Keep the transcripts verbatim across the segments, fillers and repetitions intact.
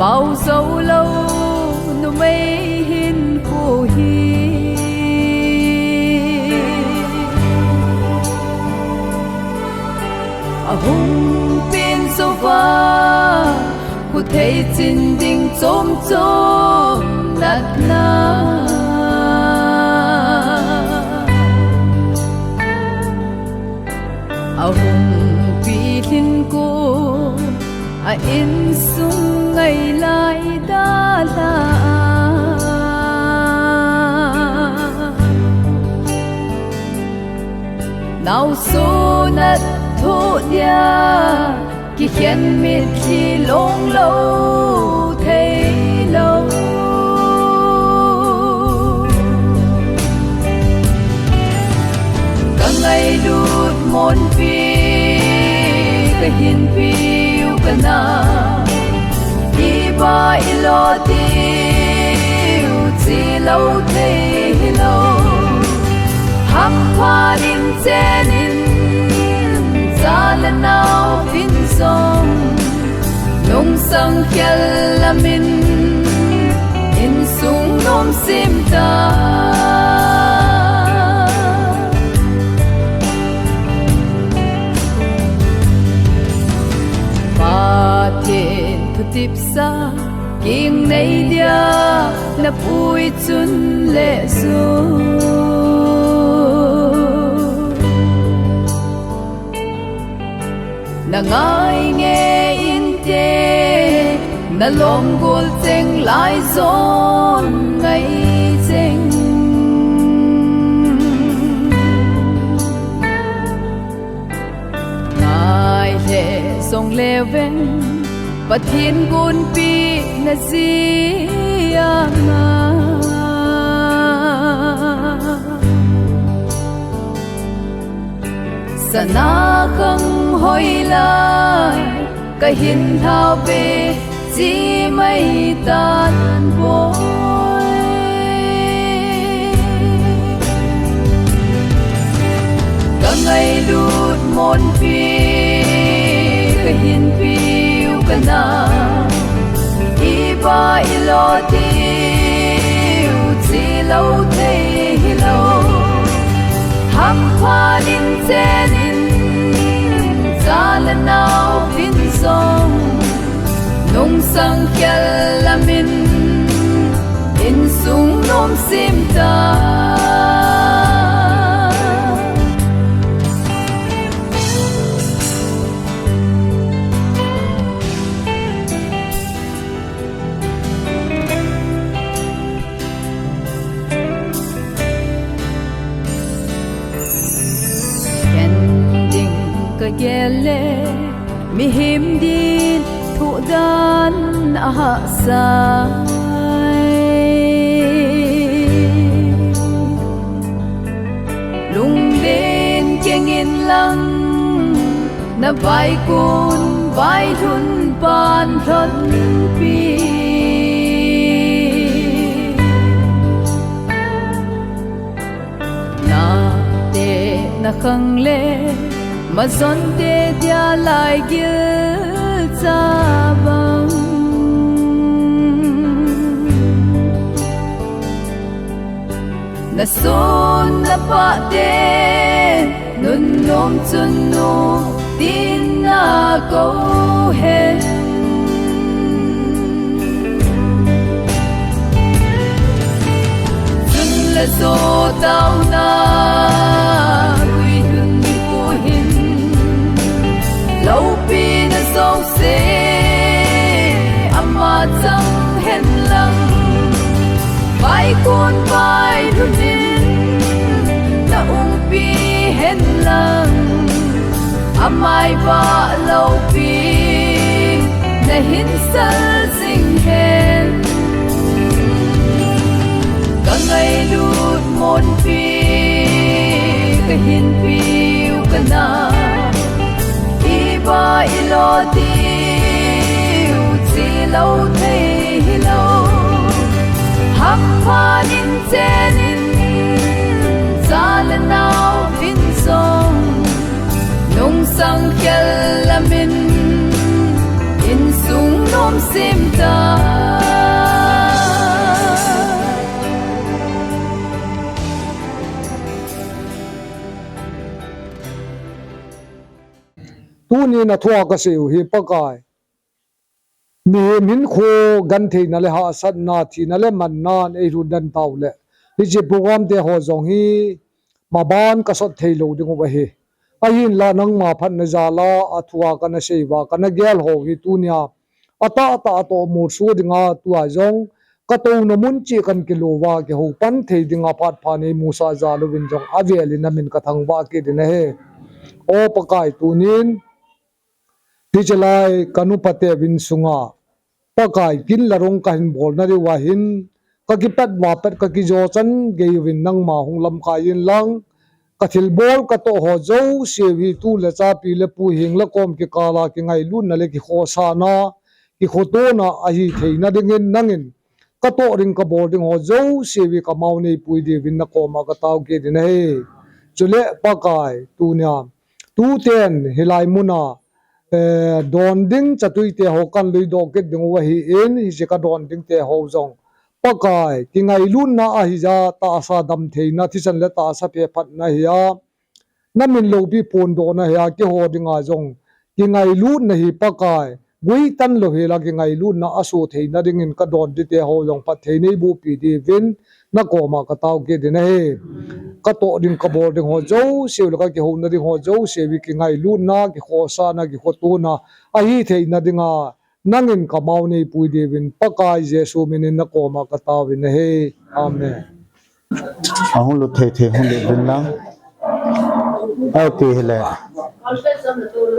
Pau zo lou numei hinkho hi ahung peng zo va, khuthei chin ding chom chom natna ahung pilhin ko, a insung ngai lai dalha a, naosen a thoh dia kikhen mitlhi long lou thei lou. Ka ngailut monpi, ka hinpiu ka na, iba i lo diu chi lou thei hi lou. Hampha in chen in, cha le nao in zong, nungsang khel lam in, insung nom sim ta. Pathen thutipsa, king nei dia na pui chun le zu. Na ngai nge inte, na lom gol cheng lai zon ngai cheng. Ngai le zong le veng, Pathen gunpi na ziang a. Sana khang hoi lai, ka hin hlau ve, chi mai tan boi. Ka ngailut monpi, ka hinpiu ka na, iba i lo diu chi lou thei hi lou. Hampha in chen in, cha le nao in zong, nungsang khel lam in, insung nom sim ta. Khen ding ka gel le, mihem din thuh dan a hahsa. Lunglen keng in lang, na vaikun vailhun pan lhonpi. Na te na khang le, mazon te dia lai gil cha bang. Na son na pa te, nunnom chun nu tin na ko hen. Chun le zo tau na, gui hun ni pu hin, loupi na zo se, ama chang hen lang. Vaikun vailhun in, na umpi hen lang. Amai va loupi, na hin sal zing hen. Ka ngailut monpi, ka hinpiu ka na, iba i lo diu chi lou thei hi lou. Hampha in chen in, cha le nao in zong, nungsang khel lam in, insung nom sim ta. Tunin athua kasei u hi Pakai, mihem hinkho gentheina le hahsatna, thina le manna in eilhun den tau le, hiche program te ho jong hi maban kasot thei lou ding u ahi. Ahinla nangma phatna jal a athua kana sei uva, kana gel ho hi tunia atahtah a tohmol soh dinga tua jong katouna mun cheh kan kilo uva, kihou pan thei dinga phat pha neimusah jal uvin jong avel in namin kathangvah kit in ahi. O Pakai, tunin hiche lai kanupa te vin sunga Pakai, kin le rong kahin bolna diu ahin, kakipat uva pat kakijou chan gei uvin nangma hung lamkai in lang, kathilbol katoh ho jouse u hi tu le cha, pi le pu, heng le kom kikal a kingailutna le kikhosahna, kikhotona ahi theina dingin nangin katoh ding kabol ding ho jouse u hi kamao neipui diuvin nakoma katao kit in ahi. Chule Pakai, tunia tuten hilai muna, eh, don ding chatui te ho kan lui doh kit ding u ahin, hiche kadon ding te ho jong Pakai, kingailutna ahi jeh a tahsa damtheina, thisan le tahsa phephatna hi a, namin loupi phondohna hi a, kihou dinga jong kingailutna hi Pakai, guitan lou hel a kingailutna asoh theina dingin kadon ding te ho jong phatthei neiboh pi diuvin nakoma katao kit in ahi. Katoh ding kabol ding ho jouse u le kakihouna ding ho jouse u hi kingailutna, kikhosahna, kikhotona ahi theina dinga nangin kamao neipui diuvin Pakai Jesu minin nakoma katao in ahi. Amen. Ahung lut thei thei hung lut uvin lang. Ahi ti hile.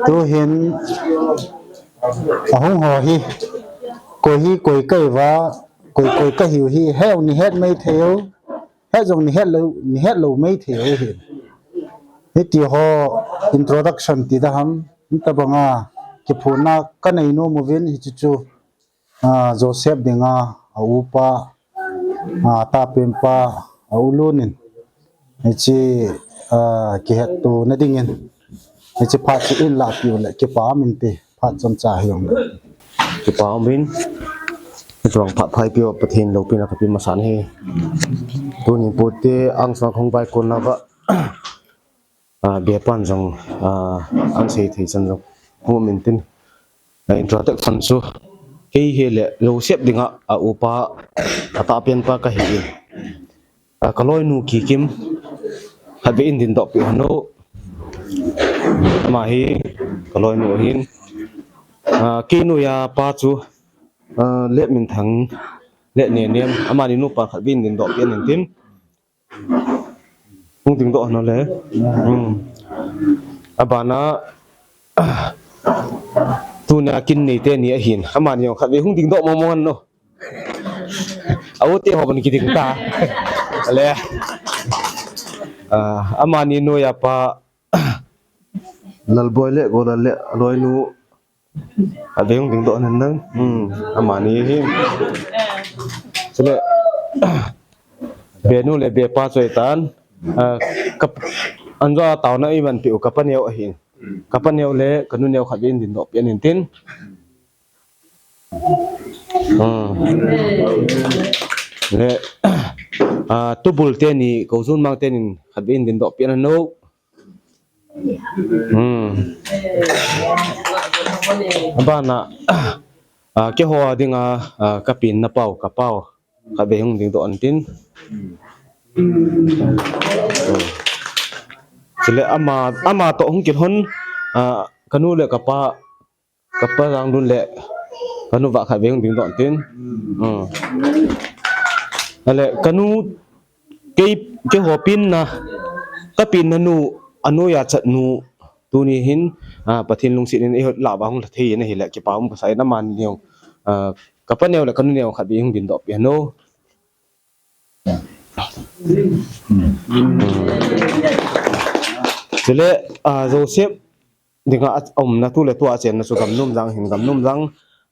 Tuhin ahung ho hi, koi hi koi kahiuva, koi koi kahiu hi, he u ni het mai thei u. He jong ni het lou, ni het lou mai thei u hi. Hiti ho introduction ti da ham, hitabanga kiphonna kanei nom uvin hichu chu, ah, Joseph dinga, a upa, ah, tapenpa, a u Lun in, hiche, ah, kihetto na dingin, hiche phat chu in lahpeh u le kipa um inte, phat chomcha hi jong le. Kipa um in, hitobang phat pha eipeh u Pathen loupina kapeh masa in ahi. Tuni pute angsung a kahung vaikon nauva, ah, bepan jong, ah, angsei thei chan jong hung um intin. Ah, introduction chu kei hile Joseph dinga, a upa, a tapenpa kahin. Ah, kaloinu Kikim, khatvei in dindoh peh hen o. Ama hi kaloinu ahin. Ah, kei noiya pa chu, ah, Letminthang, Letnenem, amani nupa khatvei in dindoh peh intin. Hung dingdoh hen o le. Hmm. Abana, tunia kin nei teni ahin. Amani jong khatvei hung dingdoh mong mong hen o. A u te ho ban kiding ta. Ale. Ah, amani noiya pa Lalboi le Golal le aloinu. Khatvei hung dingdoh hen lang. Hmm, amani hi. Chule, benu le bepa choi tan. Ah, ka, anjo a taona eimanpeh u kapa neo ahin. Kapa neo le kanu neo khatvei in dindoh peh intin. Hmm. Le, ah, tubul teni, Koujun Mang tenin khatvei in dindoh peh hen o. Hmm. Abana, ah, keiho dinga, ah, kapenna pau, kapau. Khatvei hung dingdoh intin. Hmm. Chule ama, ama toh hung kilhon, ah, kanu le kapa, kapa Jangdun le kanu uva khatvei hung dingdoh intin. Hmm. Ale kanu, kei, keiho penna, kapenna nu, anoiya chatnu, tuni hin, ah, Pathen lungset in eiho lah uva hung lha thei in ahile kipa um kasa in amani neo, ah, kapa neo le kanu neo khatvei hung dindoh peh hen o. Chule, ah, Joseph dinga aumna tu le tua achenna chu Gamnomjang ahin, Gamnomjang,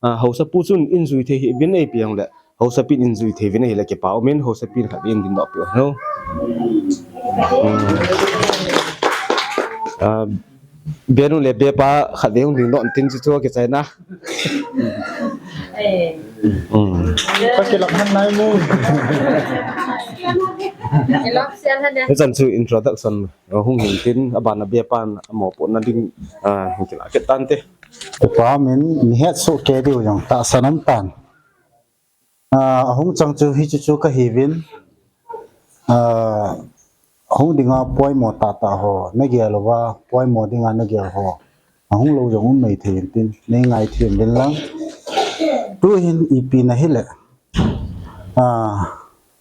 ah, haosapu chun in jui thei hih uvin eipeh jongle, haosapin in jui thei uvin ahile kipa um in, haosapin khatvei in dindoh peh hen o. Hmm. Ah, benu le bepa khatvei hung dingdoh intin chu chu kichaina. Eh. Ka kilap han nai mo. Hichan chu introduction hung hin tin, aban a bepan a mopohna ding hin kila kit tante. Tupa min ni het soh kei diu jong tahsan um tan. Ahung chang chu hichu chu kahiuvin. Hung dinga poimo tahtah ho nagel uva, poimo dinga nagel ho ahung lou jong um mai thei in tin, nei ngaithem uvin lang. Tuhin ipi na hile,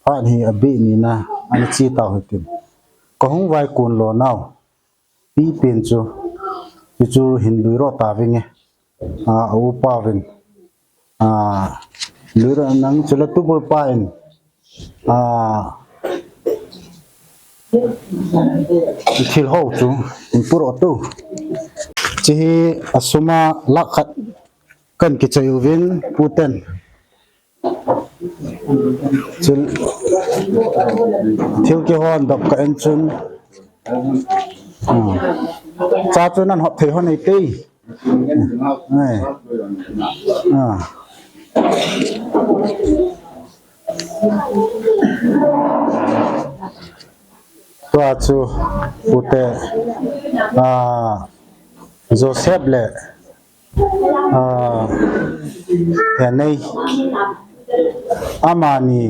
phat hi abeh nina ana che tau hitin. Kahung vaikon lo nau pipen chu, chuchu hin luiro tavinge. Aupa uvin luiro nang chule tubul pa in thil ho chu hin puidoh tu. Hiche hi asuma lakh khat kan kichoi uvin puten. Thil kihon dop ka en chun, cha chu nan hop thei hon eite. Tua chu pute Joseph le Henei, amani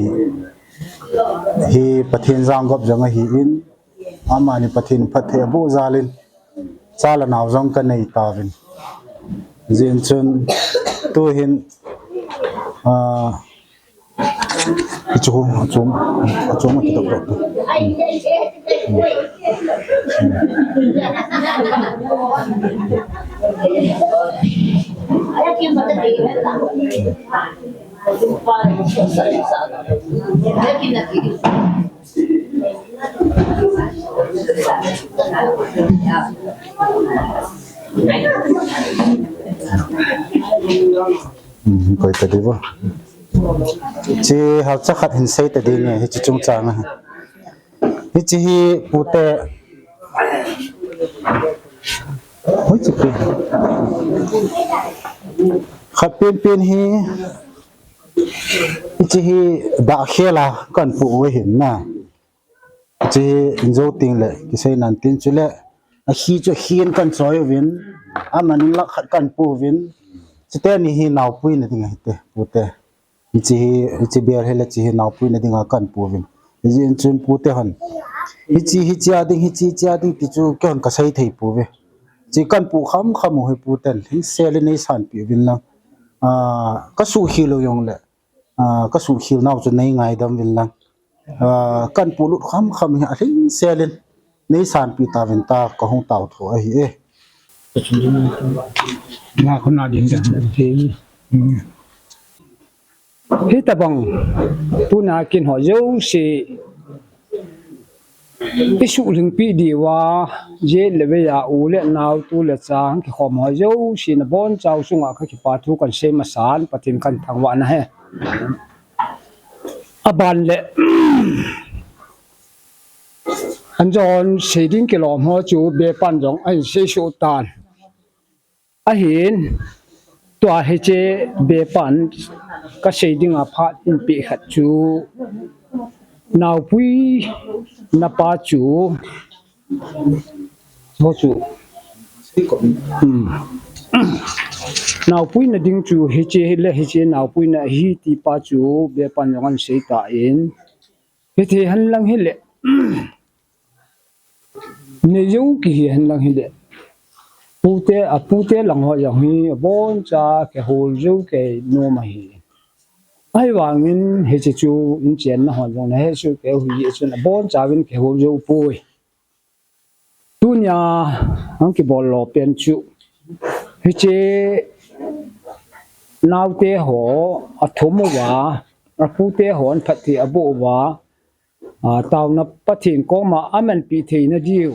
hi Pathen janggop jong ahin, amani Pathen phatthei aboh jal in cha le nao jong kanei tauvin. Hijeh chun tuhin Hichu, achom, achom akidop dop. Koi ta diu. Hiche halcha khat hin sei ta ding e, hiche chungchang a. Hiche hi pute. Hoi, hiche pen. Khat pen pen hi. Hiche hi dah khel a kan pu u ahin na. Hiche hi in jou teng le kisei nan tin chule, akhi chu akhin kan choi uvin, aman in lakh khat kan pu uvin, chuteni hi naopuina ding ahite, pute. Hiche hi, hiche bel hi le hiche hi naopuina dinga kan pu uvin. Hijeh chun pute hon, hiche, hiche a ding, hiche, hiche a ding ti chu keihon kasei thei pouve. Hiche kan pu kham kham u hi puten lhingsel in nei sanpeh uvin lang. Ah, kasuhkhel u jongle, ah, kasuhkhel nau chu nei ngaidam uvin lang. Ah, kan pu lut kham kham hi alhingsel in nei sanpeh tauvin tia kahung tao tho ahi e. Nga khuna ding ding. Hitabang tuna kin ho jouse isuhlhingpeh diuva, jet le vei a u le nao, tu le cha, kikhom ho jouse nabonchau chunga kakipathu kan sei masan, Pathen kan thangvah nahi. Aban le, anjon sei ding kilom ho chu bepan jong ahin sei soh tan. Ahin, tua hiche bepan kasei dinga phat in peh khat chu, naopuina pa chu, ho chu, naopuina ding chu hiche le hiche naopuina ahi ti pa chu bepan jong ahin sei tan. Hithei henlang hile, neijou kihi henlang hile, pute, apute lang ho jong hi aboncha kihol jou kei nom ahi. Ahivangin hiche chu inchenna hon jong nahe soh kei u hijeh chun abonchauvin kihol jou poi. Tunia hung kibol lo pen chu, hiche naote ho athum uva, apute hon phatthei aboh uva, taona Pathen koma amanpeh theina diu,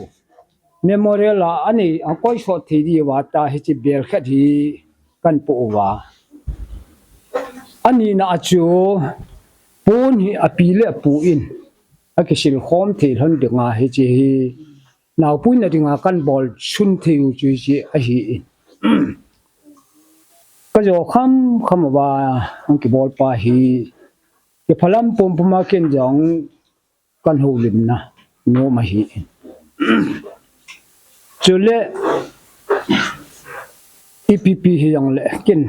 memorial a anei, akoisot thei diuva tia hiche bel khat hi kan poh uva. Anina a chu, pon hi api le apu in akisil khom thei lhon dinga hiche hi naopuina dinga kan bol sun thei u chu hiche ahin. Ka jo kham kham uva, ang kibol pa hi, kiphalam pum pum a kin jong kan houlimna nom ahi. Chule, ipi pi hi jong le kin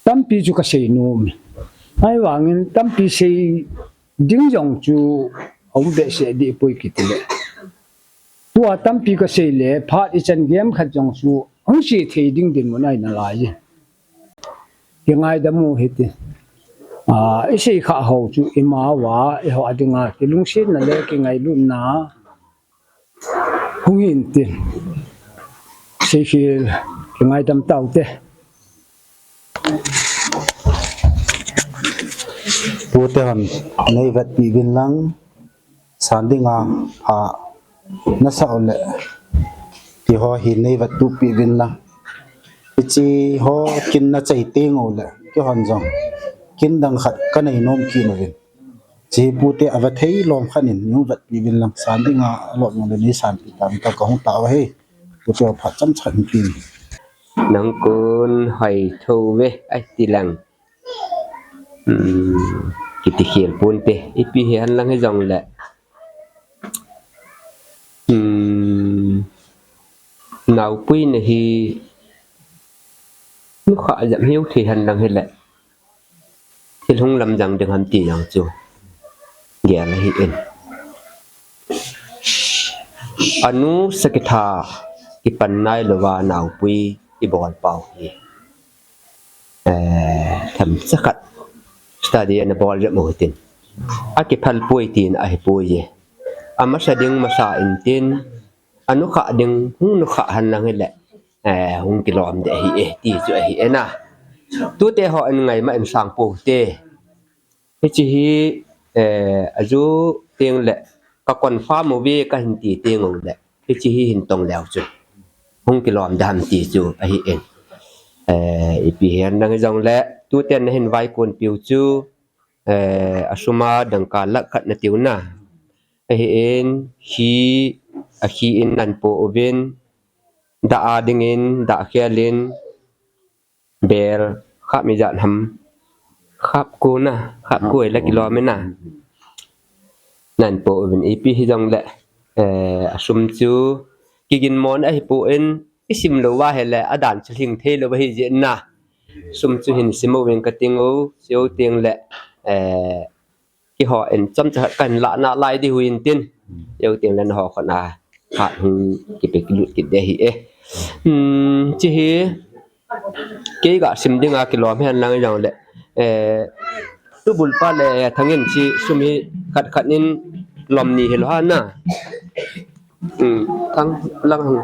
tampi chu ka sei nom. Ahivangin tampi sei ding jong chu aum behseh dih poi kiti le. Tua tampi ka sei le, phat ichan gei khat jong chu hung sei thei ding dinmun ahi nalai. Kingaidam u hite. A, isei kha ho chu ima uva, eiho a dinga kilungsetna le kingailutna hung hin tin. Seikhel, kingaidam taute. Pute hon, nei vetpi uvin lang, san dinga, a, nasa u le, ti ho hi nei vettup pi uvin lang. Hichi ho kin na chai teng u le, kihon jong, kin dang khat ka nei nom kit uvin. Chi pute a va thei lom khat in, nei vetpi uvin lang, san dinga, a lom jong le nei sanpi tam ta ka hung tao hi. Pute ho phat chomcha hin pe. Nang kon hai tho ve, ai ti lang. Um, kiti khel ponte, ipi hi hen lang hi jong le. Um, naopui na hi, nukha jam hiu thei hen lang hi le. Thil hung lam jang ding ham ti jong chu. Gel ahi in. Anu sakitha kipan nai louva naopui i bol pau hi. Eh, themcha khat study ana bol jep u hitin. A kiphal poi tin ahi poi e. A masa ding masa in tin, a nukha ding hung nukha hen lang hi le, eh, hung kilom de ahi e, ti chu ahi e na. Tute ho in ngai ma in sang po te. Hichi hi, eh, a ju teng le, ka confirm u ve ka hin ti teng u le. Hichi hi hin tong leu chu. Hung kilom de ham ti chu ahi in. Eh, ipi hi hen lang hi jong le, tuten na hin vaikon piu chu, eh, a sum a dangka lakh khat na tiu na. Ahi in, khi, a khi in nan po uvin, da a ding in, da khel in, bel, khap mi jat ham, khap ko na, khap ko la kilom in na. Nan po uvin ipi hi jong le, eh, a sum chu, kigin mon ahi po in, i sim louva hi le, a dan chu hing thei lou ahi jeh in na. Sum chu hin sim uvin ka ting u, sio teng le, eh, kiho in chomcha khat kan la na lai di hui in tin. Sio teng le na ho khon a, khat hung kipe kilut kit de hi e. Hmm, chi hi, kei ga sim ding a kilom hen lang jong le, eh, tubul pa le thangin chi sum hi khat khat in lom ni hi lou ha na. Hmm, thang lang hang.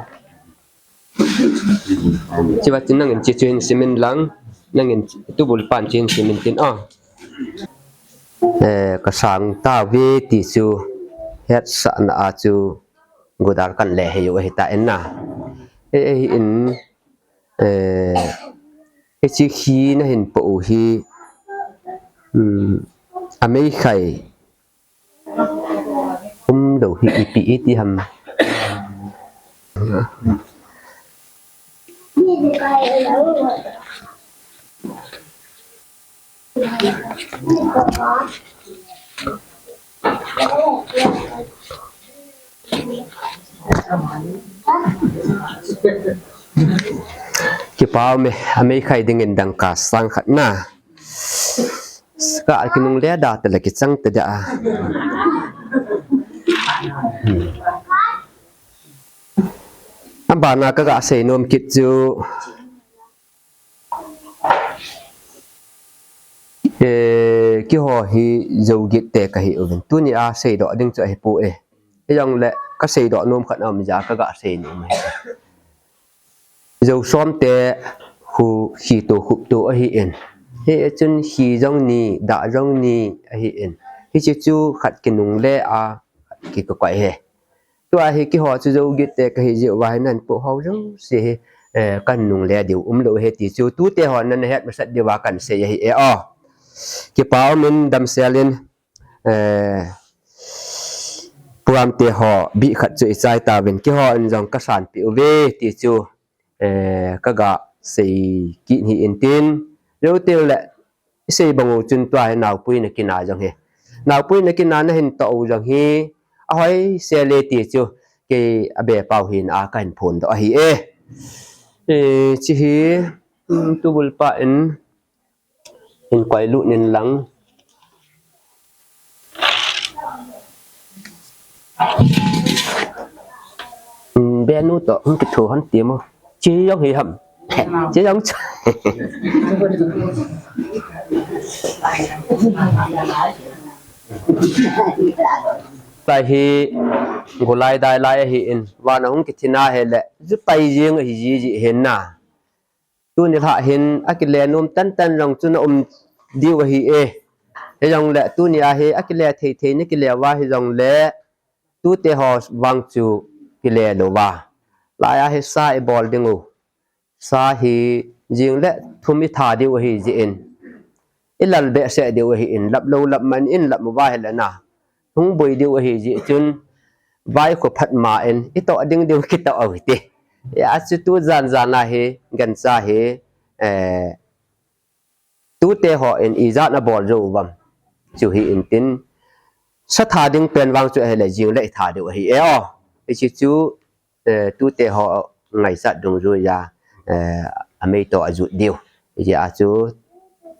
Chiva chin nangin chi chu hin sim in lang, nangin tubul pan chi hin sim in tin a. Eh, ka sang tave ti chu hetsahna a chu gudar kan le he u ahi ta in na. Eh, eh, in, eh, hichi khi na hin po u hi, um, a mei khai Um lou hi ipi iti ham. Kipa um e, a mei khai dingin dangka sang khat na. Ka kinungle da tale kichang te da. Hmm. Abana ka ga sei nom kit chu. Eh, kiho hi Zo git te ka hi uvin. Tuni a seidoh ding chu ahi pu e. Ijong le ka seidoh nom khat na um ja ka ga sei nom e. Zo som te khu khi to khup to ahi in. Hi chun khi jong ni, da jong ni ahi in. Hichi chu khat kinungle a, khat kikakoi he. Tua hi kiho chu Zo git te ka hi jiu va hi nan pu ho jong si hi, eh, kan nungle diu um lou he ti chu tute ho nan het masat diu va kan sei ahi e o. Kipa um in damsel in, eh, program te ho bih khat chu i chai ta uvin kiho in jong ka sanpi uve ti chu, eh, ka ga sei kit hi intin, jou teu le, i sei bang u chun tua hi naopui na kina jong hi. Naopui na kina na hin toh u jong hi, ahoi se le ti chu, kei a be pau hin a ka hin phon doh ahi e. E, chi hi, um, tu bul pa in, in koi lut nin lang. Benu to, hung kithu han ti mo. Chi jong hi ham. Chi jong cha. Tua hi gulai dai lai ahi in. Vana hung kithina hi le. Ju pai jing ahi ji ji hin na. Tuni lha hin a kile nom tan tan jong chu na um diu ahi e. Hi jong le tuni a hi a kile thei thei ni kile va hi jong le tute ho vang chu kile lo va. Lai a hi sa i bol ding u. Sa hi jing le thum i tha diu ahi ji in. I lal be se diu ahi in lap lo lap man in lap mu va hi le na. Hung boi diu ahi ji chun, vai khu phat ma in, i toh ding diu kitoh au hi ti. Ya chu tu jan jan a hi, gancha hi, eh, tute ho in i jan a bol jo u vam. Chu hi in tin, sa tha ding pen vang chu ahi le jing le i tha diu ahi e o. I chi chu, eh, tute ho ngaisat dungjuia, eh, a mei to a jut diu. Ijeh a chu,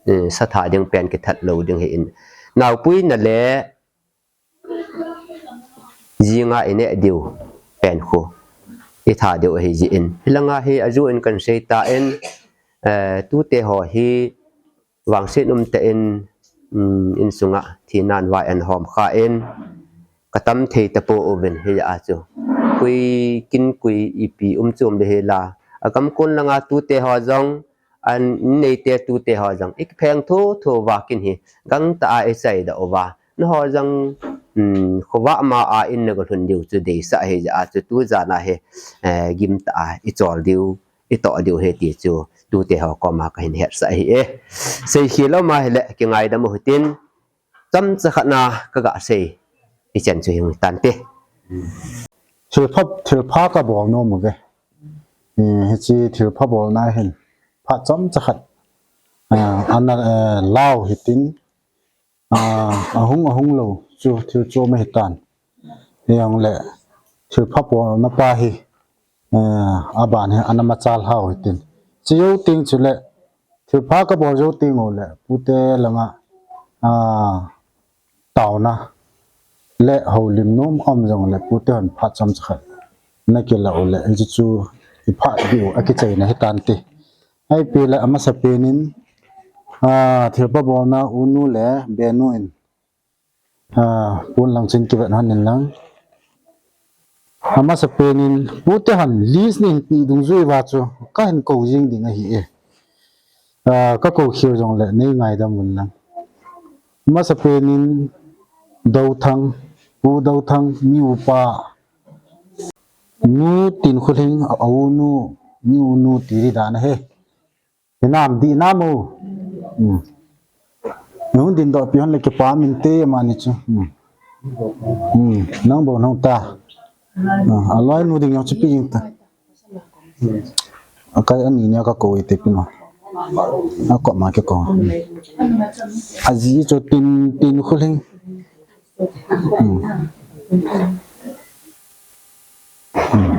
eh, sa tha ding pen kithat lo ding hi in. Naopui na le jinga i neh diu pen khu i tha diu ahi ji in. Hilanga hi a ju in kan sei ta in, eh, tute ho hi vangset um tah in, um, insunga thina in vai an hom kha in, ka tam thei ta po uvin hi a chu. Kui kin kui ipi um chom le hi la. A kam kun langa tute ho jong, an neite tute ho jong. Ik pheng tho tho va kin hi. Gang ta a i chai da uva. Na ho jong, um, khuva ma a in na ga lhun diu chu dei sa hi ja a chu tu jan a hi, eh, gim ta a i chol diu. I toh diu he ti chu tute ho koma ka hin hetsah ahi e. Sei khel lou ma hile kingaidam u hitin, chomcha khat na ka ga sei i chen chu hi hung tante. Thilpha, thilpha ka bol nom uve. Eh, hiche thilpha bolna hin phat chomcha khat, ah, ana, eh, lau hitin, ah, ahung, ahung lou chu thil chom ahi tan. Hijongle thilpha bolna pa hi, eh, aban hi ana machal hau hitin. Chi jou teng chule thilpha ka bol jou teng ule pute langa, ah, taona le houlim nom um jongle pute hon phat chomcha khat na kila ule, hichu chu i phat diu a kichaina hi tante. Ahi pile amasa pen in, ah, thilpha bolna u nu le benu in, ah, pon lang chin kivet hon in lang. Amasa pen in pute hon list nei hin pe dungjui uva chu ka hin kou jing ding ahi e. Ah, ka kou khel jongle nei ngaidam un lang. Amasa pen in Douthang, Pu Douthang, mi upa, Nu Tinkholhing, a u nu, mi u nu ti di dan ahi. Hinam di nam u. Hmm. Nung din doh pi hon le kipa min te mani chu. Hmm. Hmm. Nang bou nung ta. Ah, aloi nu ding yong chu pi jing ta. Akai ani nia ka kou ite pi no. A ko ma ke kou. Aji chu Tin, Tinkholhing. Hmm. Hmm.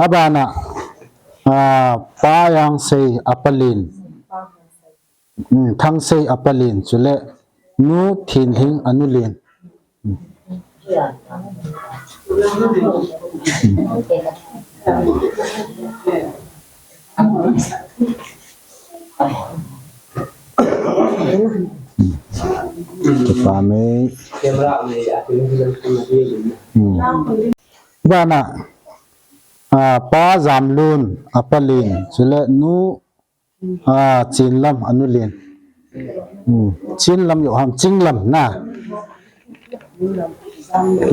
Abana, ah, Pa Jangsei a pa Lin. Hmm, Thangsei a pa Lin. Chule, Nu Thinlhing a nu Lin. Hmm. Kipa mei. Hmm. Bana, ah, Pa Jamlun, a pa Lin, chule Nu, ah, Chinlam, a nu Lin. Hmm. Chinlam yo ham, Chinglam na.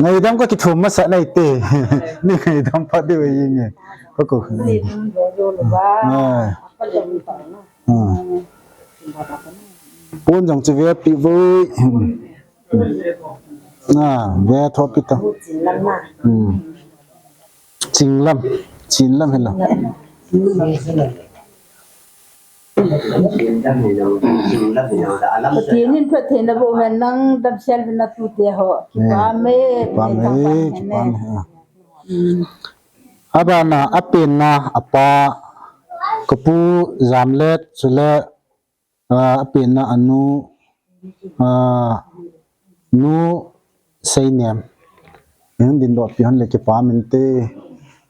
Ngaidam ka kithum masa nai te. Ni ngaidam pha de wei nge. Ka ko. Ah. Ah. Pon jong chu ve pi voi. Ah, ve tho pi ta. Hmm. Chinglam. Chin lam hilo. Pathen in phatthei naboh hen lang damsel uvin natute ho. Kipah e, kipah e, kipah e. Abana, apenna apa, kapu Jamlet, chule Ah, apenna anu, ah, nu Seinem. Hin dindoh pi hon le kipah inte.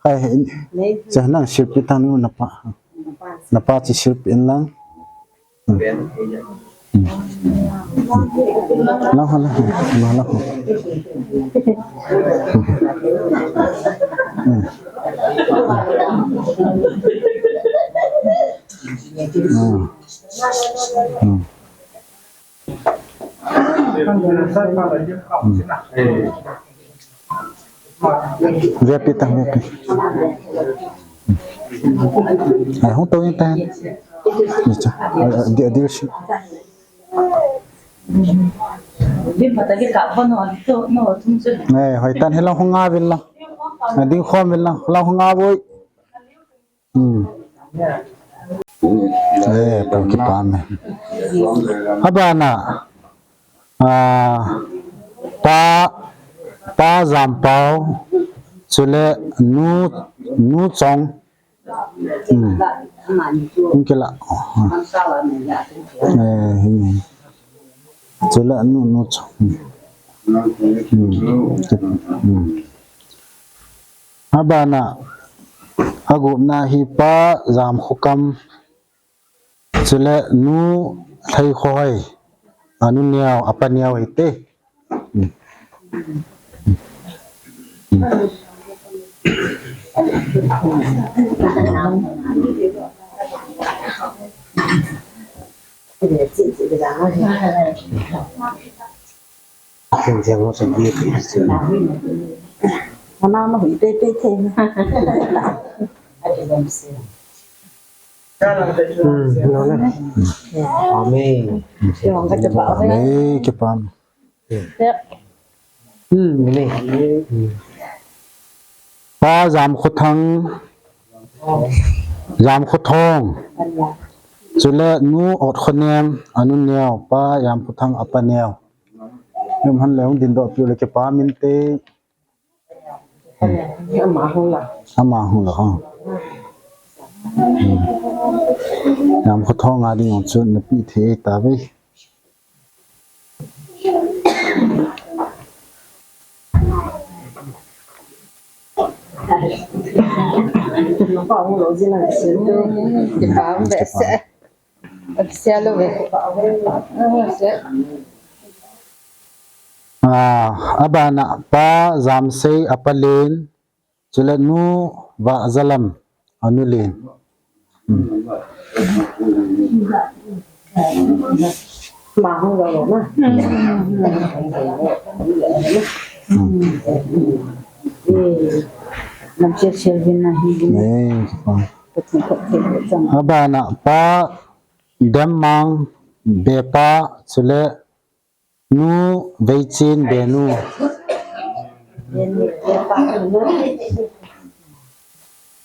Hai, hin. Cha nang silpi tang nu napa. Napa chi silpi in lang. Hmm. Hmm. Lang ha, lang ha, lang ha. Hmm. Hmm. Hmm. Hmm. Ve pi tang, ve pi. Hmm. Ai, hung tou in tang. Ni cha. Ai, ai, di, di si. Ai, hoi tan, hilang hung a vil lang. Ai, ding khom vil lang, hilang hung a voi. Hmm. Eh, pa kipah e. Abana, ah, pa, pa Jampao, chule nu, nu Chong. Hmm. Hung kila. Eh, hin. Chule nu, nu Chong. Hmm. Hmm. Abana, agupna hi pa Jamkhokam, chule nu Lheikhohoi, anu neo, apa neo hite. Hmm. Hmm. Amen. Amen. Kipah. Hmm, amen. Hmm. Pa Jamkhothang, Jamkhothong. Chule nu Otkhonem, anu neo, pa Jamkhothang, apa neo. Nim han le hung dindoh piu le kipah inte. Ama hung la. Ama hung la, oh. Hmm. Jamkhothong a ding chu napi thei tave. Ah, abana pa Jamsei, apa Len, chule nu Vahjalam, anu Len. Hmm. Hmm. Eh, abana pa Demmang, Bepa, chule nu Veichin, Benu.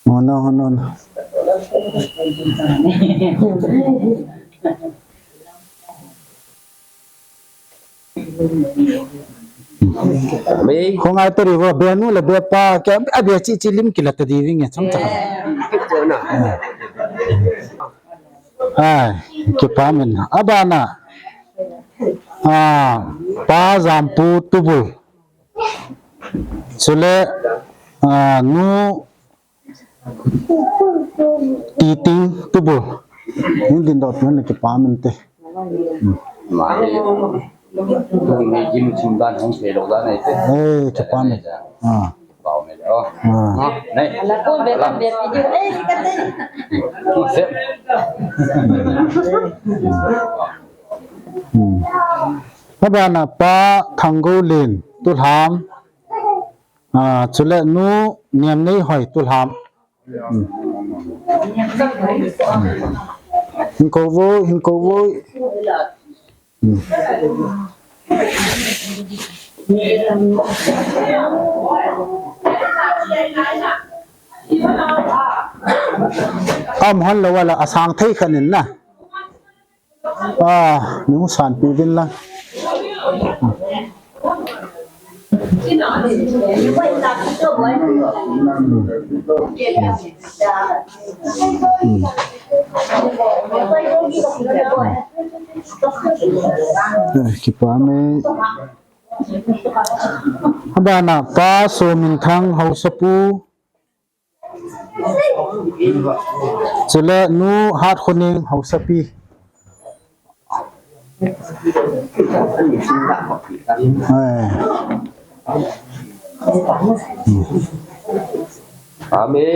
Oh, no, no, no. Khongai tari vo, Benu le Bepa, kei a be chi chi lim kila ta di ving e, chom cha. Ai, kipah e. Abana. Ah, pa Jampu Tubul. Chule, ah, nu Titing Tubul. Hin dindoh piu le kipah inte. Hmm. Mai. Tung ni jim chim dan hong se lo dan ai te. Eh, kipah e. Ah. Pau me lo. Ah. Nei. Ala kon be kan be video. Eh, ka te. Se. Hmm. Abana pa Thanggoulen, Tulham. Ah, chule nu Niamneihoi, Tulham. Hmm. Hin kou voi, hin kou voi. Hmm. Am hon lo wala asang thei khan in na. Ah, nu san pi vin la. Eh, kipa me. Abana pa Sominthang Haosapu. Chule nu Hatkhoning Haosapi. Eh. Pame.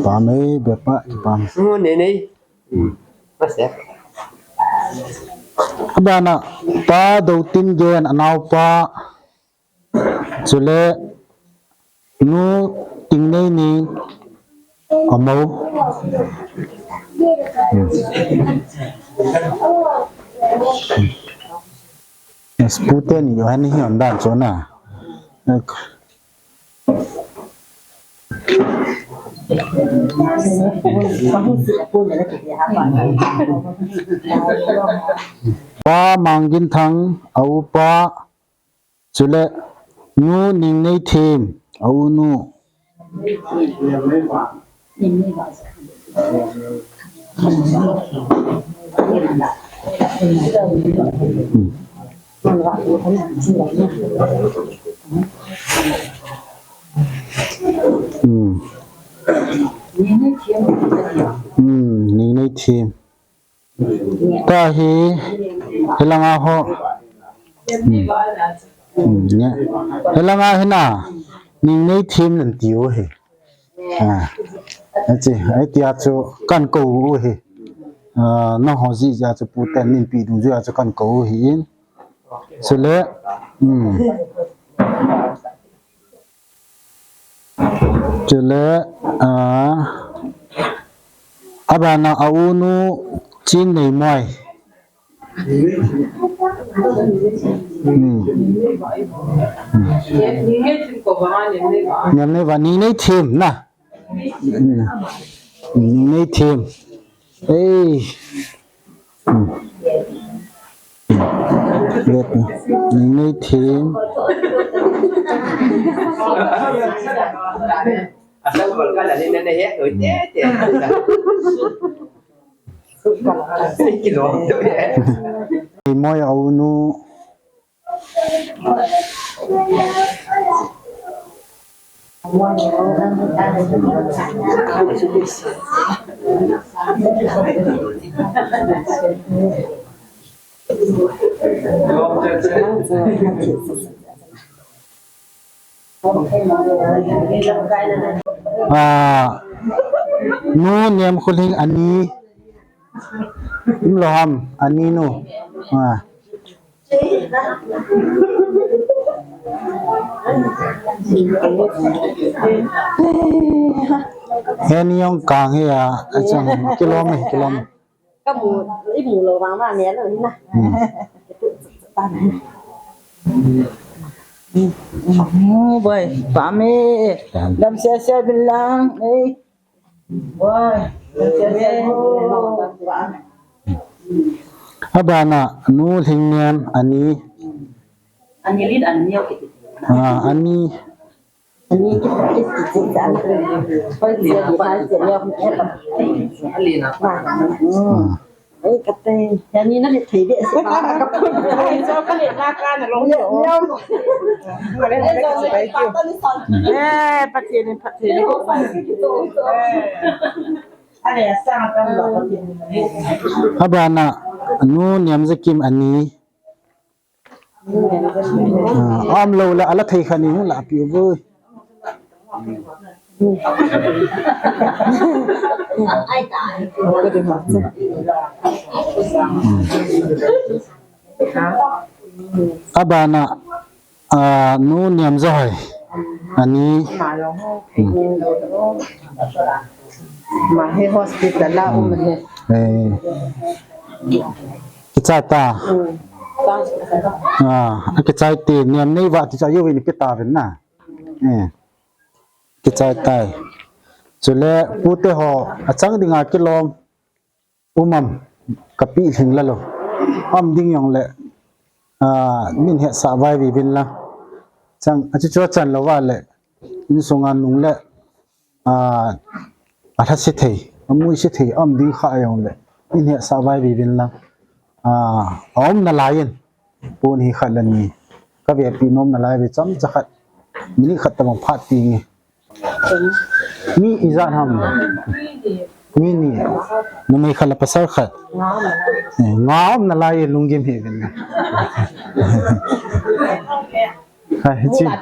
Pame, bepa, pame. Nu Neinei. Hmm. Masa. Abana pa Dotingen anaopa. Chule nu Tingneining amau. Yes, puten Johan hi on dan chona. Pa Mangginthang, aupa, chule nu Ningneithim, aunu. Hmm. Hmm, Ningneithim. Tahi, hilanga ho. Hmm. Hmm, ne. Hilanga hina, Ningneithim nan tiu hi. Ah, achi, ai tia chu kan kou u hi. Ah, na ho ji ja chu puten nin pi dung ju ja chu kan kou u hi in. Chule, hmm. Chule, ah, abana aunu Chinneimoi. Hmm. Hmm. Ningneithim ko ba, Ningneithim. Ningneithim na. Hmm. Ningneithim. Ei. Hmm. Hmm. Ningneithim. Moi aunu. Ah, nu Niamkholing ani. Umlo ham ani nu. Ah. Heni jong kang hi a, achang kilom e, kilom. Ka mu, i mu lo vang vang ne lo hi na. Hmm. Hmm, boy, pame. Dam sia sia bin lang, eh. Boy, dam sia sia bin lang. Abana, nu Lhingniam, ani. Ani lin, ani yo kiti. Ah, ani. Abana, nu Niamzakim ani. Ah, am lo la, ala thei kha ni la pi vo. Abana, ah, nu Niamzahoi. Ani. Ma he hospital la um he. Eh. Kichai ta. Hmm. Ah, kichai te Niamneiva ti cha yo ni peta ven na. Eh. Kichai tai. Chule pute ho achang dinga kilom um am, kapeh lhing lalo. Aum ding jongle, ah, min hetsah vai vin lang. Chang, achu chu achan lou vale, insunga nung le, ah, alhase thei, amuise thei aum ding kha jongle, min hetsah vai vin lang. Ah, aum nalai in, pon hi khat le ni. Kavepi nom nalai ve, chomcha khat, minute khat tabang phat ti nge. Mi ijat ham? Mi ni. Numei khat le pasal khat. Eh, nga aum nalai e, lunggim hih uvin. Hai, hichi. Ah.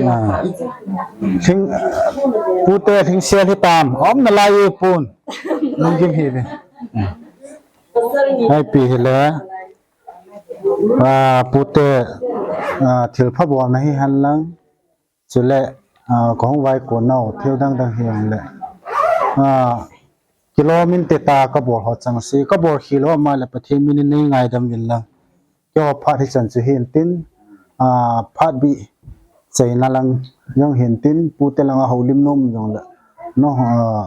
Ah. Lhing, pute lhingsel hitam? Aum nalai e pon. Lunggim hih uvin. Haipi hile. Ah, pute, ah, thilpha bolna hihen lang. Chule, ah, kahung vaikon nau, thil dang dang hijongle. Ah, kilom inte tia kabol ho chengse, kabol khel lou ama le Pathen min in nei ngaidam vin lang. Keiho phat hichan chu hintin, ah, phat bih chaina lang jong hintin, pute langa houlim nom jongle. No, ah,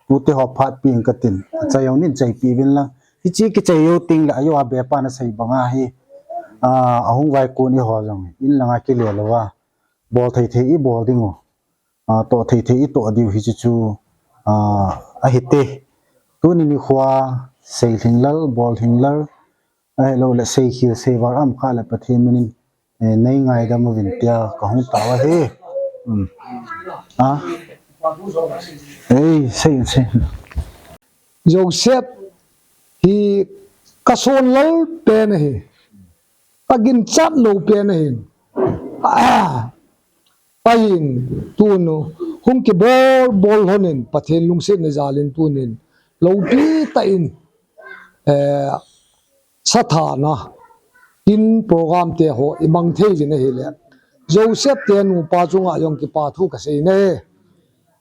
pute ho phat peng katin, achai jong nin chaipi vin lang. Hichi kichai jou tengle, ajo a bepa nasei banga hi, ah, ahung vaikon eiho jong, in langa kile louva, bol thei thei ibol diu, ah, toh thei thei itoh diu hichi chu, ah, ahite. Tuni nikhoa sei lhing lal, bol lhing lal, ahiloule sei khel sei val aum kha le Pathen min in, eh, nei ngaidam uvin tia kahung tao ahi. Um. Ah. Ei, sei, sei. Joseph hi kasonlal pen ahi. Kaginchat lou pen ahin. Ah. Ahin, tunu, hung kibol bol lhonin, Pathen lungsetna jalin tunin, loupi tah in, eh, sathana, kin program te ho imang thei uvin ahile. Joseph te nupa chunga jong kipa thu kasei ne.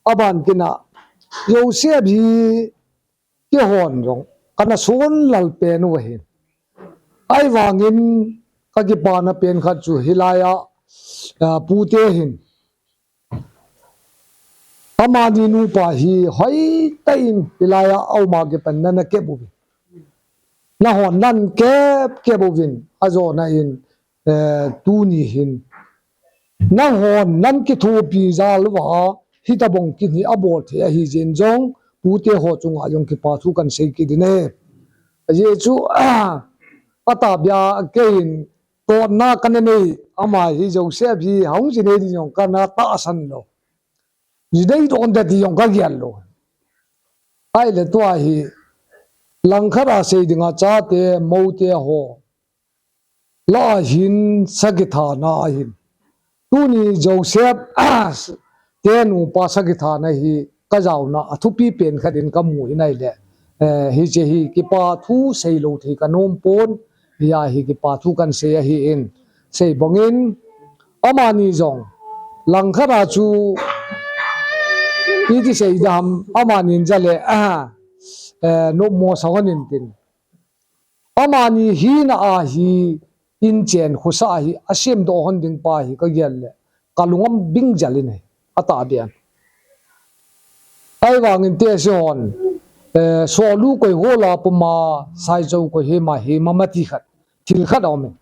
Aban kina, Joseph hi keihon jong kana sonlal pen u ahin. Ahivangin kakipana pen khat chu hilaiya, ah, pute hin. Amani nupa hi hoitah in hilaiya auma kipan nana kep uvin. Nahon nan kep kep uvin, ajona in, eh, tuni hin. Nahon nan kithopi jal uva, hitabang kin hi abol thei ahi jeh in jong, pute ho chunga jong kipa thu kan sei kit in e. Ajeh chu, ah, atahbeh a keiin, totna kana nei, ama hi Joseph hi, hung ji nei ding jong kana tahsan lou. Ji nei don ding ti jong kagel lou. Ahile tua hi, langkhat a sei dinga chate, moute ho. Lah a hin sakithana ahin. Tuni Joseph te nupa sakithana hi kajaona a thupi pen khat in kamu in ahile. Eh, hiche hi kipa thu seilou thei kanom pon, hia hi kipa thu kan sei ahin. Sei bangin, amani jong, langkhat a chu, iti sei dam, amani in jale, ah, eh, nopmo sa hon intin. Amani hina a hi inchen khosah hi asemdoh hon ding pa hi kagel le kalung abing jel in ahi, atahbeh in. Ahivangin tesi hon, eh, sohlu koi hola puma saichou koi hema hema mati khat, thil khat aum in.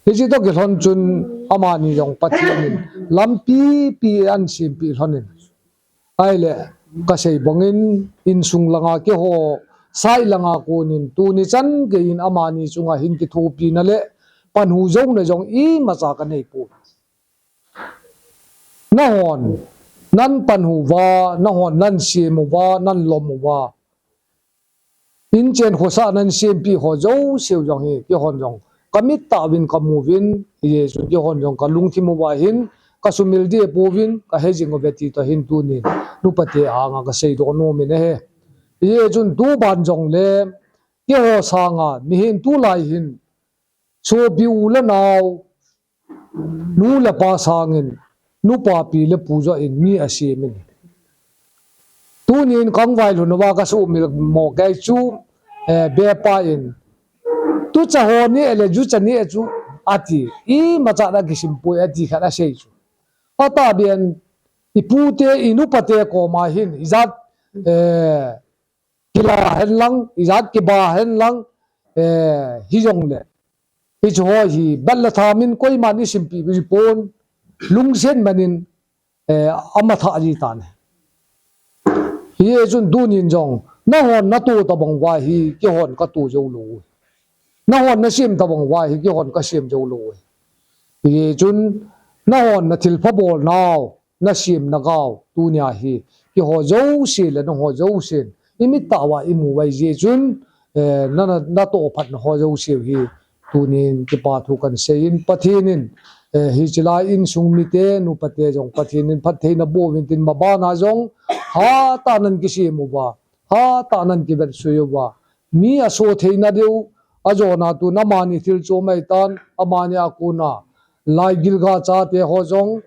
Hiche toh kilhon chun amani jong Pathen in lampi pi ahin sempeh lhon in. Ahile, kasei bangin insung langa keiho, side langa konin tuni chan geiyin amani chunga hin kithopina le panhu jouna jong imacha kanei poi. Nahon, nan panhu uva, nahon nan sem uva, nan lom uva. Inchen khosah nan sempeh ho jouse u jong hi, keihon jong. Kamit tah uvin kamu uvin, hijeh chun keihon jong kalungthim uva hin, kasumil deh pouvin, kahejing uve ti toh hin tunin, nupa te anga kaseidoh nom in ahi. Hijeh chun tuban jongle, keiho sanga, mihem tulai hin, sopi u le nao, nu le pa sangin, nupa pi le pu joh in mi asem in. Tunin kangvai lhun uva kasuhmil mo kei chu, eh, bepa in, tucha ho neh le jucha neh chu ati, imacha na kisimpoi ati khat asei chu. Atahbeh in, ipute, inupate koma hin, ijat, eh, kila henlang, ijat kiba henlang, eh, hijongle. Hichu ho hi, bat le thamin koiman isimpi jipon, lungsen manin, eh, amatha ji tan. Hijeh chun tunin jong, nahon natoh tabang uva hi, keihon katoh jou lou. Nahon nasem tabang uva hi, keihon kasem jou lou. Hijeh chun, nahon nathilpha bolnau, nasem nagau, tunia hi, keiho jouse le nangho jousen, imit tah uva imu uva ahijeh chun, eh, na, na, natoh phatna ho jouse hi, tunin kipathu kanseiyin, Pathen in, eh, hiche lai insung mite, nupate jong Pathen in phattheina boh uvin tin mabana jong, hatah nan kisem uva, hatah nan kivetsui uva, mi aso theina diu, ajona tun amani thil chom ahitan, amani a kona, lai gilga chate ho jong,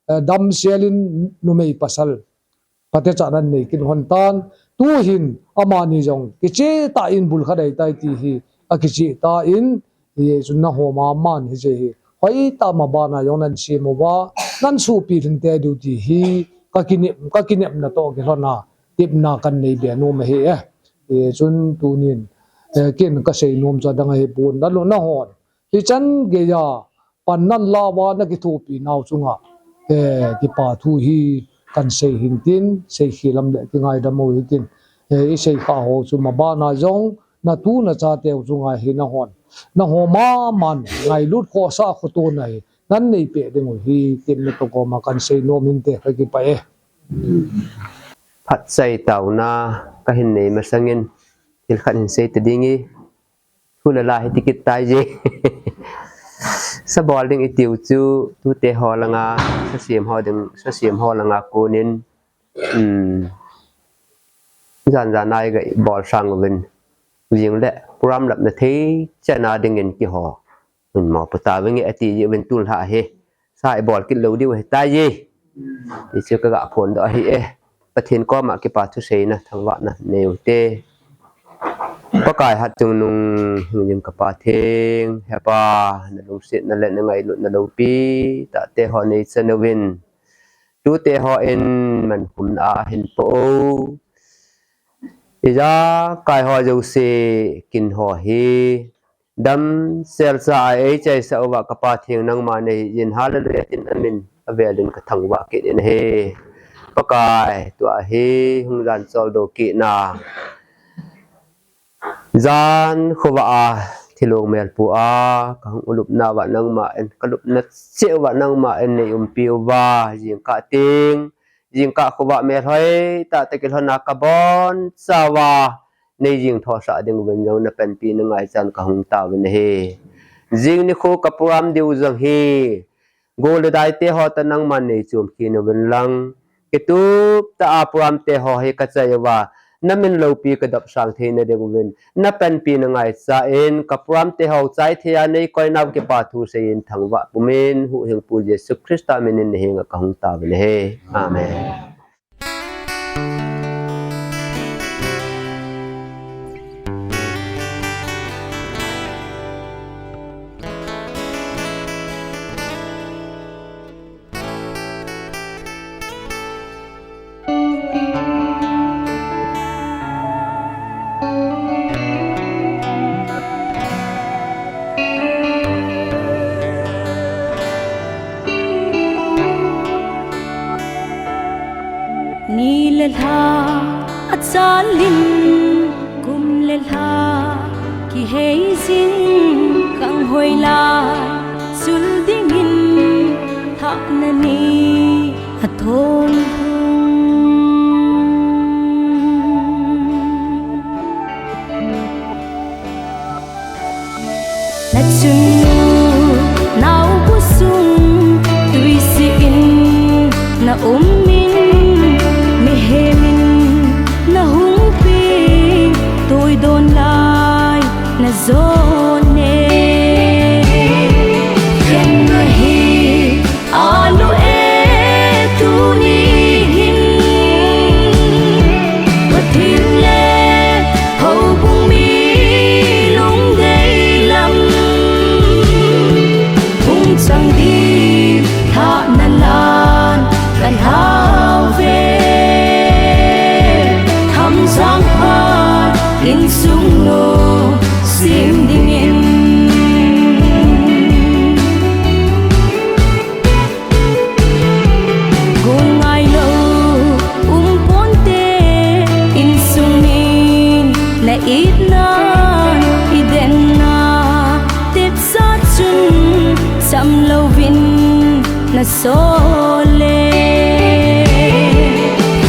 eh, damsel in numei pasal. Phatechan anei kit lhon tan, tuhin amani jong, kicheh tah in bulkhat ahitai ti hi, akicheh tan, hijeh chun nangho maman hiche hi. Hoitah mabana jong nansem uva, nansopi lhing tei diu ti hi, kakinep, kakinepna toh kilhona, tepna kannei be nom ahi e. Hijeh chun tunin, eh, ken kasei nom chu adang ahipon, nalo nahon. Hichan geiya, pan nanlah uva nakithopi nau chunga, eh, kipathu hi kansei hintin, seikhel lam le kingaidam u hitin, eh, iseikhah ho chu mabana jong, natu nachateu chunga hi nahon. Nangho maman, ngailut khohsah khotona hi, nanneipeh diu hi, tepna toh koma kansei nom hinte, kakipah e. Phatchai taona, kahin nei masangin, thil khat hin sei ta ding e. Thu le la hi ti kit tai je. Sa bol ding itiu chu, tute ho langa, sa sem ho ding, sa sem ho langa konin, um, jan jan a iga bol sang uvin. Jing le, program lap na thei, chana dingin keiho. Min mo puta vinge ati uvin tul ha hi. Sa ibol kit lou diu ahitai. Hichu kaga phondoh ahi e. Pathen koma kipa thuseina thangvahna neiu te. Pakai hatchungnung hingjing ka Pathen, Hepa, nalungsetna le nangailutna loupi tahte ho neichan uvin. Tute hon mankhumna ahin po u. Ijakai ho jouse kin ho hi. Damsel cha a eichaisah uva ka Pathen nangma neiyin, hallelujah tin amin avelin kathangvah kit in ahi. Pakai, tua hi hung jan choldo kitna. Jan khovah a, thilong melpu a, kahung ulupna uva nangma in, kalupna cheh uva nangma in neiumpi uva, jingkah teng, jingkah khovah melhoi tahtah kilhonna kabonchauva, neijing thosah ding uvin jong napanpina ngaichan kahung tauvin ahi. Jing nikho ka program diu jong hi, gol le daite ho toh nangman neichom kit uvin lang, kitup tah a program te ho hi kachai uva, namin loupi kadopsang theina ding uvin, napanpina ngaichan ka program te ho chai thei a neikoinau kipa thuseiyin thangvah pumin, Huhhingpu Jesu Christa minin nahenga kahung tauvin ahi. Amen. Ni le lha achalin, kum le lha kihei jing, khanghoi lai chul dingin thahna ni athong lhung. Na chunnu naobu sung tuisih in na um in, mihem in na hung peng, tuidon lai na jon e. Khen na hi alu e tuni, Tang din thahna lan kalhau ve. Thamjang phat insung nu sem dingin. Gon ngailou um ponte, insung min na itna, i denna, tepsa chun cham louvin na sol le.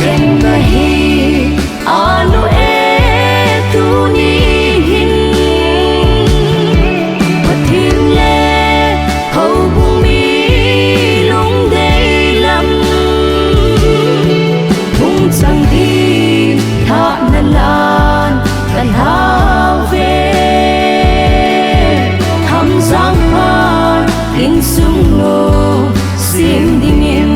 Khenna hi anu e tuni hin, Pathen le houbung mi lungdei lam, hung chang din thahna lan kalhau ve. Thamjang phat insung nu sem dingin.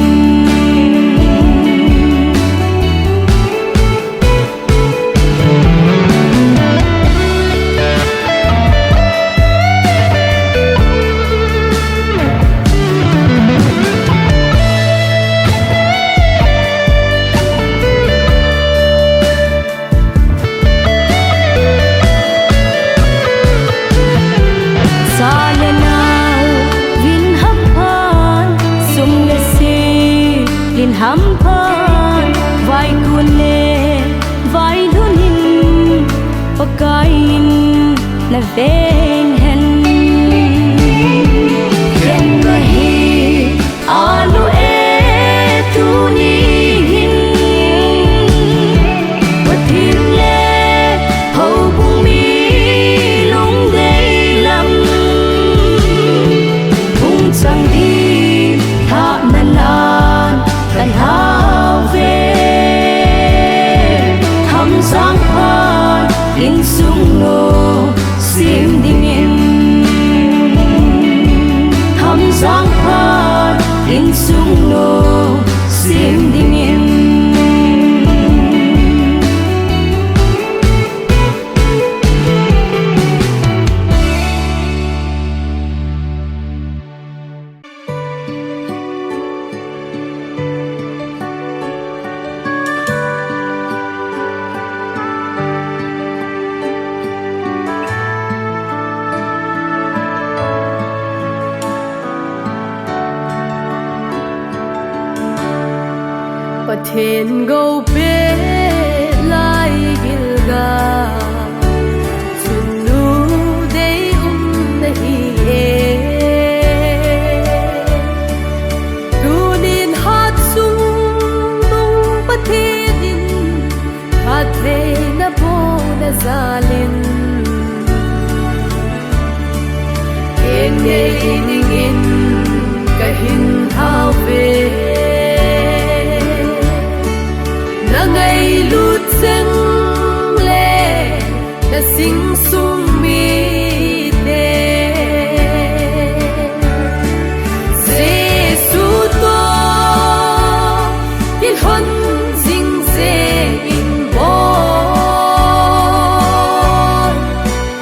Cha le nao vin hamphan, sum le sil in hamphan, vaikun le vailhun in Pakai in na veng hen. Khenna hi anu e tuni hin, Pathen le houbung mi lungdei lam, hung chang din thahna lan kalhau ve. Thamjang phat insung nu sem dingin. Thamjang phat insung nu sem dingin. Pathen gou pet lai Gilgal, chunnu dei um na hi e. Tunin hat sung nung Pathen in, phattheina bohna jal in, kei ngei dingin ka hin lhau ve. Na ngailut cheng le na sing sung mite, Jesu toh kilhon jing jeng in bol.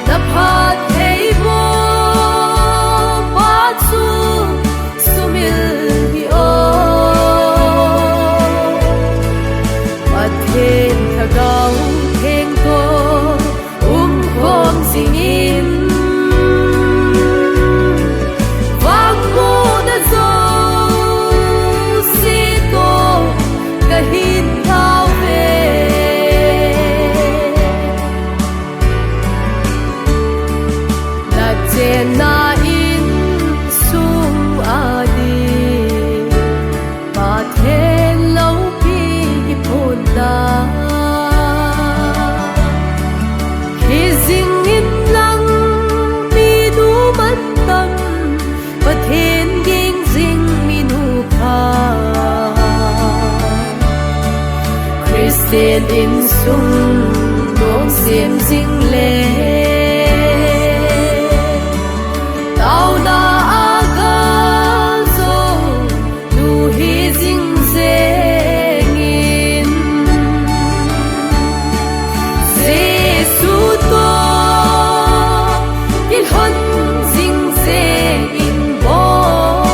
Na phattheiboh pa chu sumil hih o. Pathen Lhagao Theng toh umkhom jingin, vangbohna jouse toh ka hin lhau ve. Na chenna insung a ding, Pathen loupi kiphonna hi jing in lang, minu mantam Pathen ging jing minu pha, Christian insung nom sem jing le, taona a gal jou nu hi jing jeng in, Jesu toh kilhon jing jeng in bol.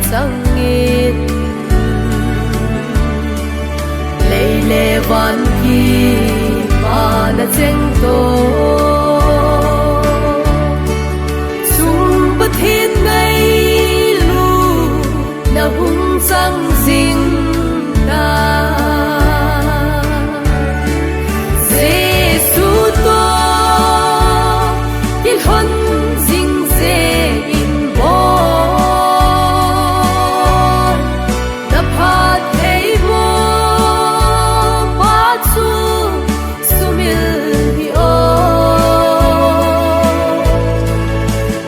sangin, lei le van kipa na cheng to. Sung Pathen ngailu na hung chang jing ta. Jesu to kilhon jing jeh in bol, na phattheiboh pa chu sumil hih o.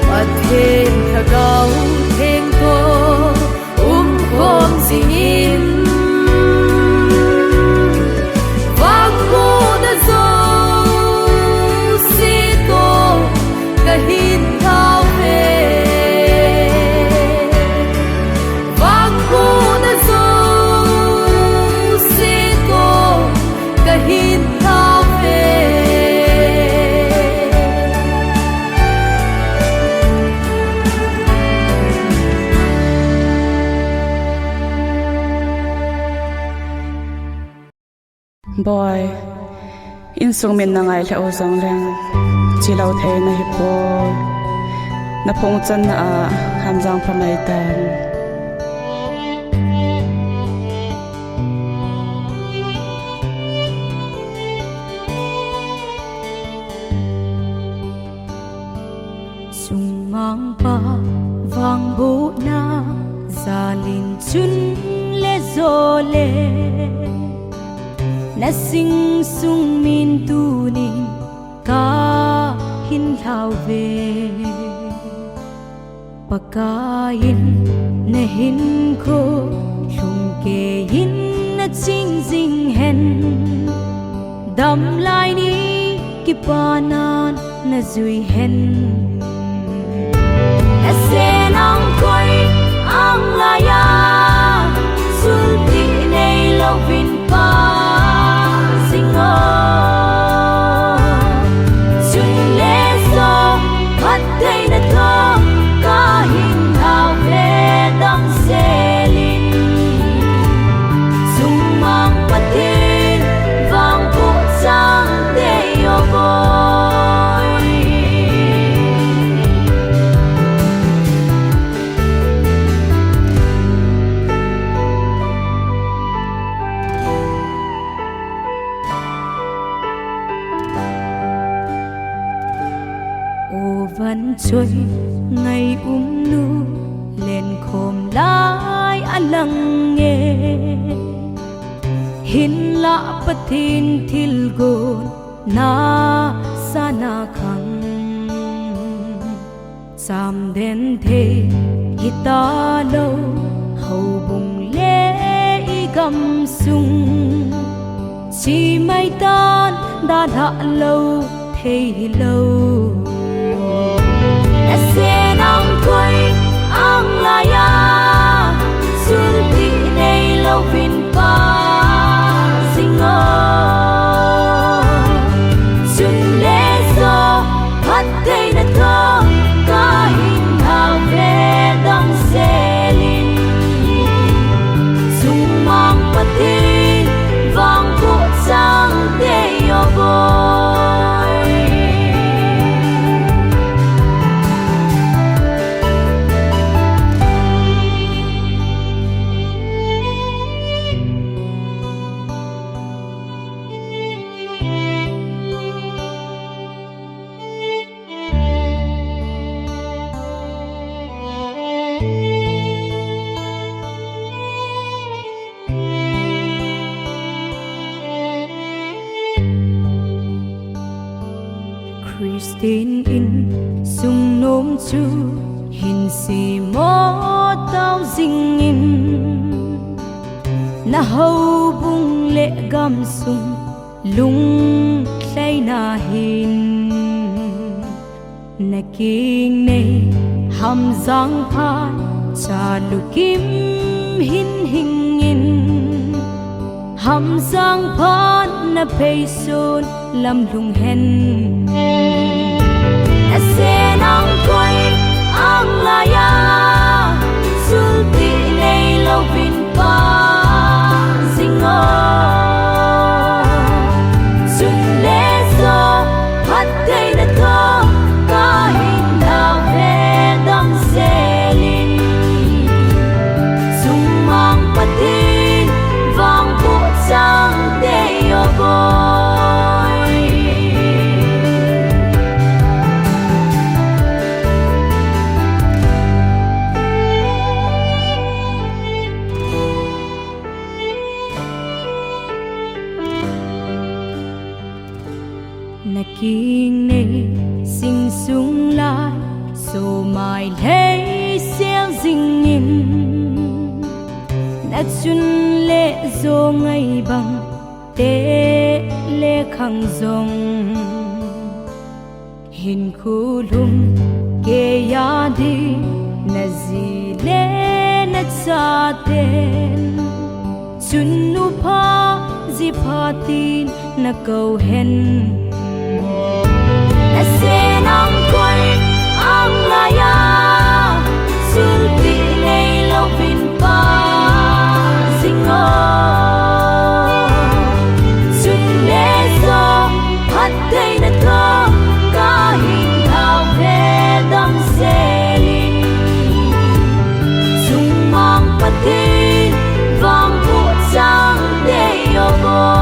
Pathen Lhagao Theng toh umkhom jingin, vangbohna jouse toh kahin lhau ve. Vangbohna jouse toh kahin lhau ve. Boi, insung min na ngailhah u jongleng, chilou thei nahi poi. Na phungchanna a Hamjang pha mai tan. Sungmangpa vangbohna jalin chun le jo le, na sing sung min tunin kahin lhau ve. Pakai in na hinkho lhumkeiyin na ching jing hen, damlai ni kipana na jui hen. Na sen ang koi ang laiya, sulti neilouvin pa jing o. Chun le jo phattheina toh kahin lhau ve damsel in. Sungmang Pathen vangboh chang tei o boi. O van choi ngai umnu, lenkhom lai a lang e. Hinlah Pathen thilgon na sana khang, chamden thei hita lou, houbung le i gamsung, chi mai tan dalha lou thei hilou. Na sen ang koi ang laiya, sulti neilouvin pa jing o. Chun le jo phattheina toh kahin lhau ve damsel in. Sungmang Pathen vangboh chang tei o boi. Christian insung nom chu hin semo tao jingin, na houbung le gamsung lunglhaina hin na kingnei Hamjang phat cha lukim hin hingin, Hamjang phat na pei sun lam lhung hen. Na sen ang koi ang laiya, sulti Chun le jo phattheina toh kahin lhau ve damsel in, chungmang Pathen vangboh chang tei o boi. Na kingnei sing sung lai, somai lhei sel jing in, na chun le jo ngai bang te le khang jong, hinkho lhum keiya ding na ji le na chaten, chun nu pha ji pha tin na kou hen. Na sen ang koi ang laiya, sulpi nei louvin pa jing o. Chun le jo phattheina toh kahin lhau ve damsel in, chungmang Pathen vangboh chang tei o boi.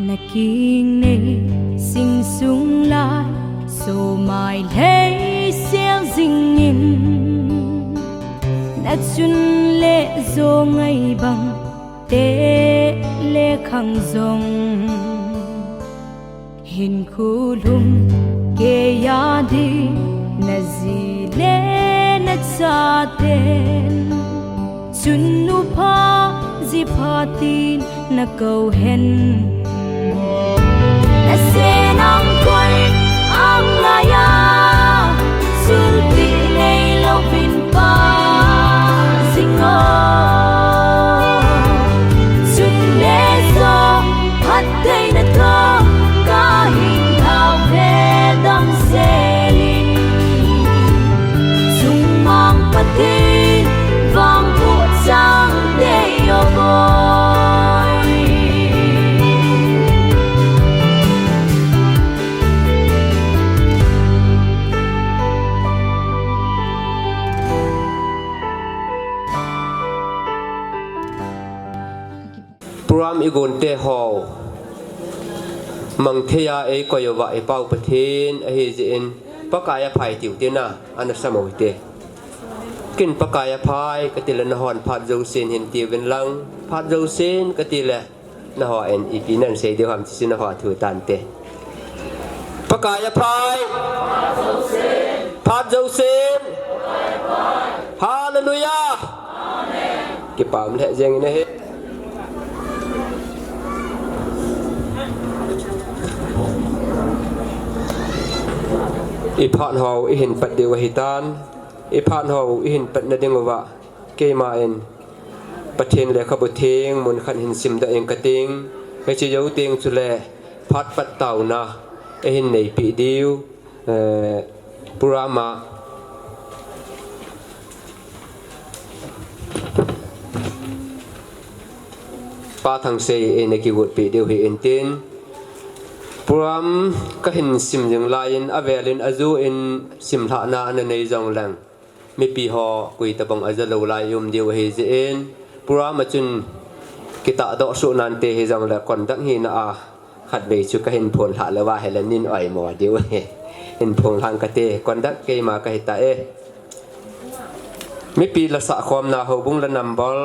Na kingnei sing sung lai, somai lhei sel jing in, na chun le jo ngai bang te le khang jong, hinkho lhum keiya ding na ji le na chaten, chun nu pha ji pha tin na kou hen. Na sen ang koi ang laiya, sulpi nei louvin pa jing o. Chun le jo phattheina toh kahin lhau ve damsel in, chungmang Pathen vangboh chang tei o boi. Program i gon te ho mang thei a ei koi uva i Pau Pathen ahi jeh in, Pakai aphai tiu tina ana sam u hite. Ken Pakai aphai kati le, nahon phat jousen hin tiuvin lang, phat jousen kati le, nahon ipi nan sei diu ham ti chu nahon thu tante. Pakai aphai. Phat jousen. Hallelujah. Kipah lheh jeng in ahi. I phat ho i hin pat diu ahi tan. I phat ho i hin pat na ding uva, keima in Pathen Lekhabu Theng mun khat hin sim doh ing kating. Hiche jou teng chule phat pat taona i hin neipi diu, eh, program a Pa Thangsei eina kigotpi diu hi intin, program ka hin sim jing lai in, avel in, aju in, simlhahna ana nei jong leng, mipi ho koi tabang aja lou lai um diu ahi jeh in, program a chun kitahdoh suh nante hi jong le, conduct hina a khatvei chu ka hin phonlhah lou va ahile nin oimo diu ahi. Hin phonlhang kate, conduct keima ka hita e. Mipi la sahkhomna houbung la number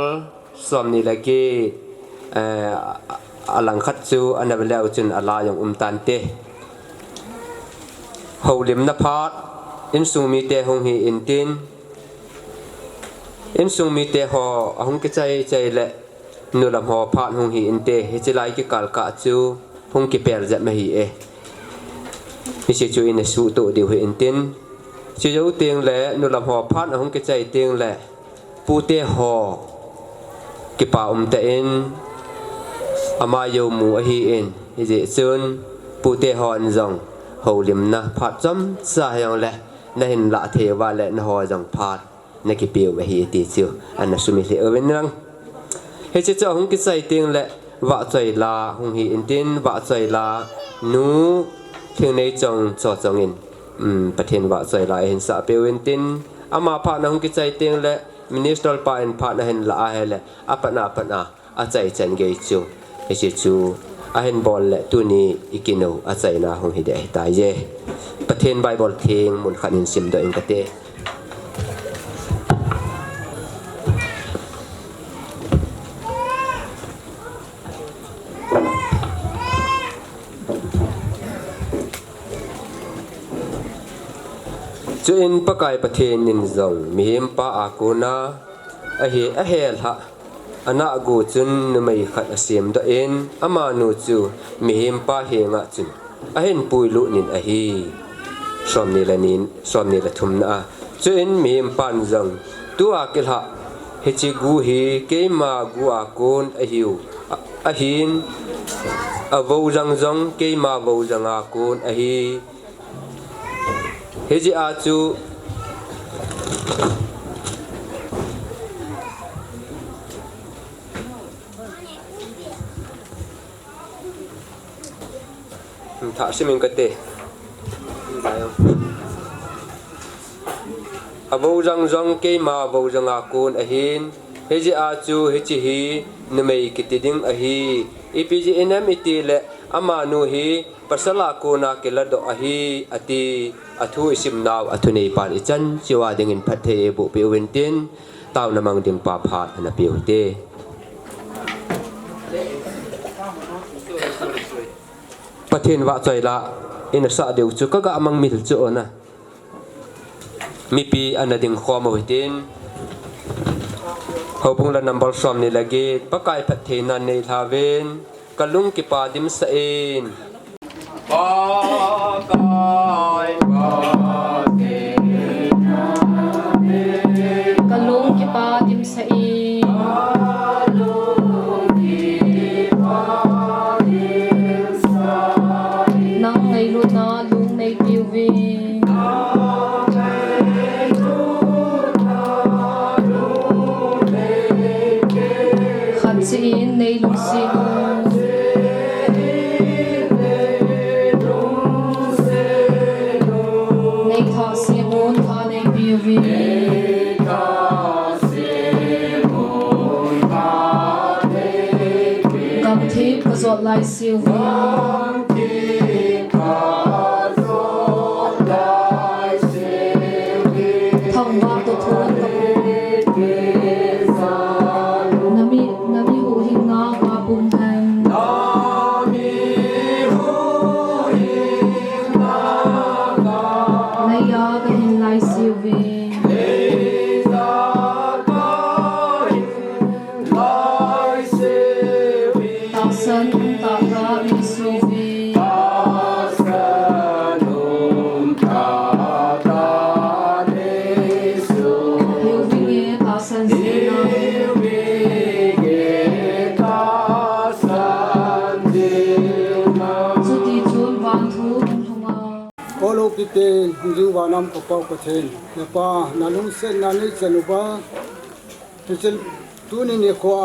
somni le get, eh, alangkhat chu ana ve leu chun ala jong um tante. Houlimna phat, insung mite hung hi intin, insung mite ho ahung kichai chai le, nulam ho phat hung hi inte, hiche lai kikal kah chu hung kipel jep ahi e. Hiche chu ina suhtoh diu hi intin. Chujou teng le, nulam ho phat ahung kichai teng le, pute ho Kipa umtah in ama jou mu ahin, hijeh chun pute hon jong houlimna phat chomcha hijongle nahin lah thei uva le nangho jong phat nakipeu ahi ti chu ana sumil hih uvin lang. Hiche chu ahung kichai tengle vahchoi la hung hi intin, vahchoi la nu Thingneijong Chochong in, um, Pathen vahchoi la ahin sah peu intin, ama phat ahung kichai tengle minister pa in phat ahin lah ahile apatna, apatna achai chan gei chu, hiche chu ahin bol le tuni ikinu achaina hung hi ding ahitai je. Pathen Bible theng mun khat in simdoh ing kate. Chuin Pakai Pathen in jong mihempa a kona ahe, ahelhah anah gu chun numei khat asemdoh in, amanu chu mihempa henga chun ahin puilut in ahi. Somni le ni, somni le thumna a. Chuin mihempan jong, tua kilhah hiche gu hi keima gu a kon ahiu, a, ahin, avojang jong keima vojang a kon ahi. Hijeh a chu, hmm, thah sim ing kate. Avojang jong keima vojang a kon ahin, hijeh a chu hiche hi numei kiti ding ahi. Ipi jeh inem itile amanu hi pasal a kona kiladoh ahi, ati. Athu isimnau, athu neipan ichan cheh uva dingin phatthei eiboh peh uvin tin, taona mang ding pa phat ana peh u hite. Pathen vahchoi la ina sah diu chu kaga mang mil chu ona. Mipi ana ding khom u hitin. Houbung la number somni le get, Pakai phattheina neilha uvin, kalung kipa dimsah in. Pakai phattheina neilha uvin. Kalung kipa dimsah in. Kalung kipa dimsah in. Nang ngailutna lung nei peh uvin. Khat seh in nei lungset un. Nei thah sem un, tha nei peh uvin. Gamthip kajot lai seh uvin. Thangvah toh thon kapu. Nami, nami huhhingna kapum hen. Neiya kahin lai seh uvin. Tahsan um tahtah nei seh uvin. Hiu vinge tahsan sena. Chuti chun vanthu hung lhunga. O loupite, hung jing vannam Ka Pa Pathen, Hepa, nalungsetna neichan uva, hiche tuni nikho a,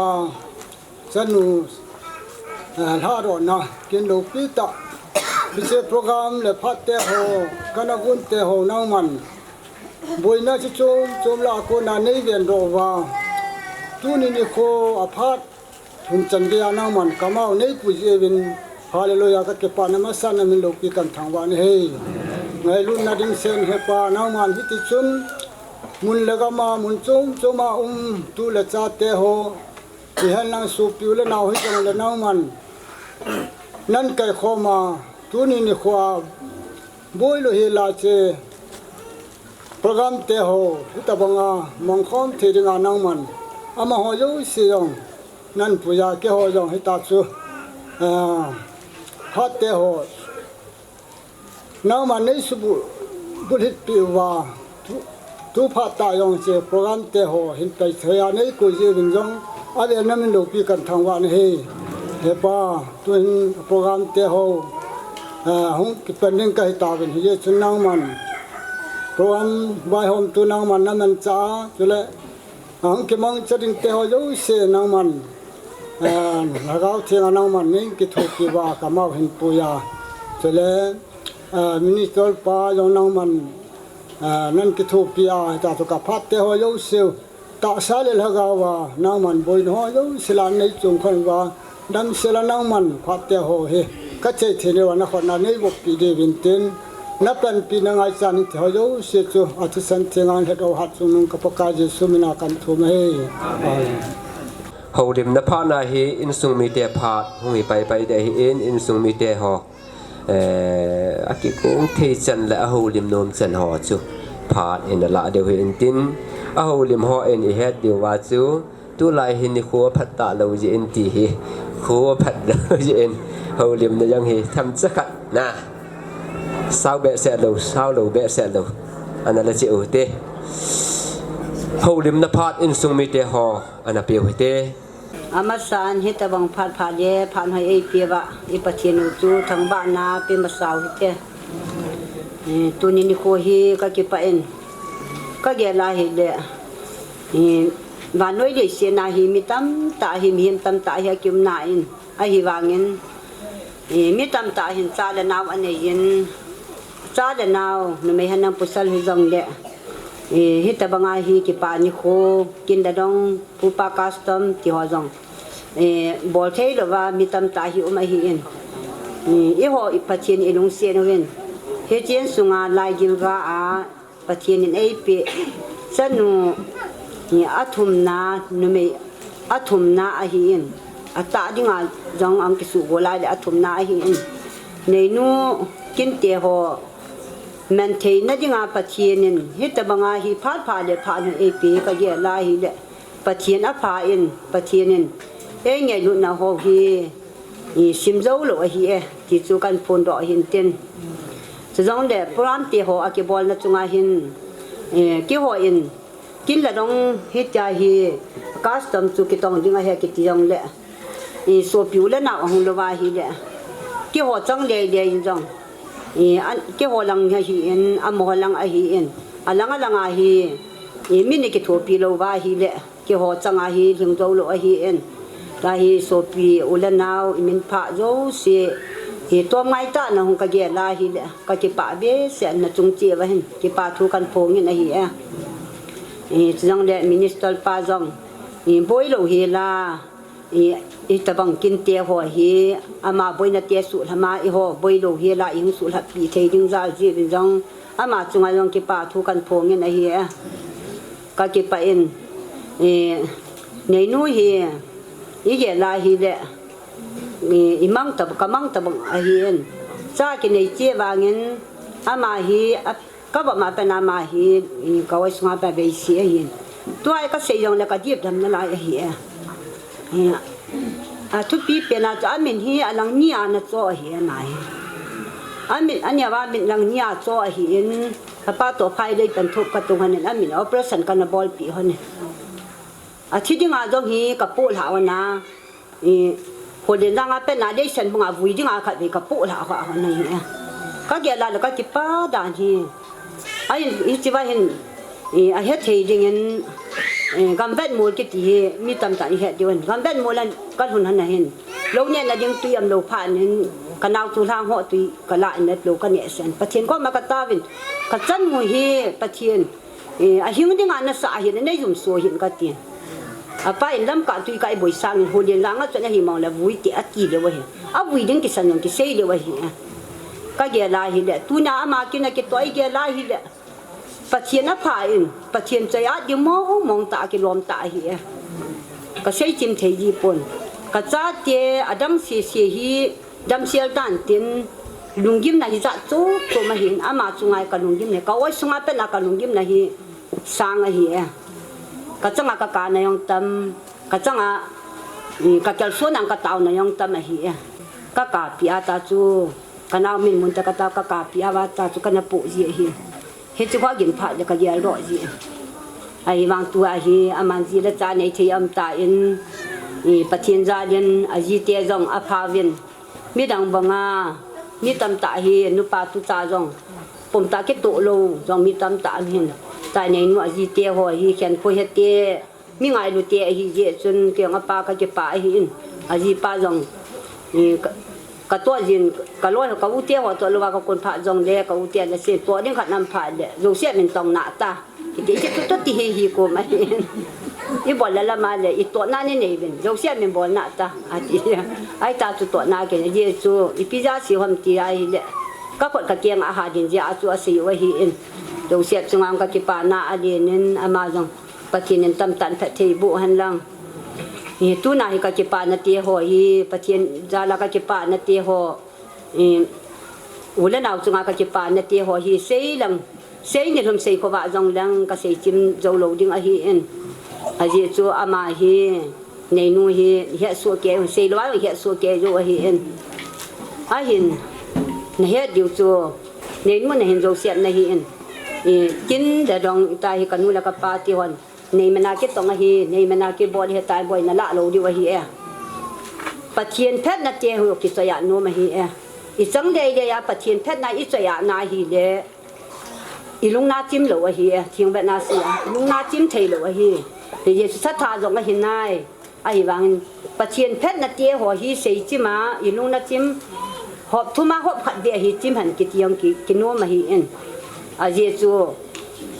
chanu, eh, lhadohna, kin loupi tah. Hiche program le phat teho, kana gun teho nangman boina chi chom chom lah a kona nei vendoh uva, tuni nikho a phat hun chan geiya nangman kamau nei puijeh uvin, Hallelujah, kakipana masatna min loupi kan thangvah nahi. Ngailutna ding sen Hepa nangman hiti chun, mun le gam a, mun chom chom a um tu le cha teho, ihen lang sopi u le nao hijongle nangman nan kaikhom a, tuni nikho a boilou hila che program teho hitabanga mangkhom thei dinga nangman amaho jouse jong nan puija, keiho jong hita chu, ah, phat teho nangman nei subulhit peh uva, tu, tu phat tah jong hiche program teho hin pai thei a nei koi jeh uvin jong Avel na min loupi kan thangvah na hi. He Pa, tuhin program te ho, eh, hung kipan ding ka hi tauvin, hijeh chun nangman program vaihomtu nangman na manchah a, chule hung kimangcha ding te ho jouse nangman, eh, Lhagao Theng a nangman nei kithopi uva ka mao hin pui a. Chule, eh, Minister pa jong nangman, eh, nan kithopi a, hita chu ka phat te ho jouse u tahsa le lhagao a nangman boina ho jouse la nei chung khon uva, damsel a nangman phat te ho hi ka chei thei nau a na khut na nei voppi diuvin tin, na panpi na ngaichat in ti ho jouse chu a thisan theng a lhet o hat chungnung ka Pakai Jesu min a kan thum ahi. Amen. Houlimna phat na hi insung mite phat hung hi paipai ding ahin, insung mite ho, eh, a kikong thei chan le a houlim nom chan ho chu phat in a lah diu hi intin, a houlim ho in i het diu va chu, tulai hi nikho phat talou jeh in ti hi, kho phat lou jeh in, houlimna jong hi themcha khat na, sao behseh lou, sao lou behseh lou ana la cheh u te. Houlimna phat insung mite ho ana pe u hite. Amasan hitabang phat pha le phat hoi eipe uva i Pathen u chu thangvahna pe masa u hite. Eh, tuni nikho hi ka kipah in ka gel a hile, eh, vannoi leiset na hi mi tamtah hi, mihem tamtah hi a kium na in, ahivangin, eh, mi tamtah hin cha le nao a nei in, cha le nao, numei henlang pasal hijongle, eh, hitabang a hi kipa nikho, kin le dong, pupa custom ti ho jong, eh, bol thei louva mi tamtah hi um ahin. Eh, eiho i Pathen i lungset uvin, hiche insunga lai gilga a Pathen in eipeh chanu, eh, a thumna, numei a thumna ahin, a tah dinga jong ahung kisuhgol lai le a thumna ahin. Neinu Kinte ho man theina dinga Pathen in hitabang a hi phat pha le phat hoi eipe ka gel a hile, Pathen a pha in, Pathen in eingailutna ho hi, i, sim jou lou ahi e, ti chu kan phondoh ahin tin. Chujongle program te ho a kibolna chunga hin, eh, keiho in, kin le dong hitia hi custom chu kitong ding ahi kiti jongle, i, sopi u le nao ahung louva hile, keiho chang lele in jong, i, an, keiho lang ahin, amaho lang ahin, alang alang a hi, i, min i kithopi louva hile, keiho chang a hi lhing jou lou ahin. Tahi sopi u le nao i min pha jouse, i, tom ngaitah na hung ka gel a hile, ka kipah behseh in na chung cheh uva hin kipa thu kan phong in ahi e. I, chujongle minister pa jong, i, boi lou hel a, i, hitabang Kinte ho hi ama boina te suhlham a, eiho boi lou hel a i hung suhlhap pi thei ding jal jeh uvin jong ama chunga jong kipa thu kan phong in ahi e. Ka kipah in, eh, neinu hi i gel a hile, eh, i mang ta, ka mang tabang ahin. Cha kinei cheh vangin ama hi, a, ka vop ma pen ama hi, eh, ka oi sunga pa veisi ahin. Tua hi ka sei jongle ka dip dam nalai ahi e. Eh, a thupi pen a chu a min hi a lang ni a na cho ahi e ama hi. A min, a neo a min lang ni a cho ahin. Ka pa toh phai lei pan thup ka tung hon in, a min operation kana bolpi hon in. A thi dinga jong hi ka poh lha hon a. I, Holenjang a pen a leiset banga vui dinga khatvei ka poh lha hon ahi e. Ka gel a le ka kipah dan hi. Ahin, hiche va hin, i, a hethei dingin, i, gamvet mol kiti hi mi tamtah in het diu ahin. Gamvet mol a ka lhun hon ahin. Lou nehna ding tui um lou phat in, ka nao chu lhang ho tui ka la in, lou ka neh sen. Pathen koma ka taovin, ka chanu hi Pathen, eh, ahing dinga nasah ahin, nei jumso hih in katin. Apa in lamkah tui ka iboi sangin, Holenjang a chun ahi mong le vui te ati leu ahi. Avui ding kisan jong kisei leu ahi. Ka gel a hile, tuna ama kin a kitoi gel a hile, Pathen apha in, Pathen choi-at ding mong mong tah a kilom tah ahi e. Ka seichim thei ji pon. Ka chate adang sese hi damsel tan tin, lunggimna hi jat chom chom ahin, ama chunga hi ka lunggimna hi, ka oi sunga pen a ka lunggimna hi sang ahi e. Ka changa ka kana jong tam, ka changa, mm, ka kalsonna ka taona jong tam ahi e. Ka kapi a ta chu, ka nao min mun ta ka ta, ka kapi a va ta chu kana poh ji ahi. Hichu ka gin phat le ka geldoh ji. Ahivang tua hi, aman ji le cha nei thei um tan, I Pathen jal in ajite jong aphauvin. Midang banga, mi tamtah hi, nupa tucha jong pumtah kitoh lou jong mi tamtah ahin. Chai neinu ajite ho hi, khenkho hete, mi ngailute ahi jeh chun, kei jong apa kakipah ahin. Ajipa jong, i, ka, katoh jin, kaloi, ka ute ho toh louva kakon phat jongle, ka ute le sin toh ding khat nam phat le, Joseph in tong nata. Kiti, kiti tu, tu ti hi hi ko ma hin. Ibol le lama le, itohna ninei uvin. Joseph in bol nata, ati. Ahita chu tohna kei, Jesu, ipi jeh a si ham ti ahile. Kakhut kakeng a hadin jeh a chu asei u ahin. Joseph chunga kakipana alen in ama jong Pathen in tamtah in phatthei boh hen lang. Hi tuna hi kakipana te ho hi, Pathen jal a kakipana te ho. I, u le nao chunga kakipana te ho hi sei lang, sei nilhum sei khovah jong lang kasei chim jou lou ding ahin. Ajeh chu ama hi, neinu hi, hetsoh kei, sei lou a hetsoh kei jou ahin. Ahin, nahet diu chu, neinu nahin Joseph nahin. I, kin da dong ta hi kanu le kapa ti hon. Nei mana kitong ahi, nei mana kibol hi tai boi nalah lou diu ahi e. Pathen phatna te ho kichoi a nom ahi e. Ichang lei lei a Pathen phatna ichoi a na hile. Ilungna chim lou ahi e, thingvetna si a. Ilungna chim thei lou ahi. Hi Jesu satha jong ahi nai. Ahivangin Pathen phatna te ho hi sei chim a, ilungna chim. Hop thum a hop khat beh hi chim hen kiti jong ki, kinom ahin. Ajeh chu,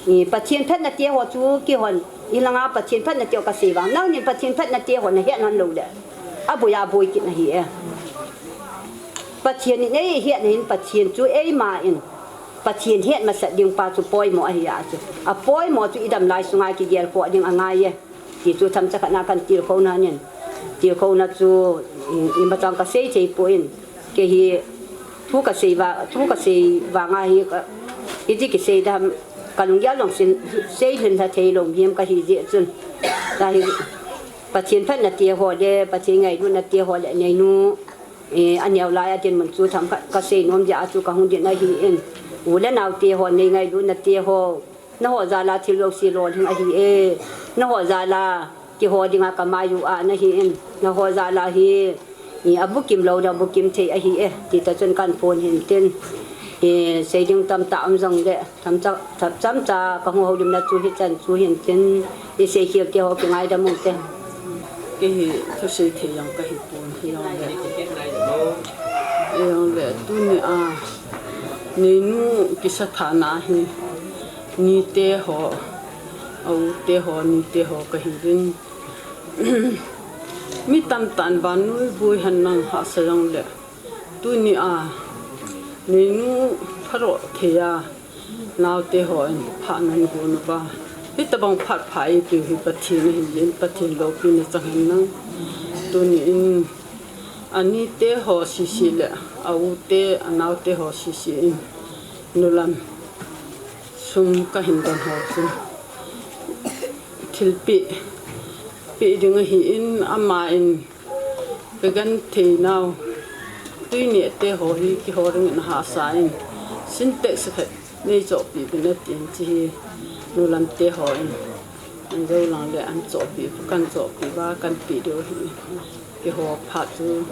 i, Pathen phatna te ho chu kihon, ilanga Pathen phatna te ho kasei vang. Nangnin Pathen phatna te ho nahet hon lou le. Aboi aboi kit nahi e. Pathen in eihet na hin Pathen chu eima in. Pathen het masat ding pa chu poimo ahi a chu. Apoimo chu idam lai sunga kigel khoh ding angai e. Ti chu themcha khat na kan tilkhouna nin. Tilkhouna chu, i, imacha kasei thei poi. Kei hi thu kasei va, thu kasei vanga hi ka, iti kisei dam, kalunggel jong sin, sei lhin lha thei lou mihem kahi jeh chun. Tahi, Pathen phatna te ho le, Pathen ngailutna te ho le, neinu, i, aneo lai a dinmun chu themkhat kasei nom jeh a chu kahung din ahin. U le nao te ho, nei ngailutna te ho, Naho jal a thil jouse lolhing ahi e. Naho jal a kiho dinga kamai u a nahin. Naho jal a hi, i, abukim lou ding bukim thei ahi e. Ti ta chun kan phon hin tin. I, sei ding tamtah um jongle, tamcha, tam, tamcha kahung houlimna chu hichan chu hin tin. I, sei khel te ho kingaidam u te. Kei hi thusei thei jong kahi pon hijongle. Hijongle, tuni a, neinu kisa thana hi. Nite ho, a u te ho, nite ho kahi din. Mi tamtah in vannoi boi hen lang hahsa jongle. Tuni a, neinu pharoh thei a, naote ho in phat nan gon uva. Hitabang phat pha eipiu hi Pathen ahin, Pathen loupina chang hen lang. Tuni in, anite ho sese le, a u te, anaote ho sese in, nulam. Sum kahin don ho chu thilpeh, peh ding ahin ama in kagenthei nau. Tui neh te ho hi kihou dingin ahahsa in Sintex khat neichohpeh uvin atin hiche hi nulam te ho in anjou lang le anchohpeh, kanchohpeh uva kanpeh diu ahi. Keiho phat chu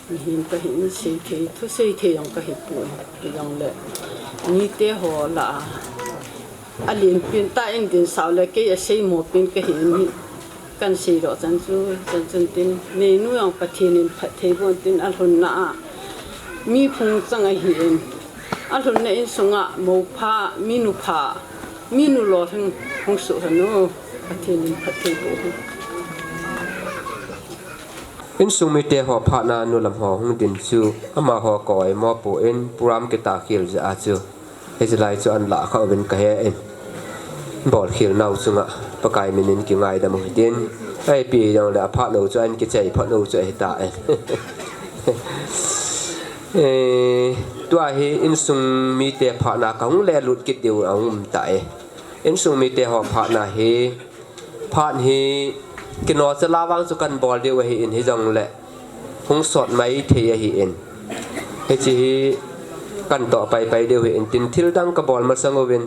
mihem kahin seithei, thuseithei jong kahipoi. Hijongle, mite ho lah a, alenpen tah in dinsau le kei aseimo pen kahin hi, kanseidoh chan chu, chan chun tin, neinu jong Pathen in phatthei boh in tin alhunna a, mi phung chang ahin, alhunna insunga mou pha, minu pha, minu lolhing hung soh hen o, Pathen in phatthei boh hen. Insung mite ho phatna nulam ho hung din chu amaho kaoimo pon program kitahkhel jeh a chu hiche lai chu anlah kha uvin kahe in, bolkhel nau chunga Pakai min in kingaidam u hitin, ipi jongle aphat nau chu ahin kichai phat nau chu ahitai. Eh, tua hi insung mite phatna kahung lelut kit diu ahung um tai. Insung mite ho phatna hi, phat hi kinoh chala vang chu kanbol diu ahin hijongle hung sot maithei ahin. Hiche hi kantoh paipai diu ahin tin thildang kabol masang uvin.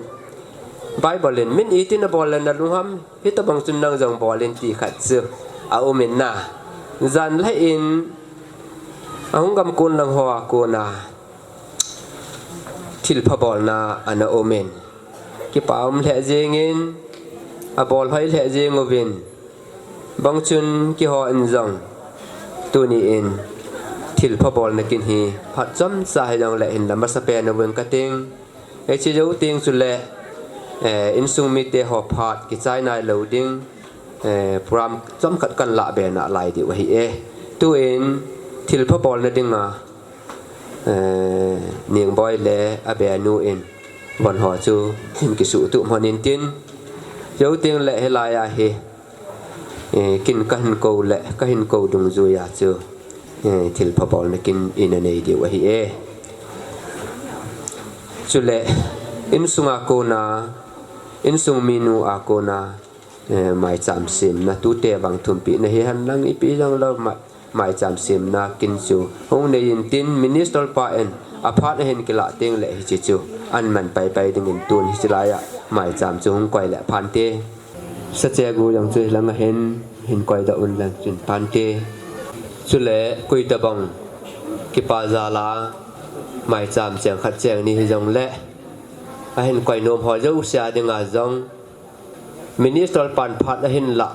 Bible in min itin abol le nalung ham, hitobang chun nang jong bol in ti khat chu aum in na. Jan lheh in ahung gamkon lang ho a kona thilpha bolna ana um in, kipa um lheh jengin, abol hoi lheh jeng uvin, bang chun kihou in jong tuni in thilpha bolna kin hi phat chomcha hijongle hin la masapen uvin kating. Hiche jou teng chule, eh, insung mite ho phat kichai nailou ding, eh, program chomkhat kan lah be nalai diu ahi e. Tuin thilpha bolna dinga, eh, Ningboi le abenu in von ho chu hin kisuhtup hon intin. Jou teng le hilai a hi, eh, kin kahin kou le, kahin kou dungjuia chu, eh, thilpha bolna kin ina nei diu ahi e. Chule, insunga kona, insung minu a kona, eh, maicham semna tute vang thumpina hihen lang ipi jong lou ma-, maicham semna kin chu hung nei intin, minister pa in aphat ahin kilah teng le hiche chu aman paipai dingin tun hiche laiya maicham chu hung koi le phante. Sache gu jong chu hilanga hin, hin koidoh un lang chun phante. Chule koitabang kipa jal a maicham cheng khat cheng ni hijongle ahin koi nom ho jouse a dinga jong minister pan phat ahin lah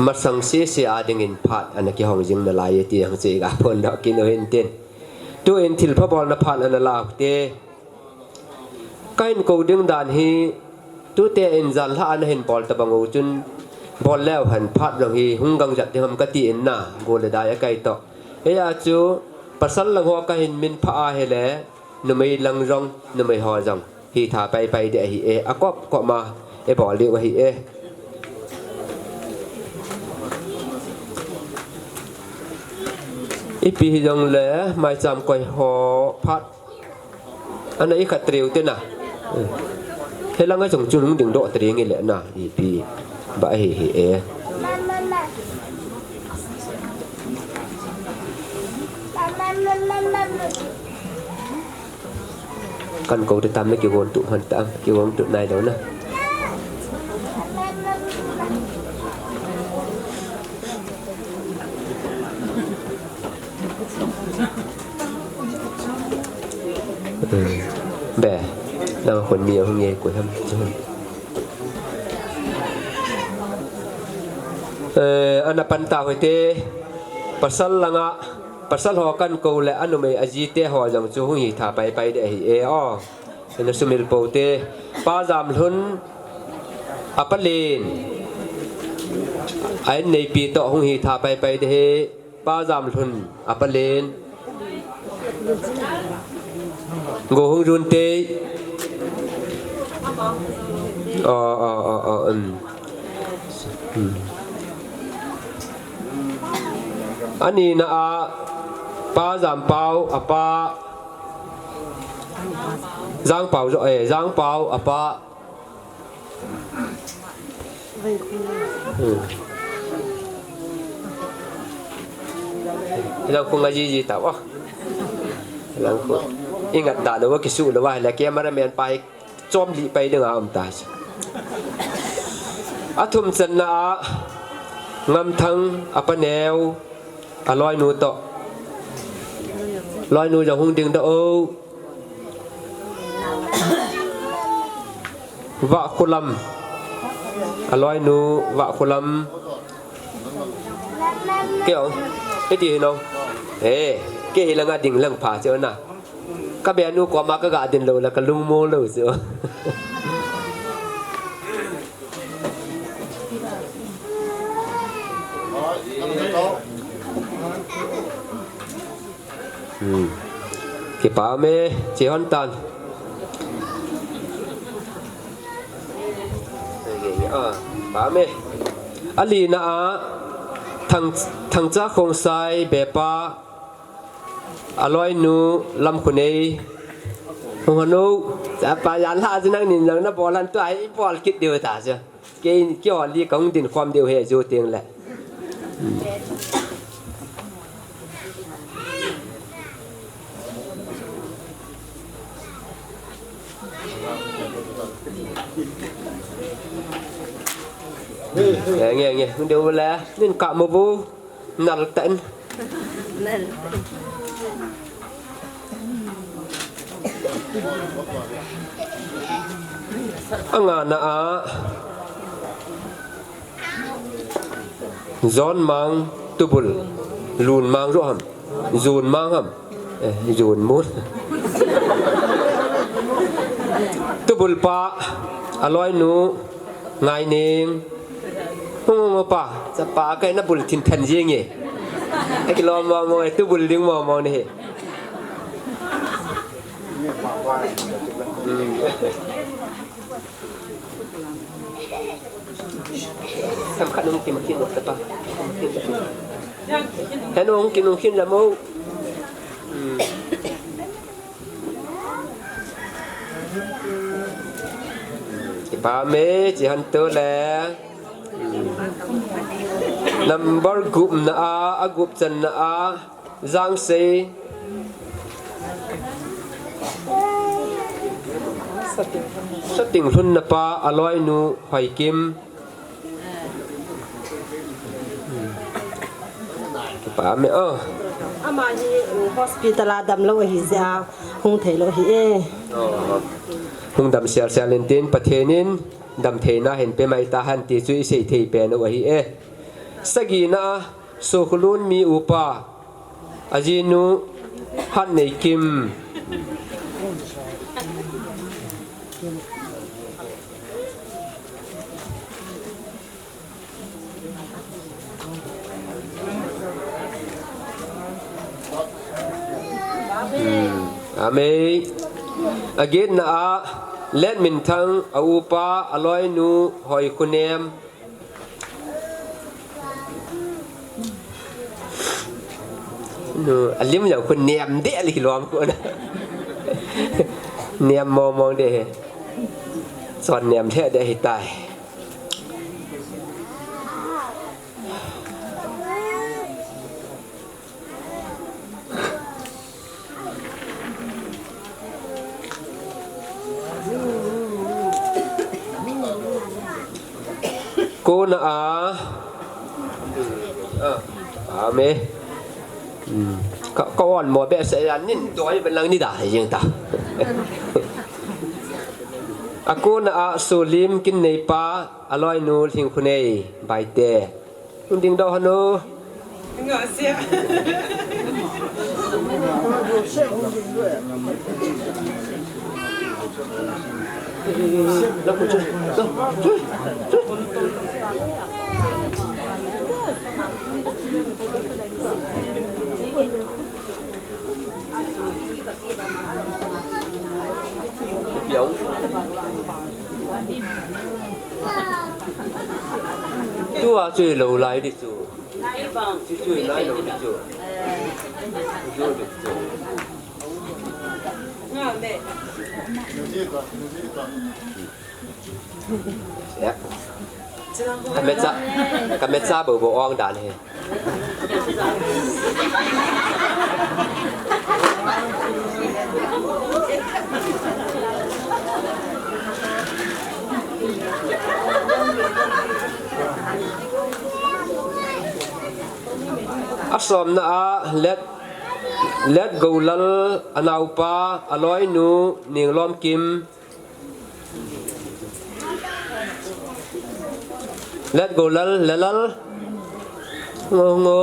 masang sese a dingin phat ana kihong jing nalai e ti jong chu iga phondoh kit u hintin. Tuin thilpha bolna phat ana lah u hite. Kahin kou ding dan hi, tute in jan lha ana hin bol tabang u chun, bol leu hen phat jong hi hung gang jat ding ham kati in na, go le dai akai toh. Hia chu, pasal lang ho kahin minphah ahile, numei lang jong, numei ho jong hitha paipai ding ahi e, akop kop ma ibol diu ahi e. Ipi hijongle, maicham koi ho phat ana ikhat triu te na. Hilanga jong chun hung dingdoh tading ile na, ipi ba hi hi e. Kan kou te tam na, kigon tup hon tam, kigon tup nailou na. Be, nang khun mi ahung nge koi ham. Eh, ana pan tau hite, pasal langa, pasal ho kan kou le anumei ajite ho jong chu hung hitha paipai ding ahi e o. Ina sumil pou te, Pa Jamlhun, apa Len, a inneipi toh hung hitha paipai ding ahi. Pa Jamlhun, apa Len. Go hung jun te. O, o, o, o, um. Hmm. Ani na a, Pa Jampau, apa. Jangpau jo, eh, Jangpau, apa. Hmm. Langkhung ajiji tau a. Langkhung. Ingat da lou, kisu lou, le cameraman pa hi chom li pai ding a um ta. Athum channa a, Ngamthang, apa Neo, aloinu toh. Loinu jong hung ding da o. Vahkhulam. Aloinu Vahkhulam. Kei o. Iti hi no. Eh, kei hi langa ding lang pha chu na. Ka benu koma ka ga ding lou la ka lungmong lou chu. Hmm. Kipa me, che hon tan. Ah, pa me. Alina a, Thang, Thangcha Khongsai, bepa, aloinu, Lamkhunei. Hung hanu, chapa jan lha jinang nin jang na bol han tu ai, bol kit diu ta chu. Kei, kei oli kong din khom diu he ju ting le. Nge, nge, nge, hung diu le, nin ka mo bu. Nal tan. Nal. Angana a John Mang Tubul, Lun Mang Roham, Jun Mang Ham, eh, Jun Mun. Tubul pa, aloinu, Ngaineng. Hung, hung, pa, chapa, kaina bul thin than jing e. Akilom mo mo, tu bul ding mo mo ni he. Sam khat nung kim kim mo chapa. Hen nung kim nung kim la mo. Kipa me, chi han tu le. Number gup na a, a gup chan na a, Jang Sei. Sating hlun na pa, aloinu, Hoi Kim. Kipa me o. Ama hi, um, hospital a damlou ahi jeh a hung theilou ahi e. Hung dam sel sel in tin Pathen in damtheina hin pe mai tahen ti chu i sei thei pen u ahi e. Sagina a Sokhulun mi upa ajinu Hatneikim. Hmm. Amei. Agetna a Letminthang a upa aloinu Hoikhunem. Nu, alim jong khu nem de ali kilom khu na. Nem mong mong de he. Chon nem the de hi tai. Kona a. Ame. Ka, ka on mo be se ya nin doi be lang ni da jing ta. Akona a Solim Kinneipa, aloinu Lhingkhunei, Baite. Hung ding doh hanu. Tua chu lou lai di chu. Chu chu lai lou di chu. Chu di chu. Ka mecha, ka mecha bo bo ong dan he. Asomna a Let, Let Golal anaopa aloinu Ninglom Kim. Let Golal, Lalal. Ngo, ngo.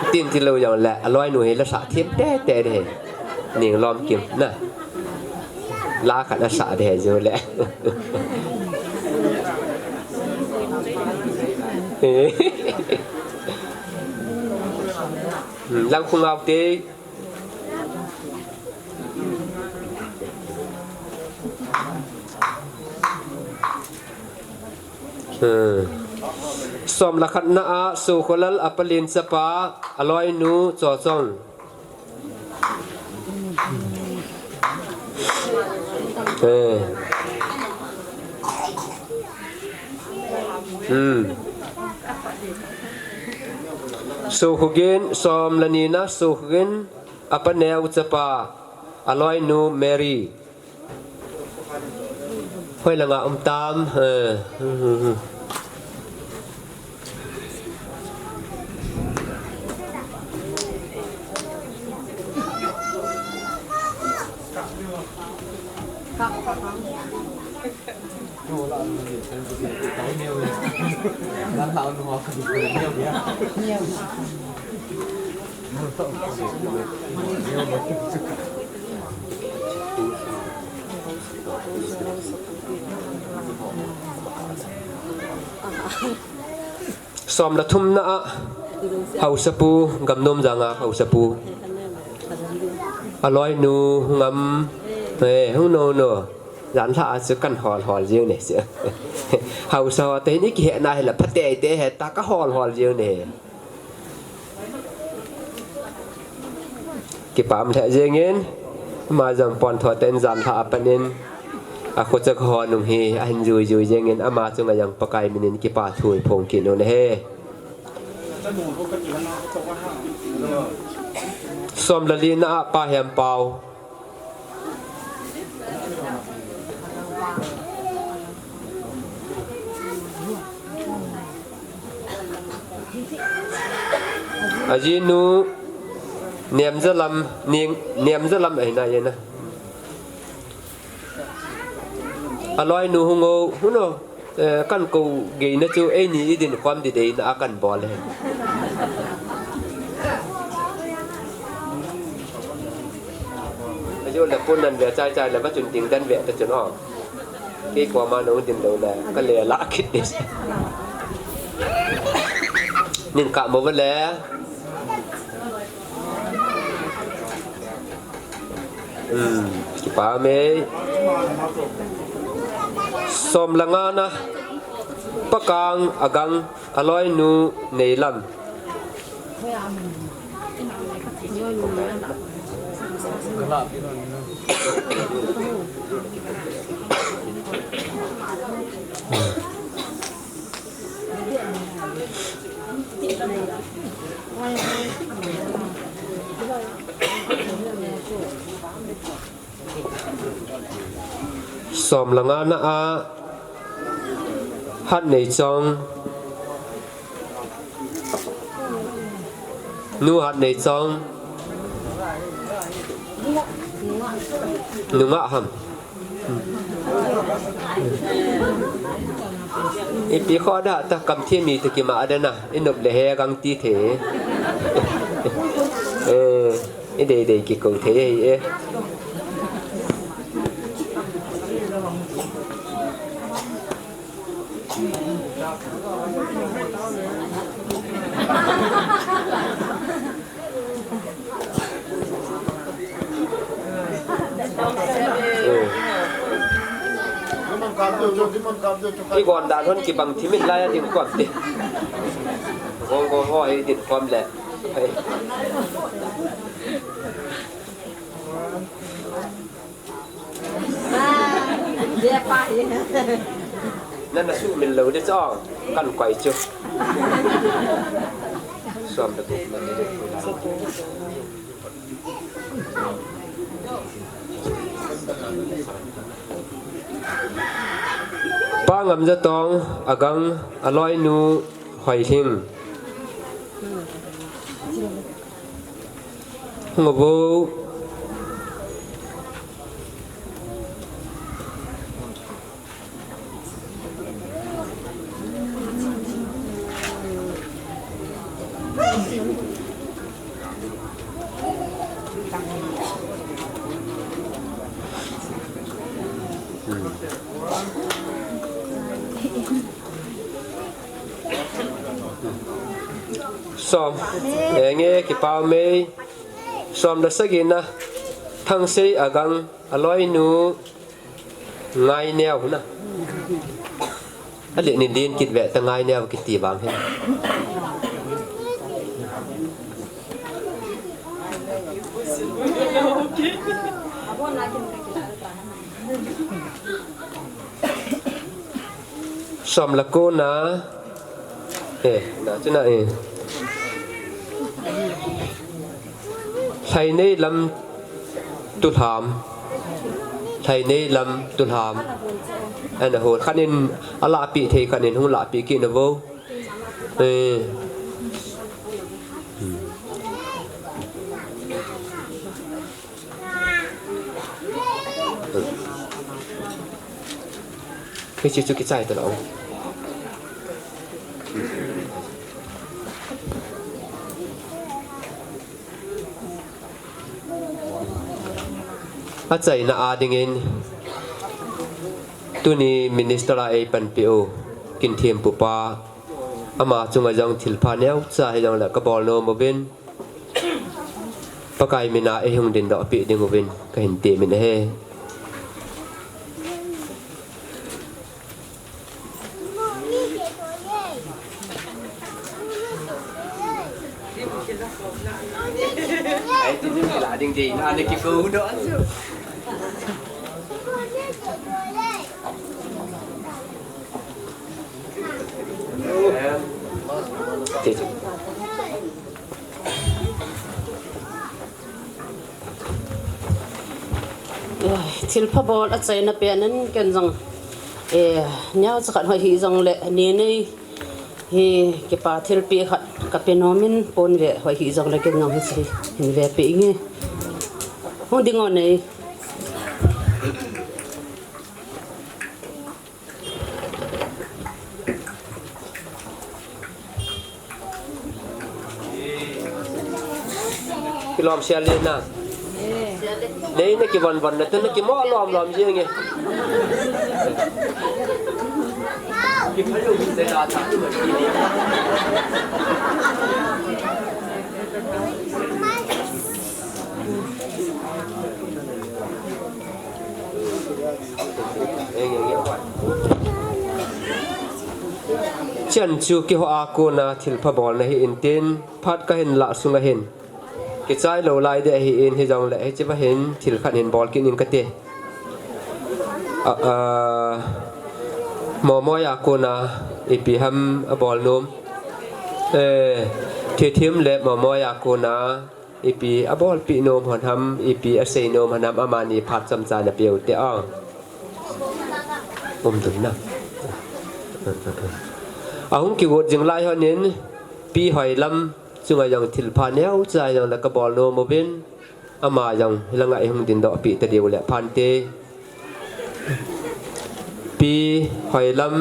Tin ti lou jong le, aloinu hi la sa thim te te de. Ninglom Kim na. La khat na sa de ju le. Hmm, lang khung au te. Hmm. Som le khatna a Sokholal a palin chapa, aloinu Chochong. Eh. Hmm. Sokhogin, som le nina, Sokhogin a paneo chapa, aloinu Mary. Hoi langa um tam. Eh. Som le thumna a, Haosapu, Gamnomjang a Haosapu. Aloinu, hung am, eh, hung no no. Janlha a chu kan hol hol jing ne chu. Haosa ho te hin i kihe na hi la, phatei te he ta ka hol hol jing ne. Kipah um lheh jengin, ama jong pontho ten janlha a panin, a khochak ho nung hi, ahin jui jui jengin, ama chunga jong Pakai minin kipa thu i phong kit u ahi. Som le lina a Pa Hempau. Ajinu Nemjalam, Ning, Nemjalam ahi nai na. Aloinu hung o, hung o, eh, kan kou gei na chu eini i dinkhom ding dei na a kan bol e. Ajo le pun nan ve chai chai le va chun ding dan ve ta chun o. Kei koma nung din lou le, ka le la kit ni. Nin ka mo le. Hmm, kipa me. Som le ngana, Pakang Agang, aloinu Neilam. Som le ngana a, Hatneichong. Nu Hatneichong. Nungah ham. Ipi khoh da ta kam thi mi te kima adena. I nop le he gang ti the. Eh. I dei dei kikou thei ahi e. I gon dan hon kibang thim in lai a ding kop ti. Gong gong ho hi din kop le. Hei. Nana sumil lou di chu, kan koi chu. Som da ko. Pa Ngamjatong, Agang, aloinu Hoihling. Hung uvo. Som. Enge, kipa um e. Som le sagina, Thangsei Agang, aloinu Ngaineo na. Ale ni din kit ve ta Ngaineo kiti vang hin. Som le kona. Eh, na chu na, eh. Lhaineilam Tulham. Lhaineilam Tulham. Ana hol khat in alahpeh thei khat in hung lahpeh kit na vo. Eh. Hmm. Hiche chu kichai ta lo. Achaina a dingin tuni minister a eipanpi u Kinthempu pa, ama chunga jong thilpha neocha hijongle kabol nom uvin. Pakai mina eihung dindoh peh ding uvin kahin temin ahi. Thilpha bol achaina pen in ken jong, eh, neocha khat hoi hijongle, ni nei hi kipa thilpeh khat kape nom in pon ve hoi hijongle ken jong hiche hin vepeh inge. Hung ding o nei. Kilom sia le na. Nei na kivon von na tu na kimo lom lom jing e. Chan chu kiho a kona thilpha bolna hi intin phat kahin lah sunga hin kichai lou lai ding ahin, hijongle hiche va hin thil khat hin bol kit ing kate. A, a, Momoi a kona ipi ham abol nom. Eh, Thithem le Momoi a kona ipi abolpeh nom hon ham, ipi asei nom hon ham, amani phat chomcha napeh u te a. Um dun na. Ahung kigot jing lai hon in, Pi Hoilam chunga jong thilpha neocha jong la kabol nom uvin, ama jong hilanga eihung dindoh peh ta diu le phante. Pi Hoilam.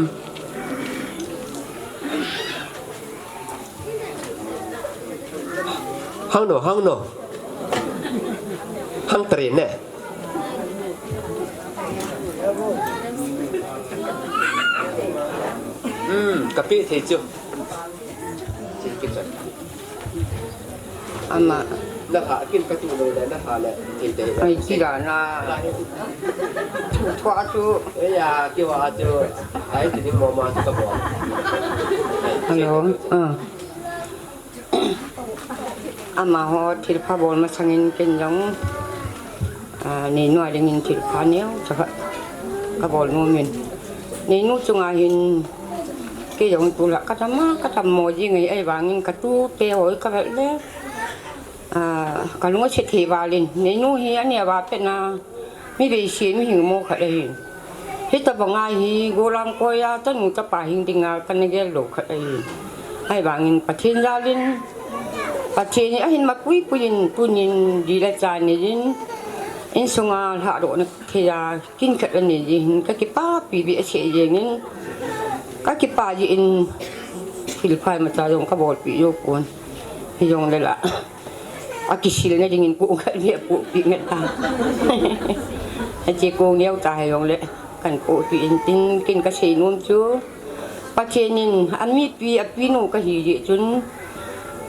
Hang no, hang no. Hang tare ne. Hmm, kapeh thei chu. Ama. Na ha kin ka tu lo le, na ha le, kin te. Ai, kila na. Thua chu. Eh, ya, kiva chu. Ai, ti ni mo ma chu ka mo. Hello. Ah. Amaho thilpha bol masangin ken jong, ah, neinu a dingin thilpha neocha khat kabol nom in. Neinu chunga hin kei jong tulha kadam a, kadam mo jing ahi, ahivangin katute ho kavet le, ah, kalung aset thei val in. Neinu hi aneo a pet na, mi veise, mi hingmo khat ahi. Hitabanga hi gollhang koi a chanu chapa hing dinga kana gel lou khat ahi. Ahivangin Pathen jal in, Pathen in ahin mapui pui in tunin dil a cha nei in, insunga lhadohna thei a kin khat anei jeh hin kakipapi beh aseh jeng in, kakipah jeh in thilpha imacha jong kabolpeh jou pon. Hijongle la akisil na dingin kong khat beh apohpeh ngen ta. Hiche kong neocha hijongle kahin pohpeh in tin, ken kasei nom chu, Pathen in amipi apinu kahi jeh chun,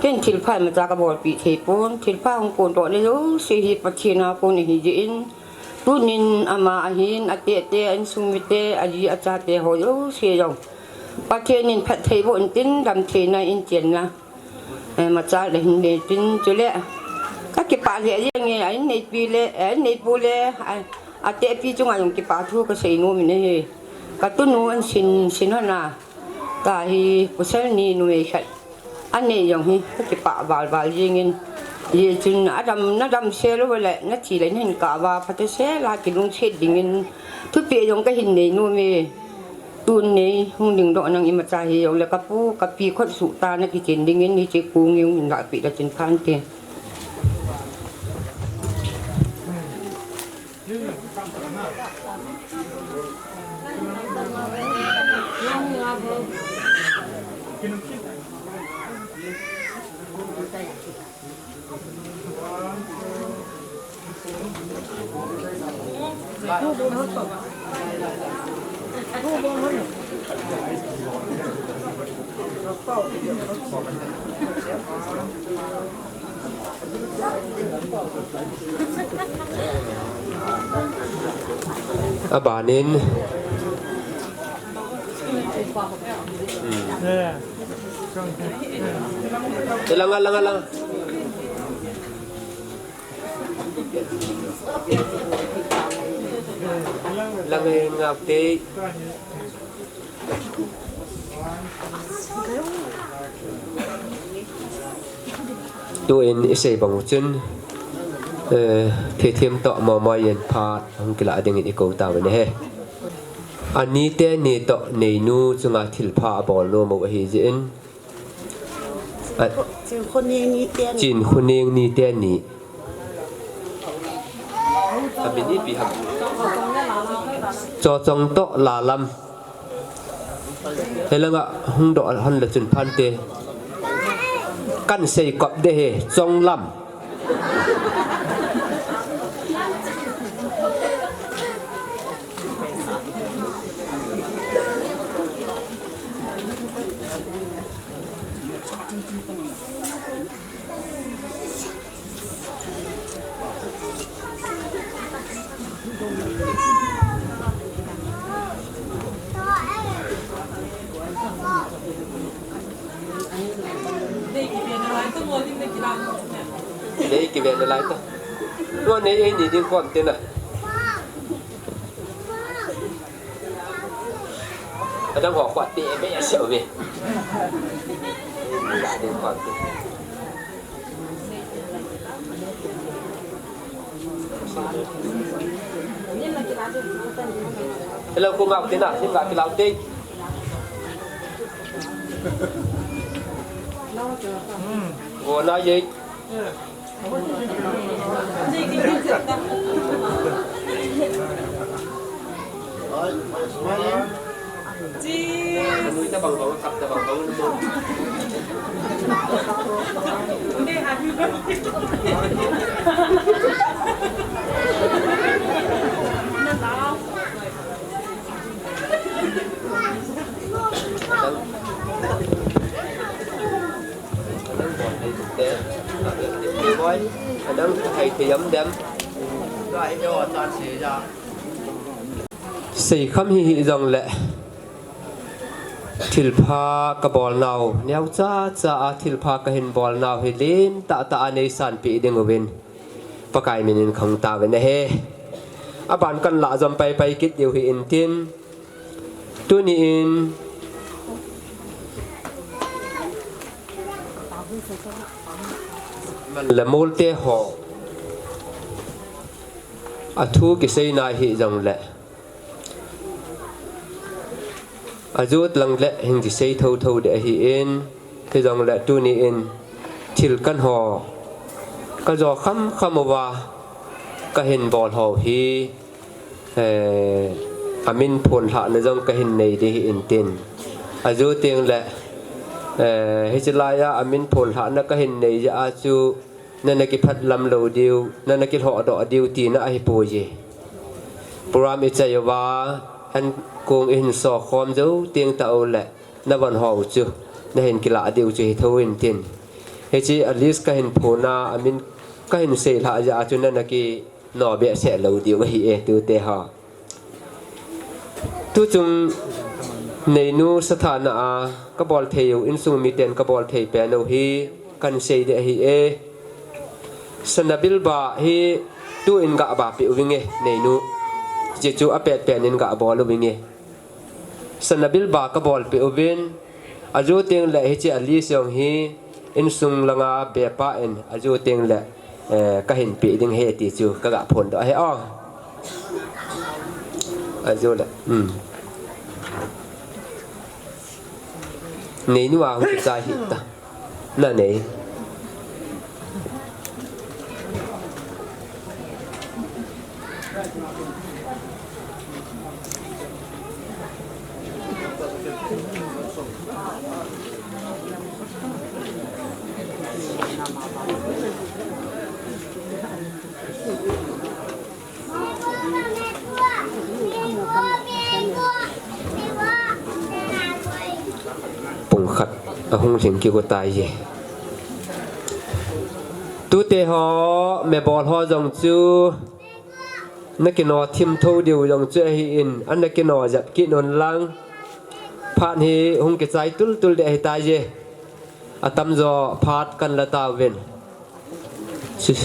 ken thilpha imacha kabolpeh thei pon, thilpha hung kondohna jouse hi Pathen a kon ahi jeh in, tunin ama ahin, atehte, insung mite, aji achate ho jouse jong Pathen in phattheiboh in tin, damtheina, inchenna, eh, machal ahin nei tin, chule kakipah lheh jeng e, a inneipi le, a inneipu le, a, atehpi chunga jong kipa thu kasei nom in ahi. Katunu ahin sin, sin hon a, tahi pasal ni numei khat anei jong hi kakipah valval jeng in, Hijeh chun nadam, nadam sel uva le, nathi le nahin kah uva, phatah sel a kilungset dingin, thupeh jong kahin nei nom e. Tun nei, hung dingdoh nang imacha hijongle kapu, kapi khut suhtan a kichen dingin, hiche kong in hin lahpeh le chun phante. Abanin. Hmm. Langa, langa, langa. Langa ngap te. Tuin isei bang u chun, eh, thithem toh momo in phat hung kilah dingin ikou tauvin ahi. Ani teni toh Neinu chunga thilpha abol nom u ahi jeh in. A, Chin Khoneng ni teni. Chin Khoneng ni teni. Amin ipi ham. Chochong toh Lalam. Helanga hung doh hon le chun phante. Kan sei kop de he, Chonglam. Nei kive nalai ta. Mo nei ei ni ding khom te na. Adang ho khom te be a se o be. Ding khom te. Hello, kung ngap tina, sim ngap kilau te. Go na ye. Seikham hi hih jongle, thilpha kabol nau, neocha cha a thilpha kahin bol nau hi len tah tah a neisanpeh ding uvin Pakai minin kahung tauvin ahi. Aban kan lah jom paipai kit diu hi intin, tuni in man le mol te ho a thu kiseina hi jongle, ajot lang le hin kisei thotho ding ahin, hijongle tuni in thil kan ho kajo kham kham uva kahin bol ho hi, eh, amin phonlhahna jong kahin nei ding hi intin. Ajot teng le, eh, hiche lai a amin phonlhahna kahin nei jeh a chu, nana kiphat lam lou diu, nana kilhoh doh diu tina ahipoi e. Program ichai uva, an kong ihin so khom jou teng tah u le, navon ho chu nahin kilah diu chu hitho intin. Hiche a list kahin phon a, amin kahin seilhah jeh a chu nana kinoh behseh lou diu ahi e, tute ho. Tuchung Neinu sathana a kabol thei u, insung miten kabol thei pen u hi kahin sei ding ahi e. Sana bilba hi tuin gah ba peh uvin e, Neinu. Hiche chu apet pen in gah bol uvin e. Sana bilba kabol peh uvin, ajot teng le hiche a list jong hi insung langa bepa in aju teng le, eh, kahin pe ding ahi ti chu kaga phondoh ahi o. Aju le, um. Neinu a hung kichai hih ta. Na nei. Pung khat ahung lhing kit u tai e. Tute ho, mebol ho jong chu na kino thim tho diu jong chu ahi in, ana kino jep kit un lang. Phat hi hung kichai tul tul ding ahi tai e. Atam jo phat kan la tauvin. Sis,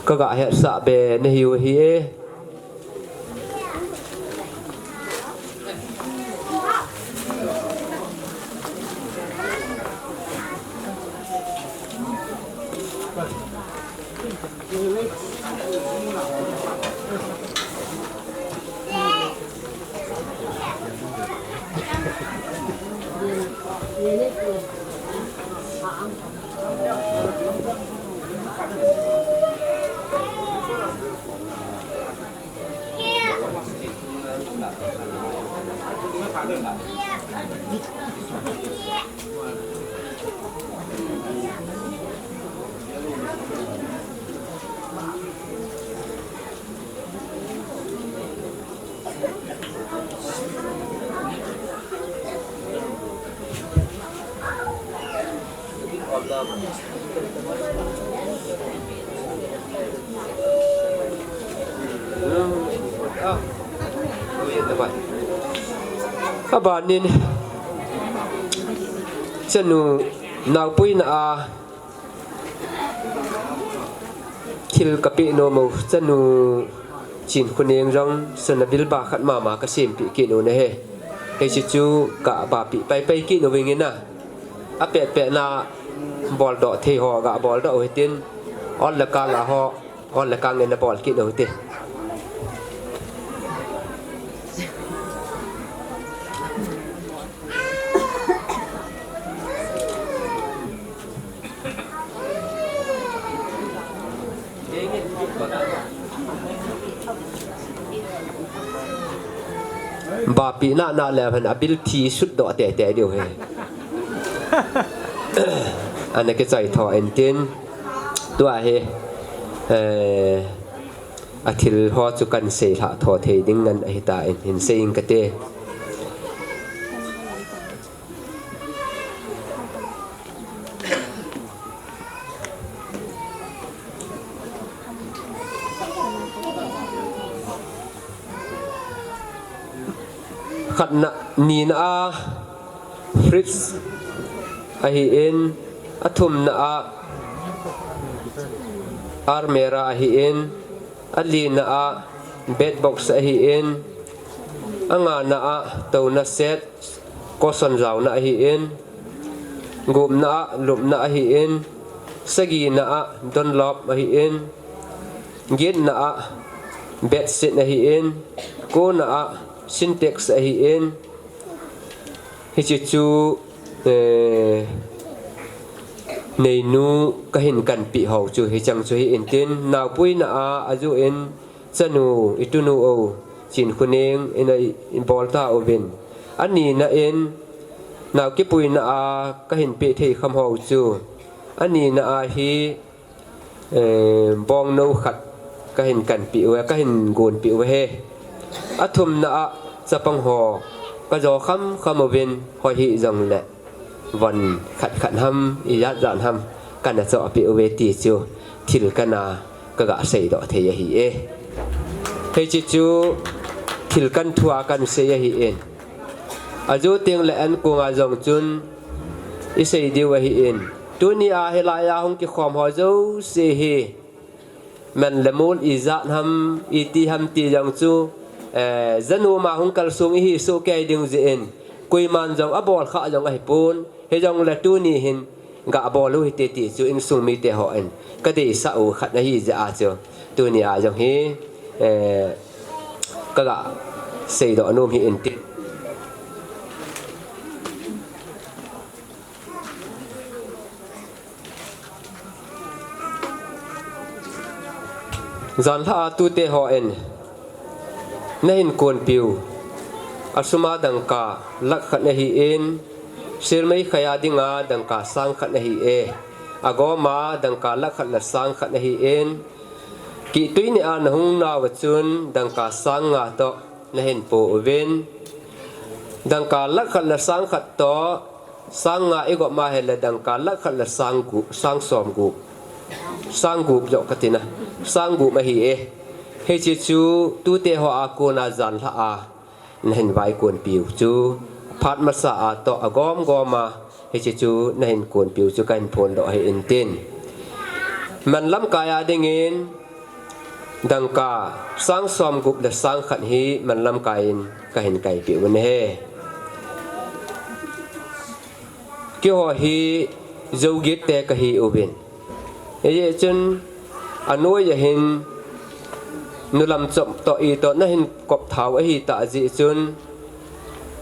kaga hetsah be nahiu ahi e. Abanin, chanu naopuina a thil kapeh nom u, chanu Chinkhoneng jong suna bilba khat mama kasempeh kit u ahi. Hiche chu kabapi paipai kit u vingin a, apet pet na boldoh thei ho ga boldoh u hitin, ol le kang a ho, ol le kang in nabol kit u hite. Bapi nana le hen abil thi sut doh tete diu ahi. Ana kichai tho intin tua hi, eh, athil ho chu kan seilha tho thei ding ngen ahitan hin sei ing kate. Khatna, nina a fridge ahin, athumna a almirah ahin, alina a bed box ahin, angana a touna set, cushion jaona ahin, gupna a lupna ahin, sagina a Dunlop ahin, getna a bedsheet ahin, kona a Sintex ahin, hiche chu, eh, neinu kahin kanpeh ho chu hicheng chu hi intin, naopuina a, aju in, chanu, itunu u, Chinkhoneng, ina i, ibol tauvin. Anina in, nao kipuina a, kahin peh thei kham ho chu. Anina a hi, eh, bongnou khat kahin kanpeh u, kahin gonpeh u ahi. Athumna a, chapang ho, kajo kham kham uvin, hoi hih jongle. Von khat khat ham, ijat jat ham, kana chohpeh uve ti chu, thil kana, kaga seidoh thei ahi e. Hiche chu, thil kan thua kan sei ahin. Aju teng le ankonga jong chun, isei diu ahin. Tunia hilaiya hung kikhom ho jouse hi, man le mol ijat ham, iti ham ti jong chu, eh, januma hung kalsong ihi soh kei ding jeh in, koiman jong abol kha jong ahipon, hijongle tuni hin, gabol u hite ti chu insung mite hon kadeisah u khat ahi jeh a chu tunia jong hi, eh, kagaseidoh nom hi inte. Janlhah a tute hon nahin konpiu, asuma dangka lakh khat ahin, selmei khaia dinga dangka sang khat ahi e. Agoma dangka lakh khat le sang khat ahin, kihtui nia nahung nauva chun dangka sang nga toh nahin po uvin. Dangka lakh khat le sang khat toh sang nga igop ma hile dangka lakh khat le sang gup, sang som gup. Sang gup joh katina. Sang gup ahi e. Hiche chu tute hoa kona janlhah a nahin vaikonpiu chu phat masa a toh agomgoma hiche chu nahin konpiu chu kahin phondoh hi intin. Manlamkai a dingin dangka sang som gup le sang khat hi manlamkai in kahin kaipeh uvin ahi. Keiho hi Jogitte kahi uvin. Hijeh chun anoi ahin nulam chom toh itoh nahin kop thau ahitah jeh chun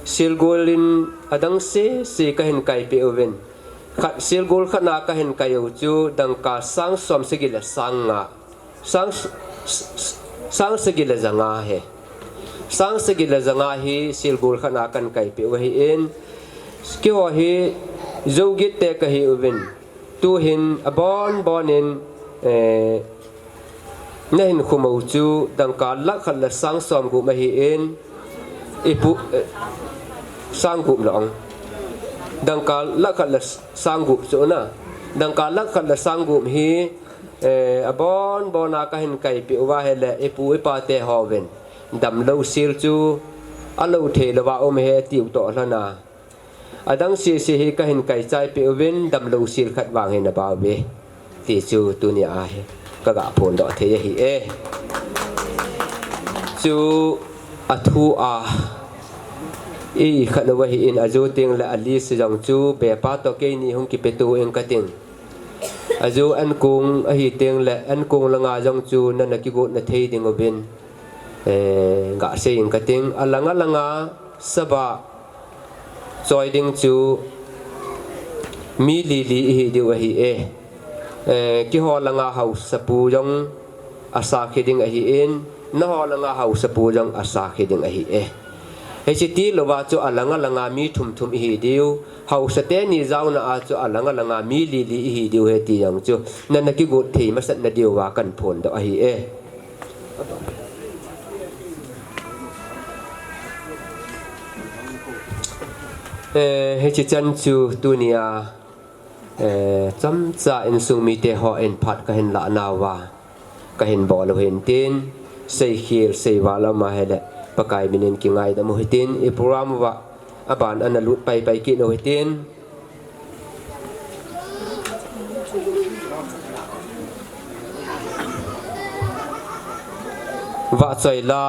selgol in adang sese kahin kaipeh uvin. Khat selgol khat na kahin kai u chu dangka sang som sagi le sang nga. Sang, s-, s-, sang sagi le janga hi. Sang sagi le janga hi selgol khat na kahin kaipeh u ahin. Keiho hi Jogitte kahi uvin. Tuhin abonbon in, eh, nahin khum u chu dangka lakh khat le sang som gup ahin. Ipu, eh, sang gup long. Dangka lakh khat le sang gup chu na. Dangka lakh khat le sang gup hi, eh, abonbon a kahin kaipeh uva hile ipu ipa te hovin damlou sel chu alou thei louva um ahi tiu toh lhona. Adang sese hi kahin kaichai peh uvin damlou sel khat vang hi nabau ve. Ti chu tunia hi kaga phondoh thei ahi e. Chu athu a ikhat uva hin ajo teng le a list jong chu bepa toh keini hung kipeto ing kating. Ajo ankong ahi teng le ankong langa jong chu nana kigotna thei ding uvin. Eh, gasei ing kating, alang alanga saba choi ding chu mi li li ihi diu ahi e. Eh, keiho langa haosapu jong asakhi ding ahin, nangho langa haosapu jong asakhi ding ahi e. Hiche tilouva chu alang alanga mi thum thum ihi diu, haosa teni jaona a chu alang alanga mi li li ihi diu ahi ti jong chu nana kigot thei masat nadiuva kahin phondoh ahi e. Eh, hiche chan chu tunia, eh, chomcha insung mite hon phat kahin lah nauva kahin bol u hintin, seikhel seival aum ahile Pakai minin kingaidam u hitin, i program uva aban ana lut paipai kit u hitin. Vahchoi la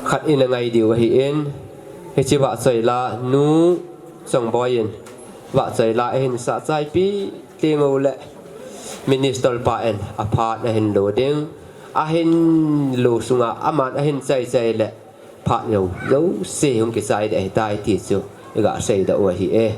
khat ina ngai diu ahin, hiche vahchoi la nu Chongboi in vahchoi la ahin sah chaipi teng uleh minister pa in aphat ahin lo ding, ahin lo sunga aman ahin chai chai leh phat jou jouse hung kichai ding ahitai ti chu iga seidoh u ahi e.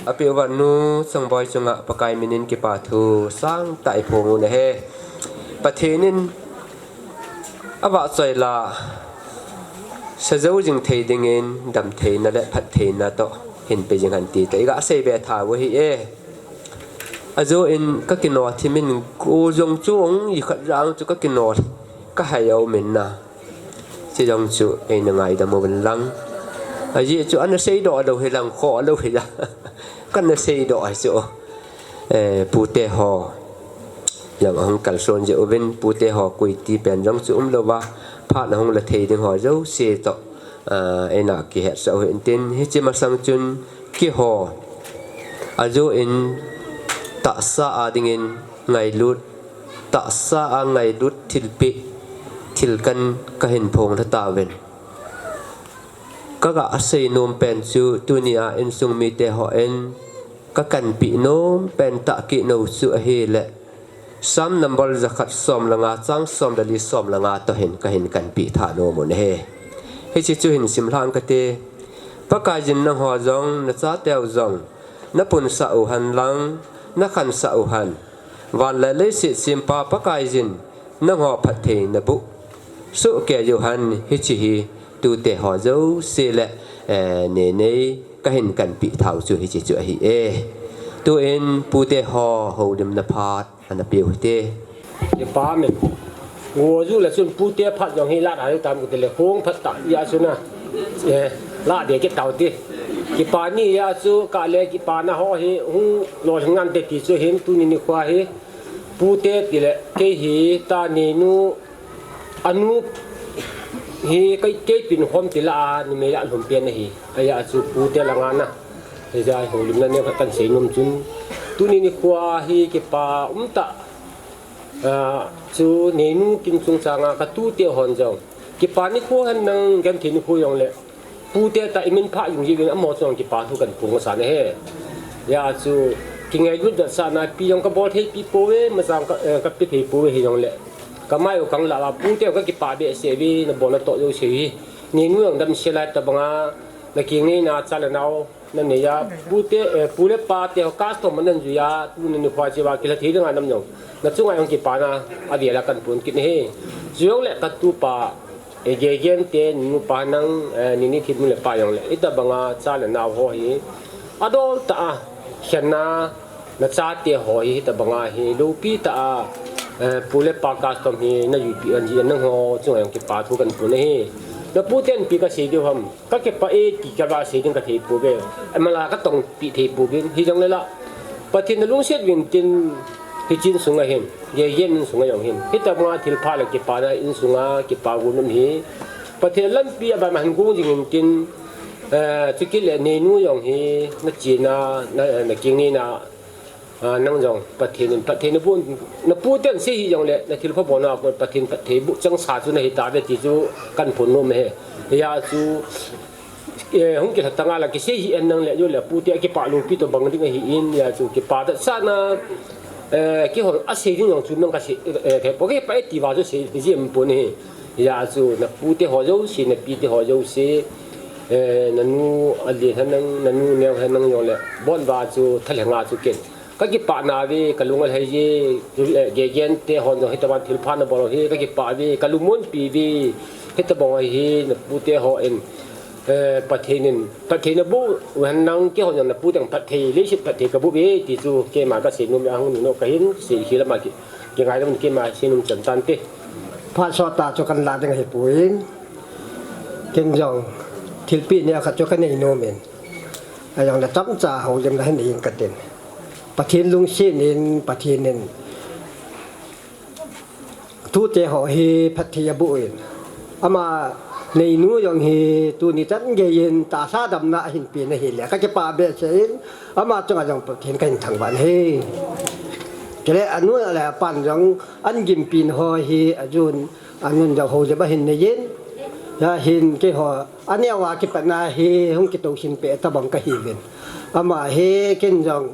Api uva nu Chongboi chunga Pakai minin kipa thu sangtah iphong u ahi. Pathen in avahchoi la sajou jing thei dingin damtheina le phattheina toh hinpe jing hen ti toh iga seibe tha u ahi e. Ajo in kakino thimin ko jong chu ong ikhat jang chu kakino kahai aumin na. Chujong chu eina ngaidam uvin lang. Ajeh chu ana seidoh lou hilang, khoh lou hilang. Kana seidoh ahi chu. Eh, pute ho jong ahung kalson jeh uvin, pute ho koiti pen jong chu umlouva, phat ahung la thei ding ho jouse toh, ah, eina kihetsah u hitin, hiche masang chun keiho ajo in tahsa a dingin ngailut, tahsa a ngailut thilpeh, thilkan kahin phong lha tauvin. Kaga seinom pen chu tunia insung mite hon kakanpeh nom pen tah kit u chu ahile, Psalm number jakhat som le nga chang som le li som le nga toh hin kahin kanpeh tha nom u ahi. Hiche chu hin simlhang kate. Pakaiyin nangho jong nachateu jong napunsah u hen lang, nakhansah u hen. Van le leiset sempa Pakaiyin nangho phatthei naboh sohkei u hen, hiche hi tute ho jouse le, eh, neinei kahin kanpeh thau chu hiche chu ahi e. Tuin pute ho houlimna phat ana peu hite. Kipa men. Go ju le chun pute phat jong hi lah a tam kati le khong phat tah a chu na. Eh, lah de kit tau ti. Kipa ni a chu kale kipana ho hi hung lolhing nante ti chu hin tuni nikho hi. Pute tile kei hi ta neinu anu hi kei, kei pin khom tila a numei lah lhum pen ahi. Ahi a chu pute langa na. Hijeh a houlimna neo khat kahin seinom chun. Tuni nikho hi kipa umtah. Ah, chu neinu kin chungchanga katute hon jong. Kipa nikho hen lang genthei nikho jong le. Pute tah imin pha jing jing in amaho chunga kipa thu kahin phong san ahi. Hijeh a chu kingailut vetsahna pi jong kabol thei pi pouve, masang ka, eh, kape thei pouve hijongle. Kamai u kang lah a pute kakipah behseh uve, nabolna toh jouse hi. Neinu jong damsel lai tabanga, nakingaina cha le nao, nanei a, pute, eh, pu le pate ho custom anan jui a, tuni nikho chea kilha thei dinga nam jong. Nachunga jong kipana, avel a kahin phong kit ahi. Chujongle katupa, Eh, Gegen te, nupa nang, eh, nini thil nu le pa jong le. Hitabanga cha le nao ho hi. Adol tah a, khenna, nachate ho hi, hitabanga hi. Loupi tah a, eh, pu le pa custom hi, najui pi anji nangho, chunga jong kipa thu kahin phong ahi. Napu ten ipi kasei diu ham. Kakipah e ti kava sei ding kathei pouve. Amala katongpi thei pouvin. Hijongle la. Pathen nalungset uvin tin hiche insunga hin. Gegen insunga jong hin. Hitabanga thilpha le kipana insunga kipa gon um hi. Pathen lampi abang ma hin gon jing in tin, eh, chukit le neinu jong hi nachena, na, nakingaina, ah, nang jong Pathen in phatthei naboh, napu ten sei hijongle, nathilpha bolna a kon Pathen phatthei boh chang sa chu nahi tauve ti chu kahin phong nom ahi. Hijeh a chu, eh, hung kilha tanga la kisei hi en nang le, jo le, pute akipah loupi toh bang ding ahi in, hijeh a chu kipa vetsahna, eh, kihol a sei ding jong chu nang kasei, eh, thei po, kipah e ti va chu sei, sei jing pon ahi. Hijeh a chu napute ho jouse, napite ho jouse, eh, nanu alen hen nang, nanu neo hen nang jong le, bon va chu thalheng a chu ken. Kakipah nauve, kalung alhai je, eh, Gegen te hon jong hitabang thilpha nabol u hi, kakipah uve, kalungmonpi uve, hitabang hi, napute hon, eh, Pathen in, phatthei naboh u hen lang, keiho jong napu teng phatthei, leiset phatthei kaboh uve, ti chu keima kasei nom a hung nung nom kahin, sei hi lama ki, kingaidam keima seinom chan tante. Phat sot a chu kahin la ding ahipoi. Ken jong, thilpeh neo khat chu kanei nom in. Ahijongle chomcha houlimna hin nei inge katin. Pathen lungset in, Pathen in tute ho hi phatthei aboh in. Ama neinu jong hi tuni chan geiyin tahsa damna ahin pen ahile kakipah behseh in, ama chunga jong Pathen kahin thangvah in ahi. Chule anu le apan jong an gimpi ho hi ajun, anun jong houlim ahin nei in. Ahin keiho aneo a kipatna hi hung kitousim peh tabang kahiuvin. Ama hi ken jong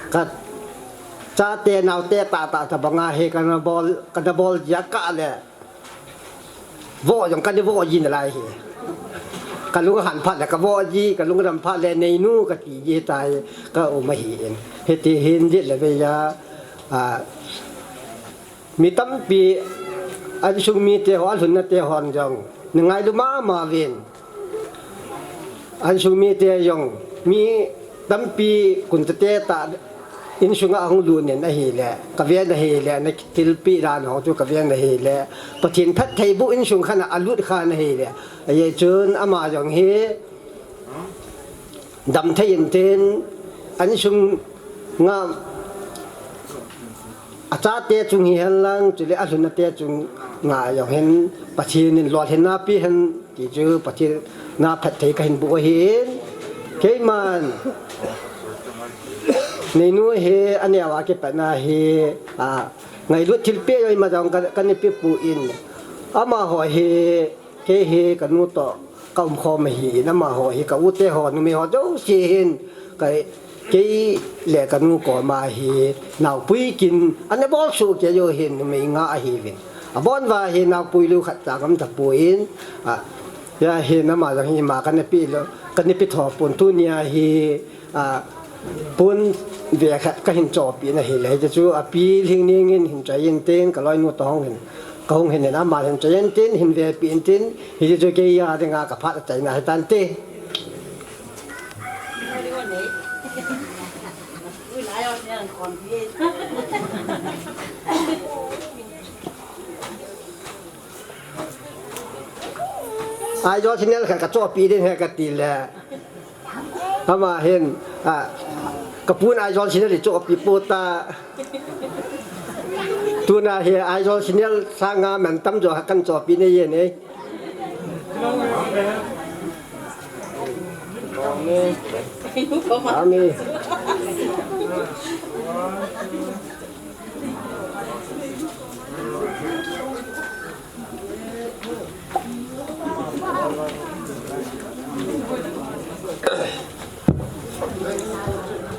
kachate naote tahtah tabanga hi kana bol, kana bol jia kah le. Vo jong kana vo ji nalai hi. Ka lung ahan phat le ka vo ji, ka lung dam phat le neinu ka ti ji tai, ka um ahi in. Hiti hin dit le ve ya, a, mi tampi, insung mite ho, alhunna te hon jong, na ngailu mama vin. Insung mite jong, mi tampi kun tate ta, insunga ahung lut nin ahile, ka ven ahile, na thilpi dan ho chu ka ven ahile, Pathen phattheiboh insung khat a alut khan ahile, ajeh chun ama jong hi, damthei intin, insunga achate chung hihen lang, chule alhunna te chunga jong hin, Pathen in lolhinna pe hen, ti chu Pathen a phatthei kahin boh ahin, keiman, neinu hi, aneo a kipat na hi, a, ngailut thilpeh jong ima jong ka, kana pe poi, amaho hi, kei hi kanu toh ka umkhom ahin, amaho hi ka u te ho, numei ho jouse hin, ka, kei le kanu koma hi, naopui kin, ana bol soh kei u hin, numei nga ahiuvin. Abon uva hi naopui lou khat cha ngam tapon, a, hia hin ama jong hi ima kana pe lou, kana pe tho pon tunia hi, a, pon ve khat kahin chohpeh na ahile, hichu apilhing ning in hin choi intin, ka loinu toh hung hin, ka hung hin in, ama hin choi intin, hin vepi intin, hichu kei a dinga ka phat achaina ahi tante. Aizawl Channel khat ka chohpeh ding ahi kati le. Ama hin, a, ka pun Aizawl Channel hi chohpeh pota. Tuna hi Aizawl Channel sanga man tamjo khat kan chohpeh nei e nei. Amen.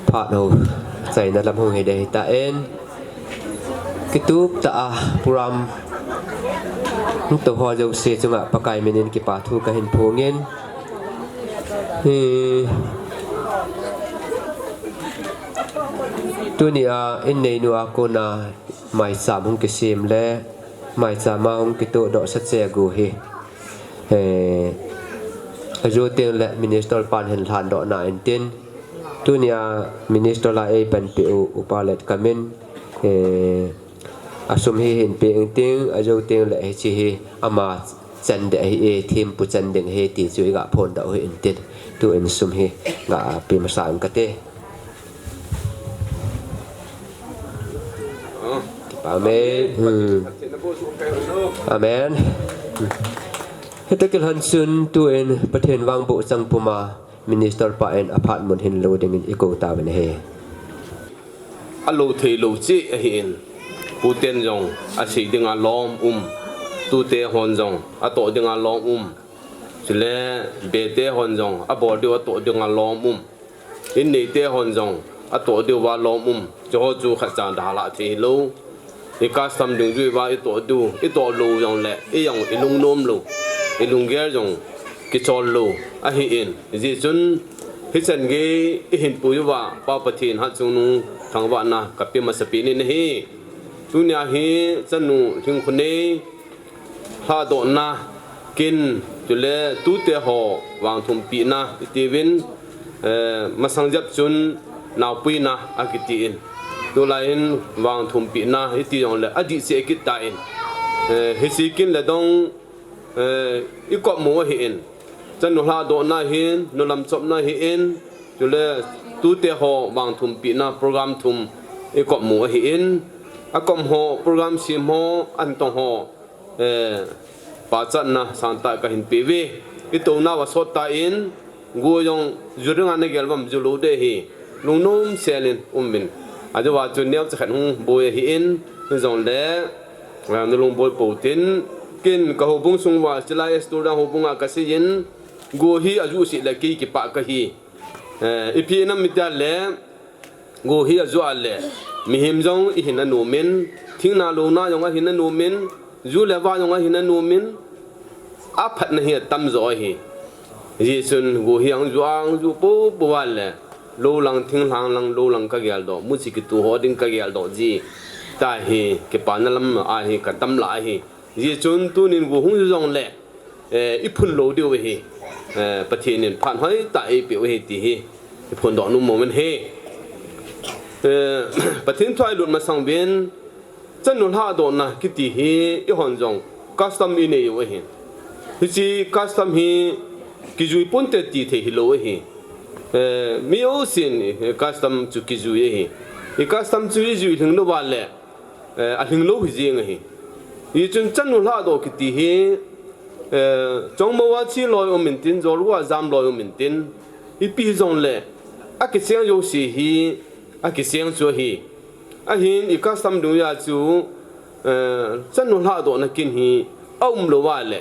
Phat ho, chaina lam hung hi dei hitan. Kitup tah a program hung to ho jouse chunga Pakai min in kipa thu kahin phongin. Hi, tunia in neinu a kona maicham hung kisem le, maicham a hung kitoh doh sa che gu hi. Eh, ajo teng le Minister pan hin lhan doh na intin. Tunia Minister a ei panpi u, Upa Letkamin, eh, asum hi hin pe intin, ajo teng le hiche hi ama chan ding ahi e, thempu chan ding ahi ti chu iga phondoh u hi intin. Tuin sum hi ga pe masa ing kate. Amen. Hmm. Amen. Hita kilhon chun tuin Pathen vangboh chang puma Minister pa in aphat mun hin lo dingin ikou tauvin ahi. Alo thei lou cheh ahin. Puten jong asei dinga lom um. Tute hon jong atoh dinga lom um. Chule bete hon jong abol diu atoh dinga lom um. In neite hon jong atoh diuva lom um. Chuho chu khatcha dalha thei lou. I custom dungjuiya itoh diu, itoh lou jongle, ijong ilungnom lou, ilunggel jong kichol lou ahin. Hijeh chun, hichan gei ihin puiyuva, Pa Pathen hatchungnung thangvahna kapeh masapen in ahi. Tunia hi chanu Lhingkhonei lhadohna kin, chule tute ho vangthumpehna itiuvin, eh, masang jep chun naopuina akitin. Tulai in vangthumpehna iti jongle adih cheh kit tan. Eh, hiche kin le dong, eh, ikopmu ahin. Chanu lhadohna hin, nu lamchopna hin, chule tute ho vangthumpehna program thum ikopmu ahin. Akop ho, program sem ho, antong ho, eh, pachatna sangtah kahin peuve. Itounau asot tan, go jong ju dinga nagel uvam, ju lou ding ahi. Lungnom sel in umuvin. Ajeh chu neocha khat hung boi ahin, hijongle, eh, nalung boi pou tin, ken ka houbung sunguva, Chilai Student houbunga kaseiyin, go hi ajuh seh le kei kipah kahi. Eh, ipi nam itia le, go hi ajuh le, mihem jong ihin anomin, thingna louna jong ahin anomin, ju le va jong ahin anomin, aphatna hi atamjo ahi. Hijeh chun go hi ahung ju, ahung ju popo uva le, lou lang, thinglhang lang, lou lang ka geldoh, muchi kitu ho ding ka geldoh ji. Tua hi kipana lam ahi, ka tam lah ahi. Hijeh chun tunin go hung ju jongle, eh, i phun lou diu ahi. Eh, Pathen in phat hoitah eipeh u ahi ti hi i phondoh nom u ahi. Eh, Pathen thu a i lut masang uvin, chanu lhadohna kiti hi eihon jong custom i nei u ahi. Hiche custom hi kijui ponte ti thei hilou ahi. Eh, mi jousen, eh, custom chu kijui ahi. I custom chu i jui lhing lou uva le, eh, alhing lou hi jeng ahi. Hichun chanu lhadoh kiti hi, eh, chongmo a che loi um intin, jol a jam loi um intin, ipi hijongle, akiseng jouse hi, akiseng chu ahi. Ahin i custom dungjui a chu, eh, chanu lhadohna kin hi aum lou uva le,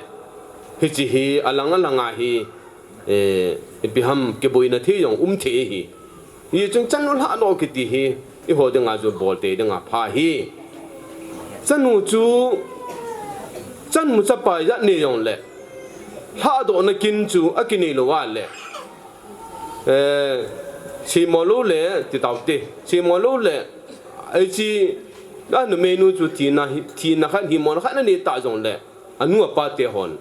hiche hi alang alang a hi, eh, ipi ham kiboina thei jong um thei ahi. Hichun chanu lhadoh kiti hi eiho dinga chu bol tei dinga pha ahi. Chanu chu chanu chapa ijat nei jongle, lhadohna kin chu akinei lou uva le, eh, seimo lou le ti taute, seimo lou le, hiche, a numeinu chu thina hi, thina khat, himona khat ana nei ta jongle, anu apa te hon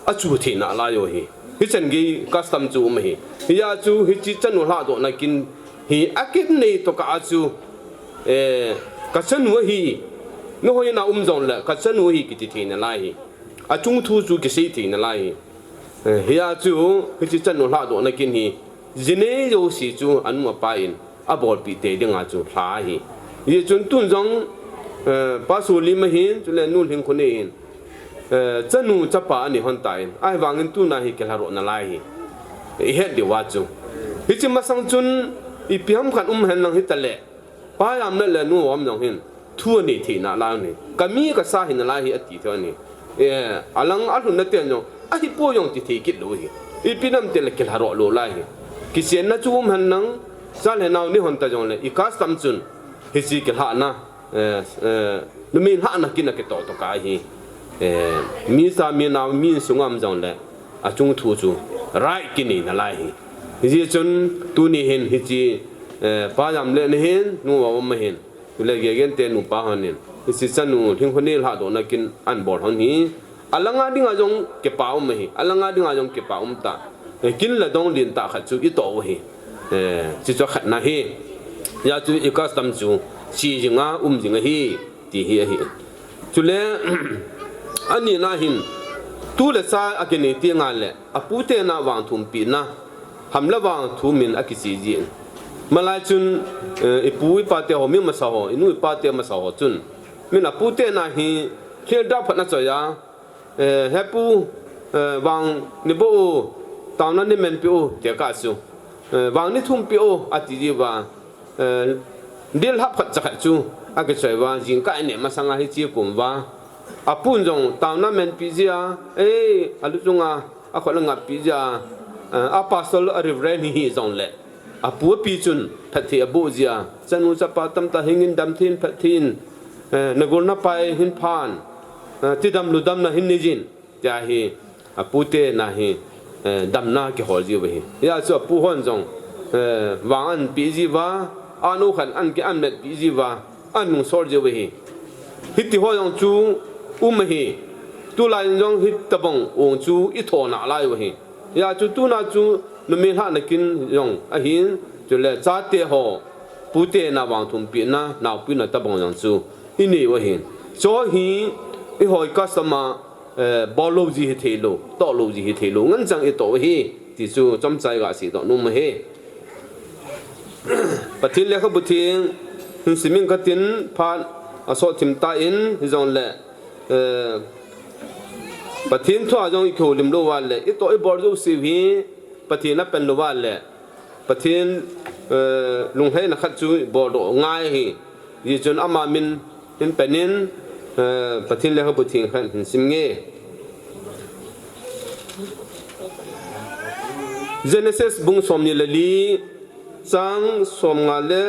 achu thei nalai u ahi. Hichan gei custom chu um ahi. Hijeh chun hiche chanu lhadohna kin hi akinei tokah a chu, eh, ka chanu ahi, nahoi na um jongle ka chanu ahi kiti thei nalai ahi. Achung thu chu kisei thei nalai ahi. Eh, hijeh chun hiche chanu lhadohna kin hi, ji nei jouse chu anu apa in abolpeh tei dinga chu lha ahi. Hichun tun jong, eh, Pa Solim ahin, chule Nu Lhingkhonei hin, eh, chanu chapa anei lhon tan, ahivangin tuna hi kilhadoh nalai ahi. I het diu a chu. Hiche masang chun ipi ham khat um hen lang hitale, Pa Jamlet le Nu Vavom jong hin thu anei thei nalai ahi. Ka mi ka sa hi nalai ahi ati thei ahi. Eh, alang alhunna ten jong, ahipoi jong ti thei kit lou ahi. Ipi ham itile kilhadoh lou lai ahi. Kichenna chu um hen lang, cha le nao nei lhon ta jongle, i custom chun, hiche kilhahna, eh, eh, numei lhahna kin a kitoh tokah ahi. Eh, mi cha mi nao, mi insung a um jongle, achung thu chu right kinei nalai ahi. Hijeh chun tuni hin hiche, eh, Pa Jamlet ahin, Nu Vavom ahin, chule Gegen te nupa hon in, hiche chanu Lhingkhonei lhadohna kin ahin bol lhon hi, alang a dinga jong kipa um ahi, alang a dinga jong kipa um tah. Eh, kin le dong lentah khat chu i toh u ahi. Eh, hiche chu khatna ahi. Hijeh chun i custom chu che jing a, um jing ahi, ti hi ahi. Chule, anina hin, tu le cha akinei teng le, apu tena vang thumpehna, ham le vang thum in akiche jin. Malai chun, eh, i pu i pa te ho, mi masa ho, i nu i pa te masa ho chun, min apu tena hi thil dap khat ana choi a, eh, "He pu, eh, vang nei boh o, taona nei menpeh o," ti kah chu, eh, "Vang nei thumpeh o," ati jiuva, eh, dil hap khat cha khat chu akichoi uva, jingkah a ineh masang a hiche akom uva, apun jong taona menpeh jia, eh, alu chunga akhut angap peh jia, eh, a pastor, a reverend hi hijongle, apu api chun phatthei aboh jia, "Chanu chapa tamtah hingin, damthei in, phatthei in, eh, nagol napai hin phan, eh, tidam ludamna hin nei jin," tia hi apu tena hi, eh, damna kihol jiu ahi. Hijeh chun apu hon jong, eh, vang ahin peh jiuva, ano khat ahin ki, ahin metpeh jiuva, ahin nungsol jiu ahi. Hiti ho jong chu um ahi. Tulai in jong hitobang ong chu i tho nalai u ahi. Hijeh chun tuna chu numei lhahna kin jong ahin, chule chate ho, pu tena vang thumpehna, naopuina tobang jong chu i nei u ahin. Chu hi eiho i custom a, eh, bol lou ji hithei lou, toh lou ji hithei lou, ngen chang i toh u ahi, ti chu chomcha i ga seidoh nom u ahi. Pathen lekhabu theng hin sim inge katin, phat asot thim tan, hijongle, eh, Pathen thu a jong i kihoulim lou uva le, i toh i bol jouse u hi Pathen apen lou uva le, Pathen, eh, lunglhaina khat chu i boldoh ngai ahi. Hijeh chun ama min hin pen in, eh, Pathen lekhabu theng khat hin sim inge. Genesis bung somni le li, chang somnga le,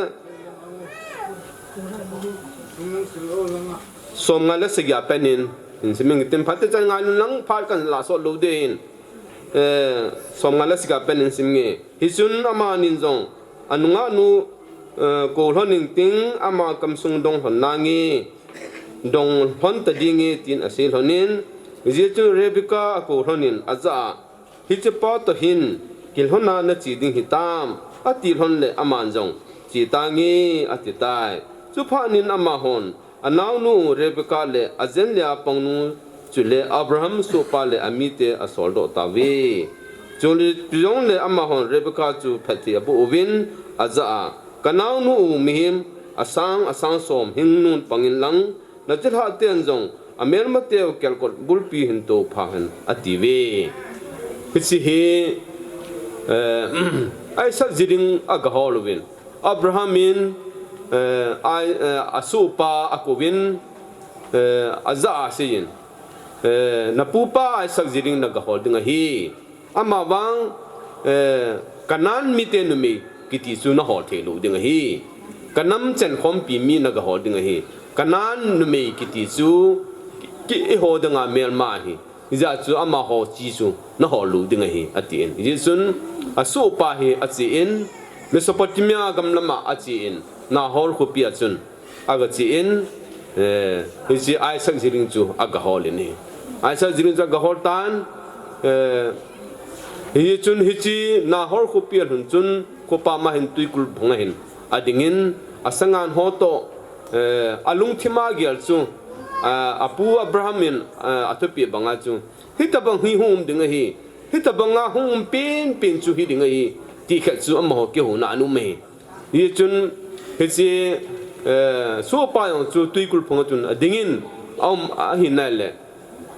somnga le sagi a pen in, hin sim inge tin, phat te chan ngai un lang, phat kahin la sot lou ding ahin. eh, somnga le sagi pen in sim nge. Hichun amanin jong, anungah nu, eh, kou lhon inting, ama kamsung dong lhon nange, dong lhon ta dinge, tin asei lhonin, hijeh chun Rebekah akou lhonin, ajah a, hichepa toh hin kilhona nache ding hitam, ati lhon le aman jong, che tange, ati tai. Chuphat in amahon, anaonu Rebekah le ajen le apangnu, chule Abraham sohpa le amite asoldoh tauve. Chule, chujongle amahon Rebekah chu phatthei aboh uvin, ajah a, kanaonu mihem asang, asang som hingnun pangin lang, nachilhah ten jong amelmateu kelkot bulpi hin toupha hen, atiuve. Hiche hi, eh, Isaac ji ding agahol uvin. Abraham in, eh, ai, eh, asohpa akouvin, eh, ajah a aseiyin, eh, napupa Isaac ji ding nagahol ding ahi. Amavang, eh, Canaan mite numei kiti chu nahol thei lou ding ahi. Kanam chenkhompi mi nagahol ding ahi. Canaan numei kiti chu ki, ihol dinga melma ahi. Hijeh chun amaho chi chu nahol lou ding ahi, atin. Hijeh chun asohpa hi achen, Mesopotamia gam lama achen, Nahor khopi a chun agachen, eh, hiche Isaac ji ding chu agahol in ahi. Isaac ji ding chu agahol tan, eh, hijeh chun hiche Nahor khopi a lhun chun, khopa ma hin twikul phunga hin adingin, asangan ho toh, eh, alungthima agel chu, ah, apu Abraham in, ah, athupeh banga chu, hitabang hi hung um ding ahi, hitabanga hung um penpen chu hiding ahi, ti khat chu amaho kihouna ana um ahi. Hijeh chun hiche, eh, sohpa jong chu twikul phunga chun adingin aum ahi nai le.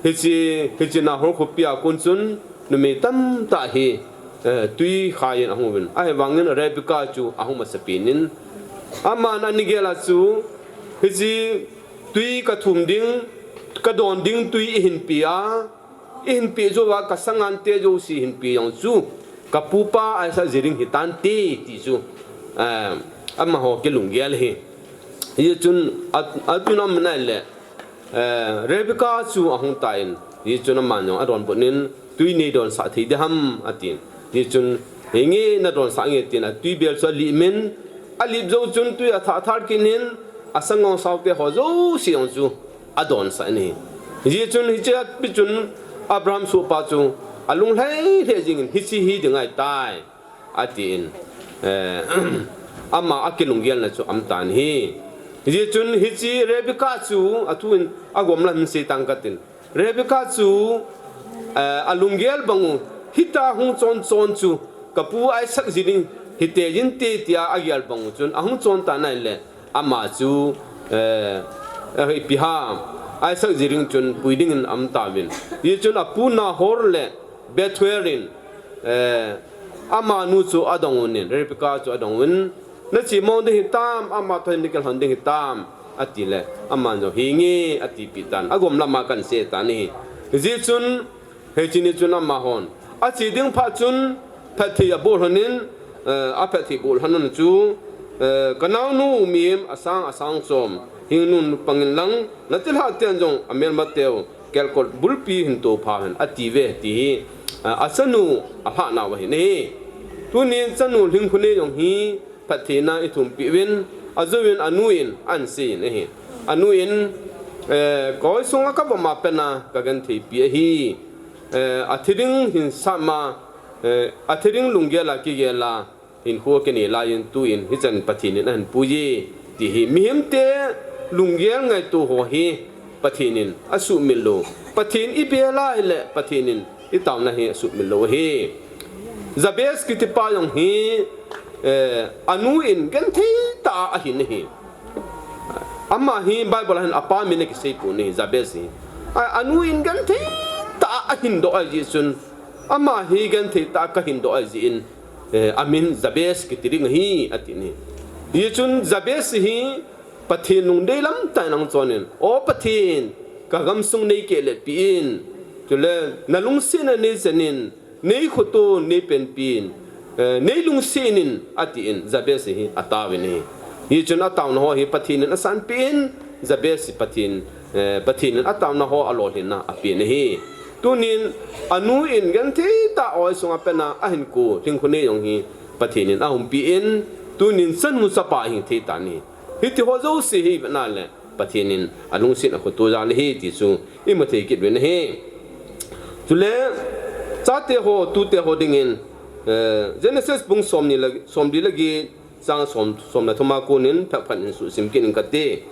Hiche, hiche Nahor khopi a kon chun numei tamtah hi, eh, twi khaiyin ahung uvin. Ahivangin Rebekah chu ahung masapen in. Aman anigel a chu, hiche twi kathum ding, kadon ding twi ihin pe a, ihin pe jouva kasangante jouse hin pe jong chu, kapupa Isaac ji ding hitante ti chu, eh, amaho kilunggel ahi. Hijeh chun a, atun amanai le, eh, Rebekah chu ahung tan, hijeh chun aman jong adonbut in, twi neidonsah thei diham, atin. Hijeh chun, henge nadonsah nge tin, atwi bel chu alip in, alip jou chun twi athah thar kit in, asangong saote ho jouse jong chu adonsah in ahi. Hijeh chun hiche api chun Abraham sohpa chu alunglhai lheh jengin, hiche hi ding ahitai, atin, eh, ama akilunggelna chu aum tan ahi. Hijeh chun hiche Rebekah chu athu in agom lam sei tang katin. Rebekah chu, eh, alunggel bang u, hitia hung chon chon chu, kapu Isaac ji ding hite jinte tia agel bang u chun, ahung chon tan ahile, ama chu, eh, eh, ipi ham, Isaac ji ding chun pui dingin aum tauvin. Hijeh chun apu Nahor le Bethuel in, eh, amanu chu adong un, Rebekah chu adong un, nache mong ding hitam, ama toh hin nakilhon ding hitam, atile, aman jong henge atipeh tan, agom lama kahin sei tan ahi. Hijeh chun, hiche ni chun amahon ache ding phat chun, phatthei aboh lhonin, eh, aphatthei boh lhon un chu, eh, kanaonu mihem asang, asang som hingnun pangin lang, nachilhah ten jong amelmateu kelkot bulpi hin toupha hen, atiuve, ti hi, eh, achanu alhahnau ahi nai. Tunin chanu lhingkhu nei jong hi, phattheina ithumpeh uvin, ajouvin anu in ahin seiyin ahi. Anu in, eh, koi sunga kavom a pena kagentheipi ahi. Eh, athi ding hin sap ma, eh, athi ding lunggel a kigel a hinkho kinei laiyin tuin hichan Pathen in ahin puiye, ti hi. Mihemte lunggel ngaito ho hi Pathen in asuhmil lou. Pathen ibel a ahile Pathen in itaona hi asuhmil lou ahi. Jabez kitipa jong hi, eh, anu in genthei tah a ahin ahi. Ama hi Bible a hin apa min akisei pon ahi, Jabez hi. A, anu in genthei tah a ahin doh ahi jeh chun, ama hi genthei tah a kahin doh ahi jeh in, eh, amin Jabez kiti ding ahi, atin ahi. Hijeh chun Jabez hi Pathen lungdei lamtah in ahung chonin, O Pathen, kagamsung neikehlet peh in, chule nalungsetna neichen in, neikhoto neipenpi in, eh, neilungset in, atin Jabez hi ataovin ahi. Hichun ataona ho hi Pathen in asanpeh in, Jabez hi Pathen, eh, Pathen in ataona ho alolhinna apen ahi. Tunin anu in genthei tah a oi sunga pena ahin ko Lhingkhonei jong hi Pathen in ahumpi in, tunin chanu chapa ahing thei tan ahi. Hiti ho jouse hi vetna le Pathen in alungset a akhoto jal ahi ti chu imu thei kit uvin ahi. Chule chate ho, tute ho dingin, eh, Genesis bung somni le, somli le get, chang som, som le thum a konin phabep khat in suhsim kit ing kate.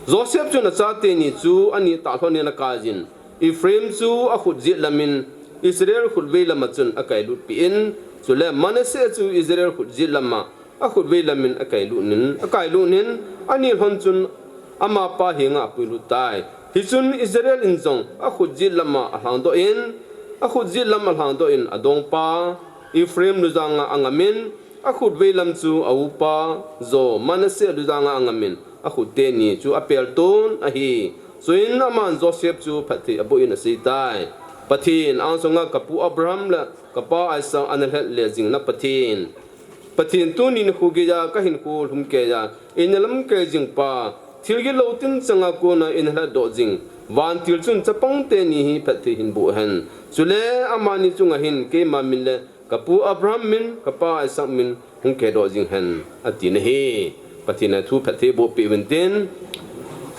Joseph chun achate ni chu anitah lhonin akaiyin, Ephraim chu akhut jet lamin Israel khut vei lama chun akailutpeh in, chule Manasseh chu Israel khut jet lama akhut vei lamin akailut in, akailut in, ani lhon chun amapa henga apuilut tai. Hichun Israel in jong akhut jet lama alhangdoh in, akhut jet lam alhangdoh in adongpa Ephraim lujanga angamin, akhut vei lam chu aupa jo Manasseh lujanga angamin, akhut teni chu apelton ahi. Chuin aman Joseph chu phatthei aboh in aseitai, Pathen, angsunga kapu Abraham le kapa Isaac ana lhep le jing na Pathen, Pathen, tuni nikho geiya kahinkho lhumkeiya eina lamkai jingpa, thil gitlou tin changa kona eina lhatdoh jing vantil chun chapang teni hi phatthei hin boh hen. Chule amani chunga hin keima min le kapu Abraham min, kapa Isaac min hung kehdoh jing hen, ati na ahi. Pathen in athu phatthei boh peh uvin tin,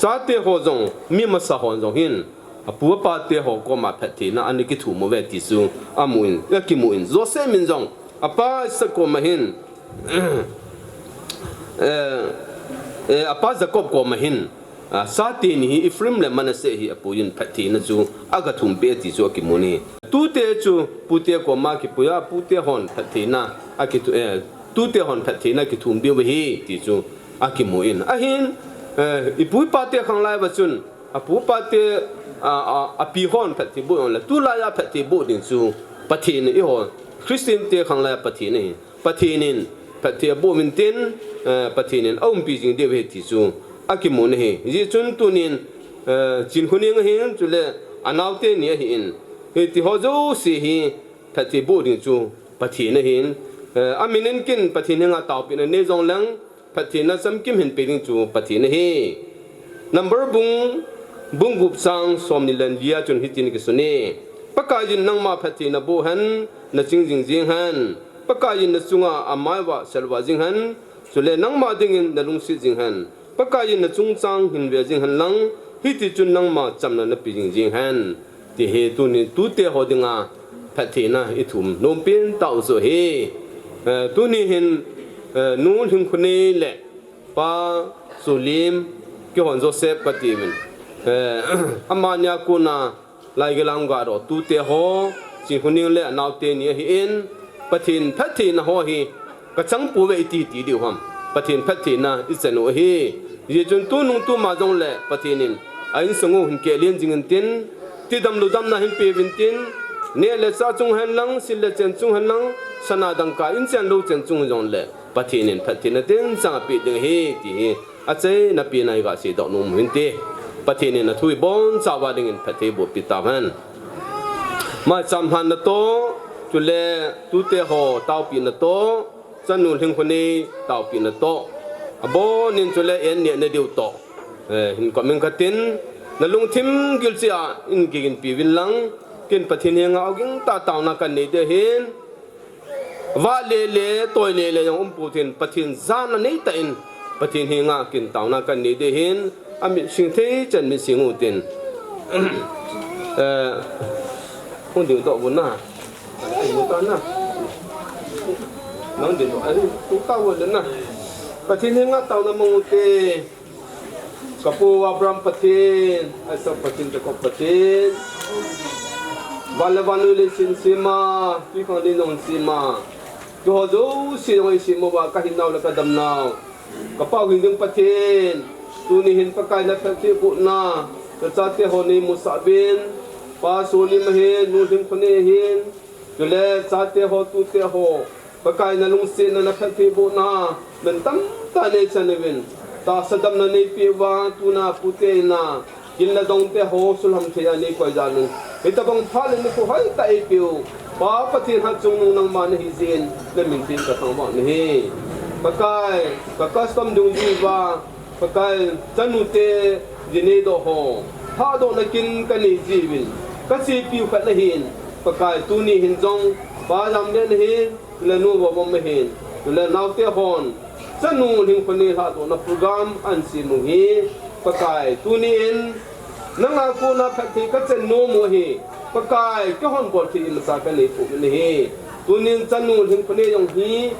chate ho jong, mi masa ho jong hin apu apa te ho koma phattheina ana kithum uve ti chu amu in, akimu in, Joseph min jong apa Isaac koma hin, eh, eh, apa Jacob koma hin, ah, chate ni hi Ephraim le Manasseh hi apui in phattheina chu aga thumpeh ti chu akimu in ahi. Tute chu pute koma kipui a, pute hon phattheina akithu-, eh, tute hon phattheina kithum diu ahi ti chu akimu in. Ahin, eh, ipu ipa te khanglai uva chun, apu apa te, a, a, api hon phatthei boh jongle, tulaiya phatthei boh ding chu Pathen ahi, eiho Christian te khanglai a Pathen ahi. Pathen in phatthei aboh uvin tin, eh, Pathen in aumpi jing diu ahi ti chu akimu in ahi. Hijeh chun tunin, eh, Chinkhoning ahin, chule anaote ni ahin, hiti ho jouse hi phatthei boh ding chu Pathen ahin, eh, amin in kin Pathen henga taopehna nei jongleng, phattheina chamkim hin pe ding chu Pathen ahi. Number bung, bung gup chang somni le li a chun hitin akisun e, Pakaiyin nangma phattheina boh hen, naching jing jing hen. Pakaiyin nachunga amai vah selvah jing hen, chule nangma dingin nalungset jing hen. Pakaiyin nachungchang hin ve jing hen lang, hiti chun nangma chamna nape jing jing hen. Ti hi tuni tute ho dinga phattheina ithum nom pen tah u chu ahi. Eh, tuni hin, eh, nu Lhingkhonei le pa Solim, keihon Joseph kati uvin. Eh, amani a kona lai geilam gadoh tute ho, Chinkhoning le anaote ni ahin, Pathen phattheina ho hi kachang pouve iti ti diu ham. Pathen phattheina ichan u ahi. Hijeh chun tunung tuma jongle Pathen in a insung u hin kehlen jing in tin, tidam ludamna hin pe uvin tin, neh le chah chung hen lang, sil le chen chung hen lang, sana dangka in chen lou chen chung jongle Pathen in phattheina tenchang apeh ding ahi ti hi achaina pen a iga seidoh nom u hinte. Pathen in athu ibonchauva dingin phatthei boh peh tahen. Maicham lhanna toh, chule tute ho taopehna toh, chanu Lhingkhonei taopehna toh, abonin chule an nehna diu toh, eh, hin comment katin, nalungthim gilcheh a in kiginpi uvin lang, ken Pathen henga ogin tah taona kanei ding ahin, vah le le, toi le le jong um pou tin, Pathen jana nei tah in, Pathen henga ken taona kanei ding ahin, amit sing thei chan mit sing u tin. Eh, hung ding doh uvin na. Hung ta na. Nang ding doh, ai, hung ta uvin na. Pathen henga taona mang u te. Kapu Abraham Pathen, Isaac Pathen, Jacob Pathen. Van le vannoi leiset sema, twikhanglen jong sema, keiho jouse jong eisem uva kahinnau le kadamnau, kapao hing ding Pathen, tuni hin Pakai naphattheibohna, nachate ho neimusah uvin, Pa Solim ahin, Nu Lhingkhonei ahin, chule chate ho, tute ho, Pakai nalungsetna, naphattheibohna, min tamtah neichan uvin, tahsa damna neipeh uva, tuna pute in a, kin le dongte ho sulham thei a neikoi jal un, hitobang phat le nikho hoitah eipeh u Pa Pathen hatchungnung nangma nahi jeh in, namin theng kathangvah nahi. Pakai, ka custom dungjui uva, Pakai, chanute ji neidoh ho, thahdohna kin kanei jiuvin, Kasepiu khat nahin, Pakai tuni hin jong, Pa Jamlen ahin, le Nu Vabom ahin, le naote hon, chanu Lhingkhunnei lhadohna program ahin sem u hi, Pakai tuni in, nanga kona phatthei kachan nom u ahi, Pakai keihon bolthei imacha kanei pouvin ahi, tunin chanu Lhingkhunnei jong hi,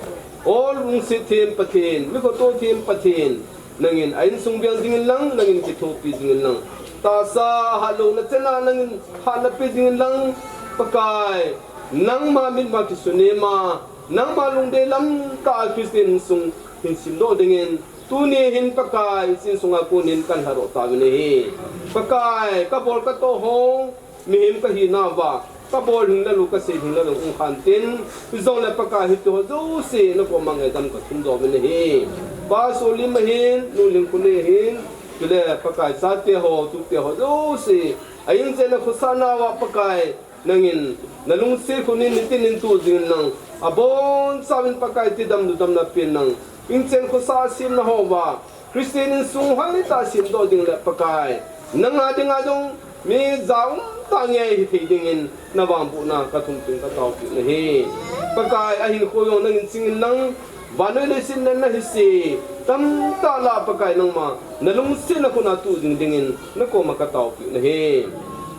O lungset them Pathen, mi khoto them Pathen, nangin a insung beng dingin lang, nangin kithopi dingin lang. Tahsa hatlouna chana nangin hatna pe dingin lang, Pakai, nangma mitma kisunema, nangma lungdei lamtah a Christian insung hin simdoh dingin, tuni hin Pakai, insung a konin kan lhadoh tauvin ahi. Pakai, kabol katoh ho, mihem kahinauva, kabol hing le lou, kasei hing le lou, um khan tin, hijongle Pakai hitiho jouse, nakoma ngaidam kathum doh uvin ahi. Pa Solim ahin, Nu Lhingkhunnei ahin, chule Pakai chate ho, tute ho jouse, a inchen a khosah nauva Pakai, nangin, nalungset khun in nitin in tu jingin lang, abonchauvin Pakai tidam ludamna pen lang, inchen khosah semna houva, Christian insung hoitah a semdoh ding le Pakai, nanga dinga jong mi ja umtah ngei hithei dingin navangbohna kathum pen kataopiu nahi. Pakai ahinkho jong nangin chingin lang, vannoi leiset na nahise, tamtah lah Pakai nangma, nalungsetna khun a tu jing dingin, nakoma kataopiu nahi.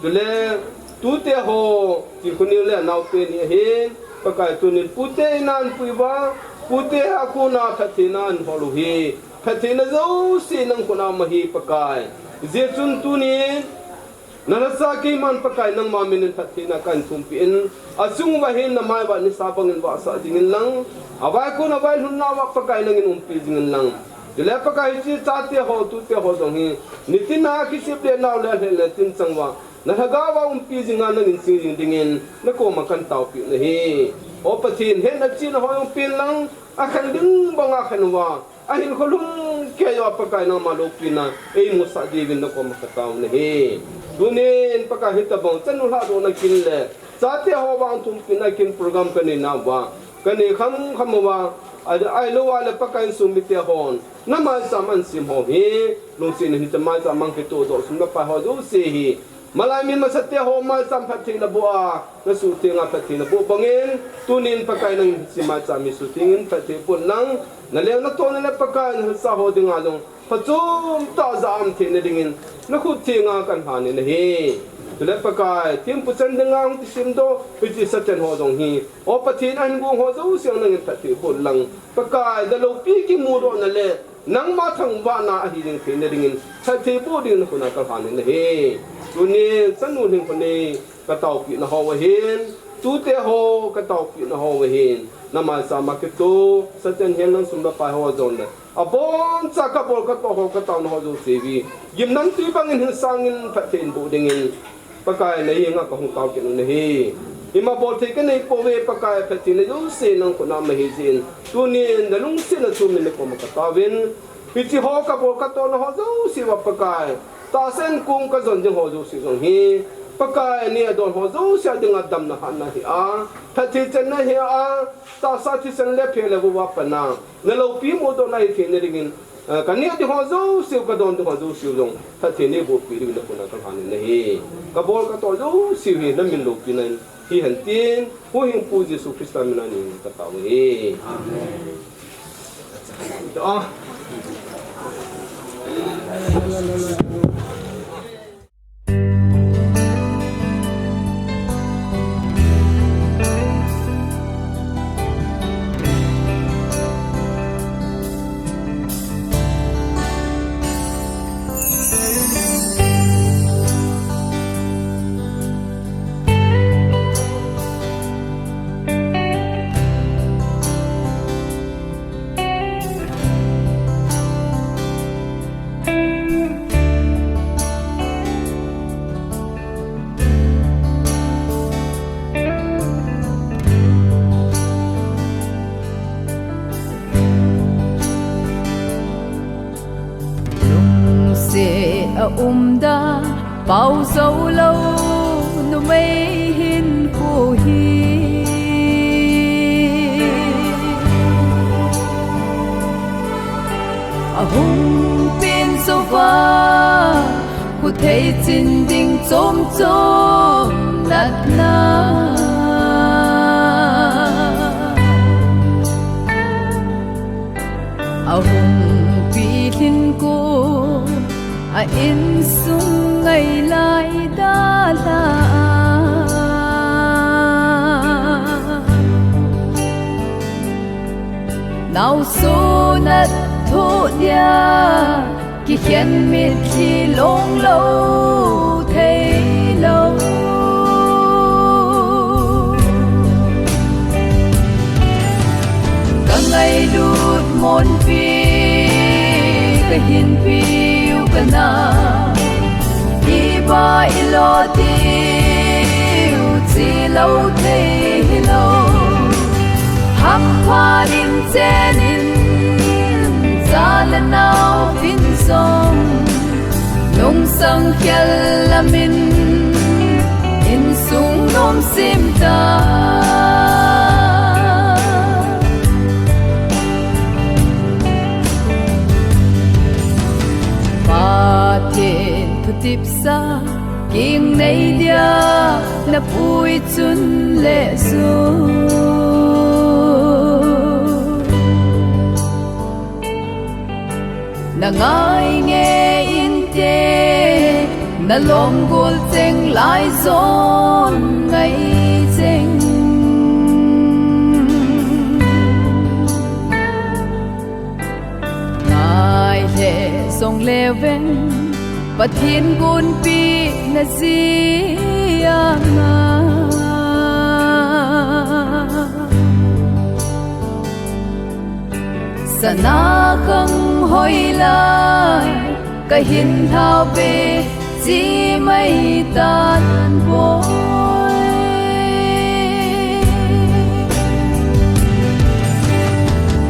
Chule, tute ho, Lhingkhunnei le anaote ni ahin, Pakai tunin pute in ahin puiuva, pute a kona phattheina ahin hol u hi, phattheina jouse nang khut a um ahi Pakai. Hijeh chun tunin, nalhasa keiman Pakai nangma minin phattheina kahin thumpeh in, achung uva hin namai uva nisa bangin vahsah jingin lang, avaikon availhun nauva Pakai nangin umpi jingin lang. Chule Pakai hiche chate ho, tute ho jong hi, nitin a kisep le nao le alheh le tin chang uva, nalhagao uva umpi jinga nangin ching jing dingin, nakoma kan taopiu nahi. O Pathen, hetna chihna ho jong pen lang, akhen ding banga khen uva, ahinkho lhumkeiya Pakai nangma loupina eimusah diuvin nakoma katao nahi. Tunin Pakai hitobang chanu lhadohna kin le chate ho vang thumpehna kin program kanei nauva, kanei khamkham uva, a, ahilouva le Pakai insung mite hon, namaicham ahin sem ho hi, lungset in hiche maicham a kitohdoh sum le pai ho jouse hi, malai mi masate ho maicham phatthei naboh a, nasuhtheng a phatthei naboh bangin, tunin Pakai nangin hiche maicham hi suhtheng in phatthei boh in lang, naleng natona le Pakai nalhasa ho dinga jong, phachom tah a ja-am theina dingin, nakhut thenga kan lhanin ahi. Chule Pakai, thempu chan dinga hung kisemdoh, hiche Satan ho jong hi, O Pathen ahin gong ho jouse nangin phatthei boh in lang, Pakai, naloupi kimudohna le, nangma thangvahna ahi jing theina dingin, phatthei boh dingin nakhut a kalhanin ahi. Tunin, chanu Lhingkhunnei, kataopehna ho ahin, tute ho, kataopehna ho ahin, namaicham a kitoh, Satan hel nang sum le pai ho jong le, aboncha kabol katoh ho, kataona ho jouse hi, gimnamtwi bangin hinsangin phatthei in boh dingin, Pakai nahenga kahung tao kit u nahi. Ima bolthei kanei pouve Pakai, phattheina jouse nang khut a um ahi jeh in, tunin nalungsetna thumin nakoma kataovin, hiche ho kabol katohna ho jouse uva Pakai, tahsa in kong kajon ding ho jouse jong hi, Pakai neh a don ho jouse a dinga damna hatna hia, phatthei channa hia, tahsa thisan le phe le vo a pat a, naloupi mudohna hitheina dingin, eh, kaneh ding ho jouse u, kadon ding ho jouse u jong, phatthei neibohpeh dingin nakhut a kalhanin ahi. Kabol katoh jouse u hi namin loupina in hihen tin, huhhingpu Jesu Christa min a ngen katao ahi. Amen. Lungset a umda, pao jou lou, numei hinkho hi. Ahung pen jouva, khu Thei chin ding chom chom natna. A hung pilhin ko a insung ngai lai dalha. Nau sunat thu dia kikhen mitlhi long lo thei lo. Ka ngailut monpi ka hinpiu ka na, iba ilo tiu chi lo thei hi lo. Hampha nin chenin cha le nau vin song, nungsang khel lamin insung nom sim ta. Pathen thutipsa king nei dia na pui chun le su. Na ngai nge inte, na lom gol cheng lai zon ngai cheng. Ngai le zong le veng, Pathen gunpi na zia nga. Sana khang hoi lai, ka hin hlau ve, chi mai tan boi.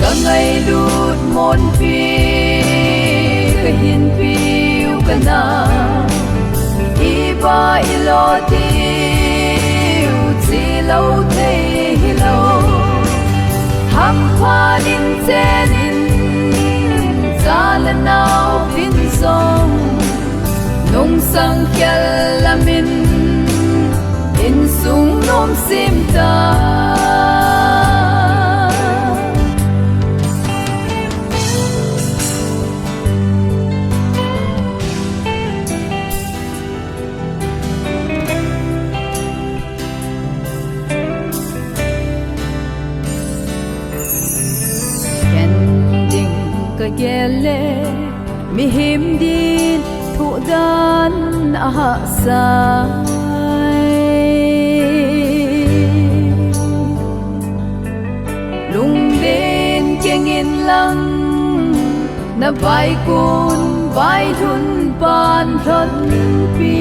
Ka ngailut monpi, ka hinpiu ka na, iba ilo tiu chi lo thei hi lo. Hampha nin chenin cha le nau vin song, nungsang khel lamin insung nom sim ta. Ken ding ka gel le, mihem din thu dan a hahsa. Lunglen keng in lang, na vaikun vailhun pan lhonpi.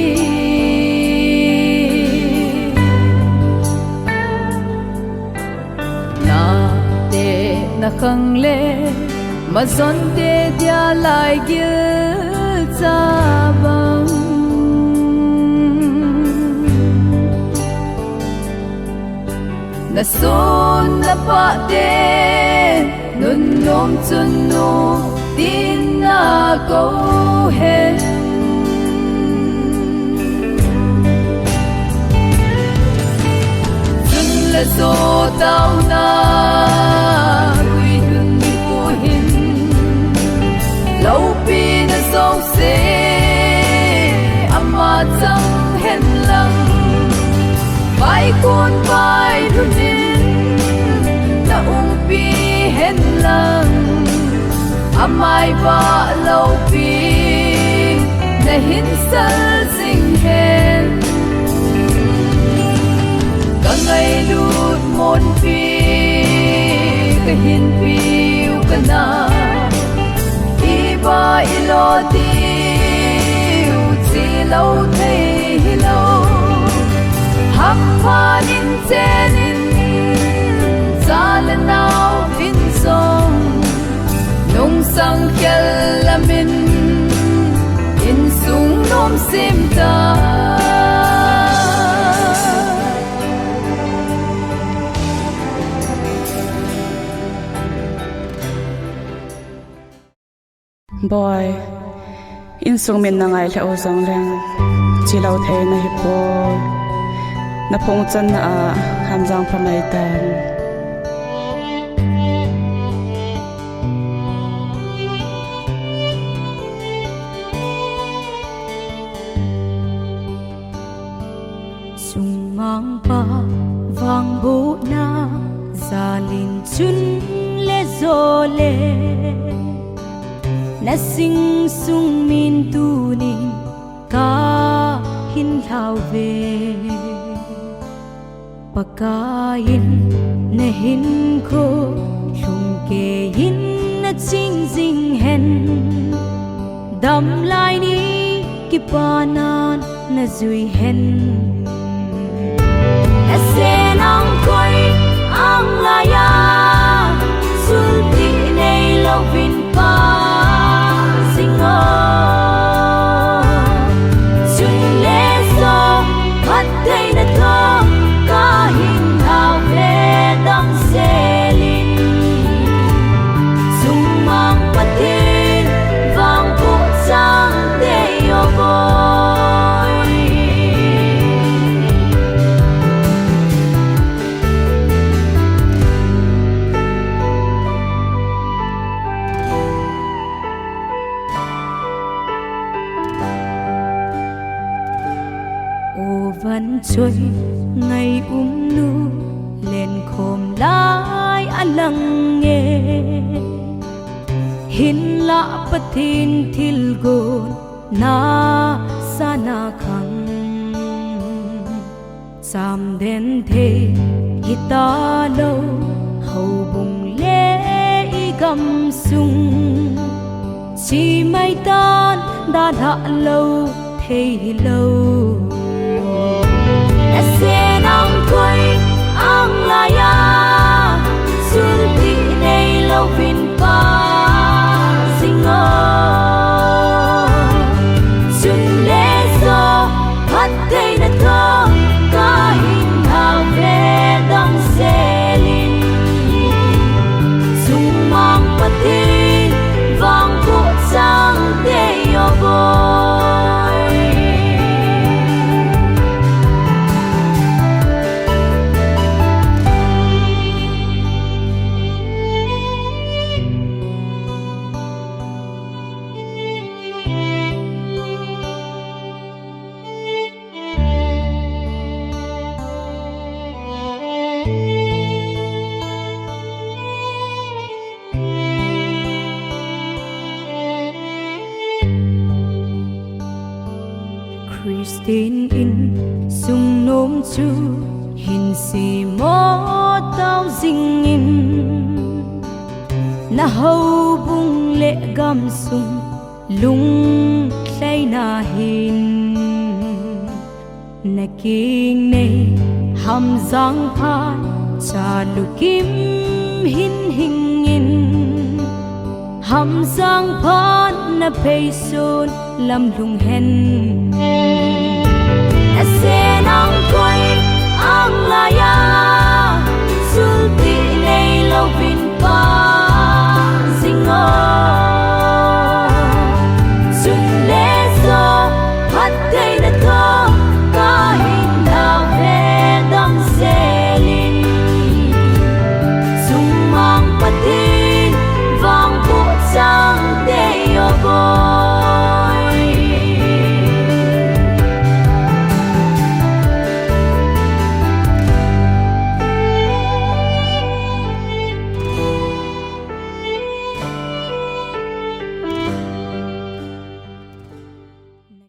Nate na khang le, mazonte dia lai gil cha bang. Na sun na pate, nunnom chun nu, tin na kou hen. Chun le zo tauna, gui hun ni pu hin, loupi na zo se, ama chang hen lang. Vaikun vailhun in na umpi hen lang, amai vah loupi na hin sal zing hen. Ka ngailut monpi, ka hinpiu ka na, iba ilo tiu chi lo thei hi lo. Hampha nin chenin cha le nau vin song, nungsang khel lamin insung nom sim ta. Boi, Insung min na ngai lheh u jong leng, chilou thei na hi poi. Na phung channa a Hamjang pha mai tan. Sungmangpa vangbohna jalin chun le jole, na sing sung min tunin ka hin lhau ve. Pakai in na hinkho lhumkeiyin na ching jing hen. Damlai ni kipana na jui hen. Na sen ang koi ang laiya, sulti neilouvin pa jing o. Chun le jo, phattheina thom ka hin lhau ve damsel in. Sungmang Pathen vangboh chang tei o boi. O van choi ngai umnu, lenkhom lai a lang e. Hinlah Pathen thilgon na sana khang. Chamden thei hita lou, houbung le i gamsung. Chi mai tan dalha lou thei hilou. Na sen ang koi ang laiya, sulti neilouvin pa jing o. Chun le jo, phattheina thom ka hin lhau ve damsel in. Sungmang Pathen vangboh chang tei o boi. Christian insung nom chu hin semo tao jing in, na houbung le gamsung lunglhaina hin. Na kingnei Hamjang phat chalukim hin hing in, Hamjang phat na pheison lam lhung hen. Na sen ang koi ang laiya,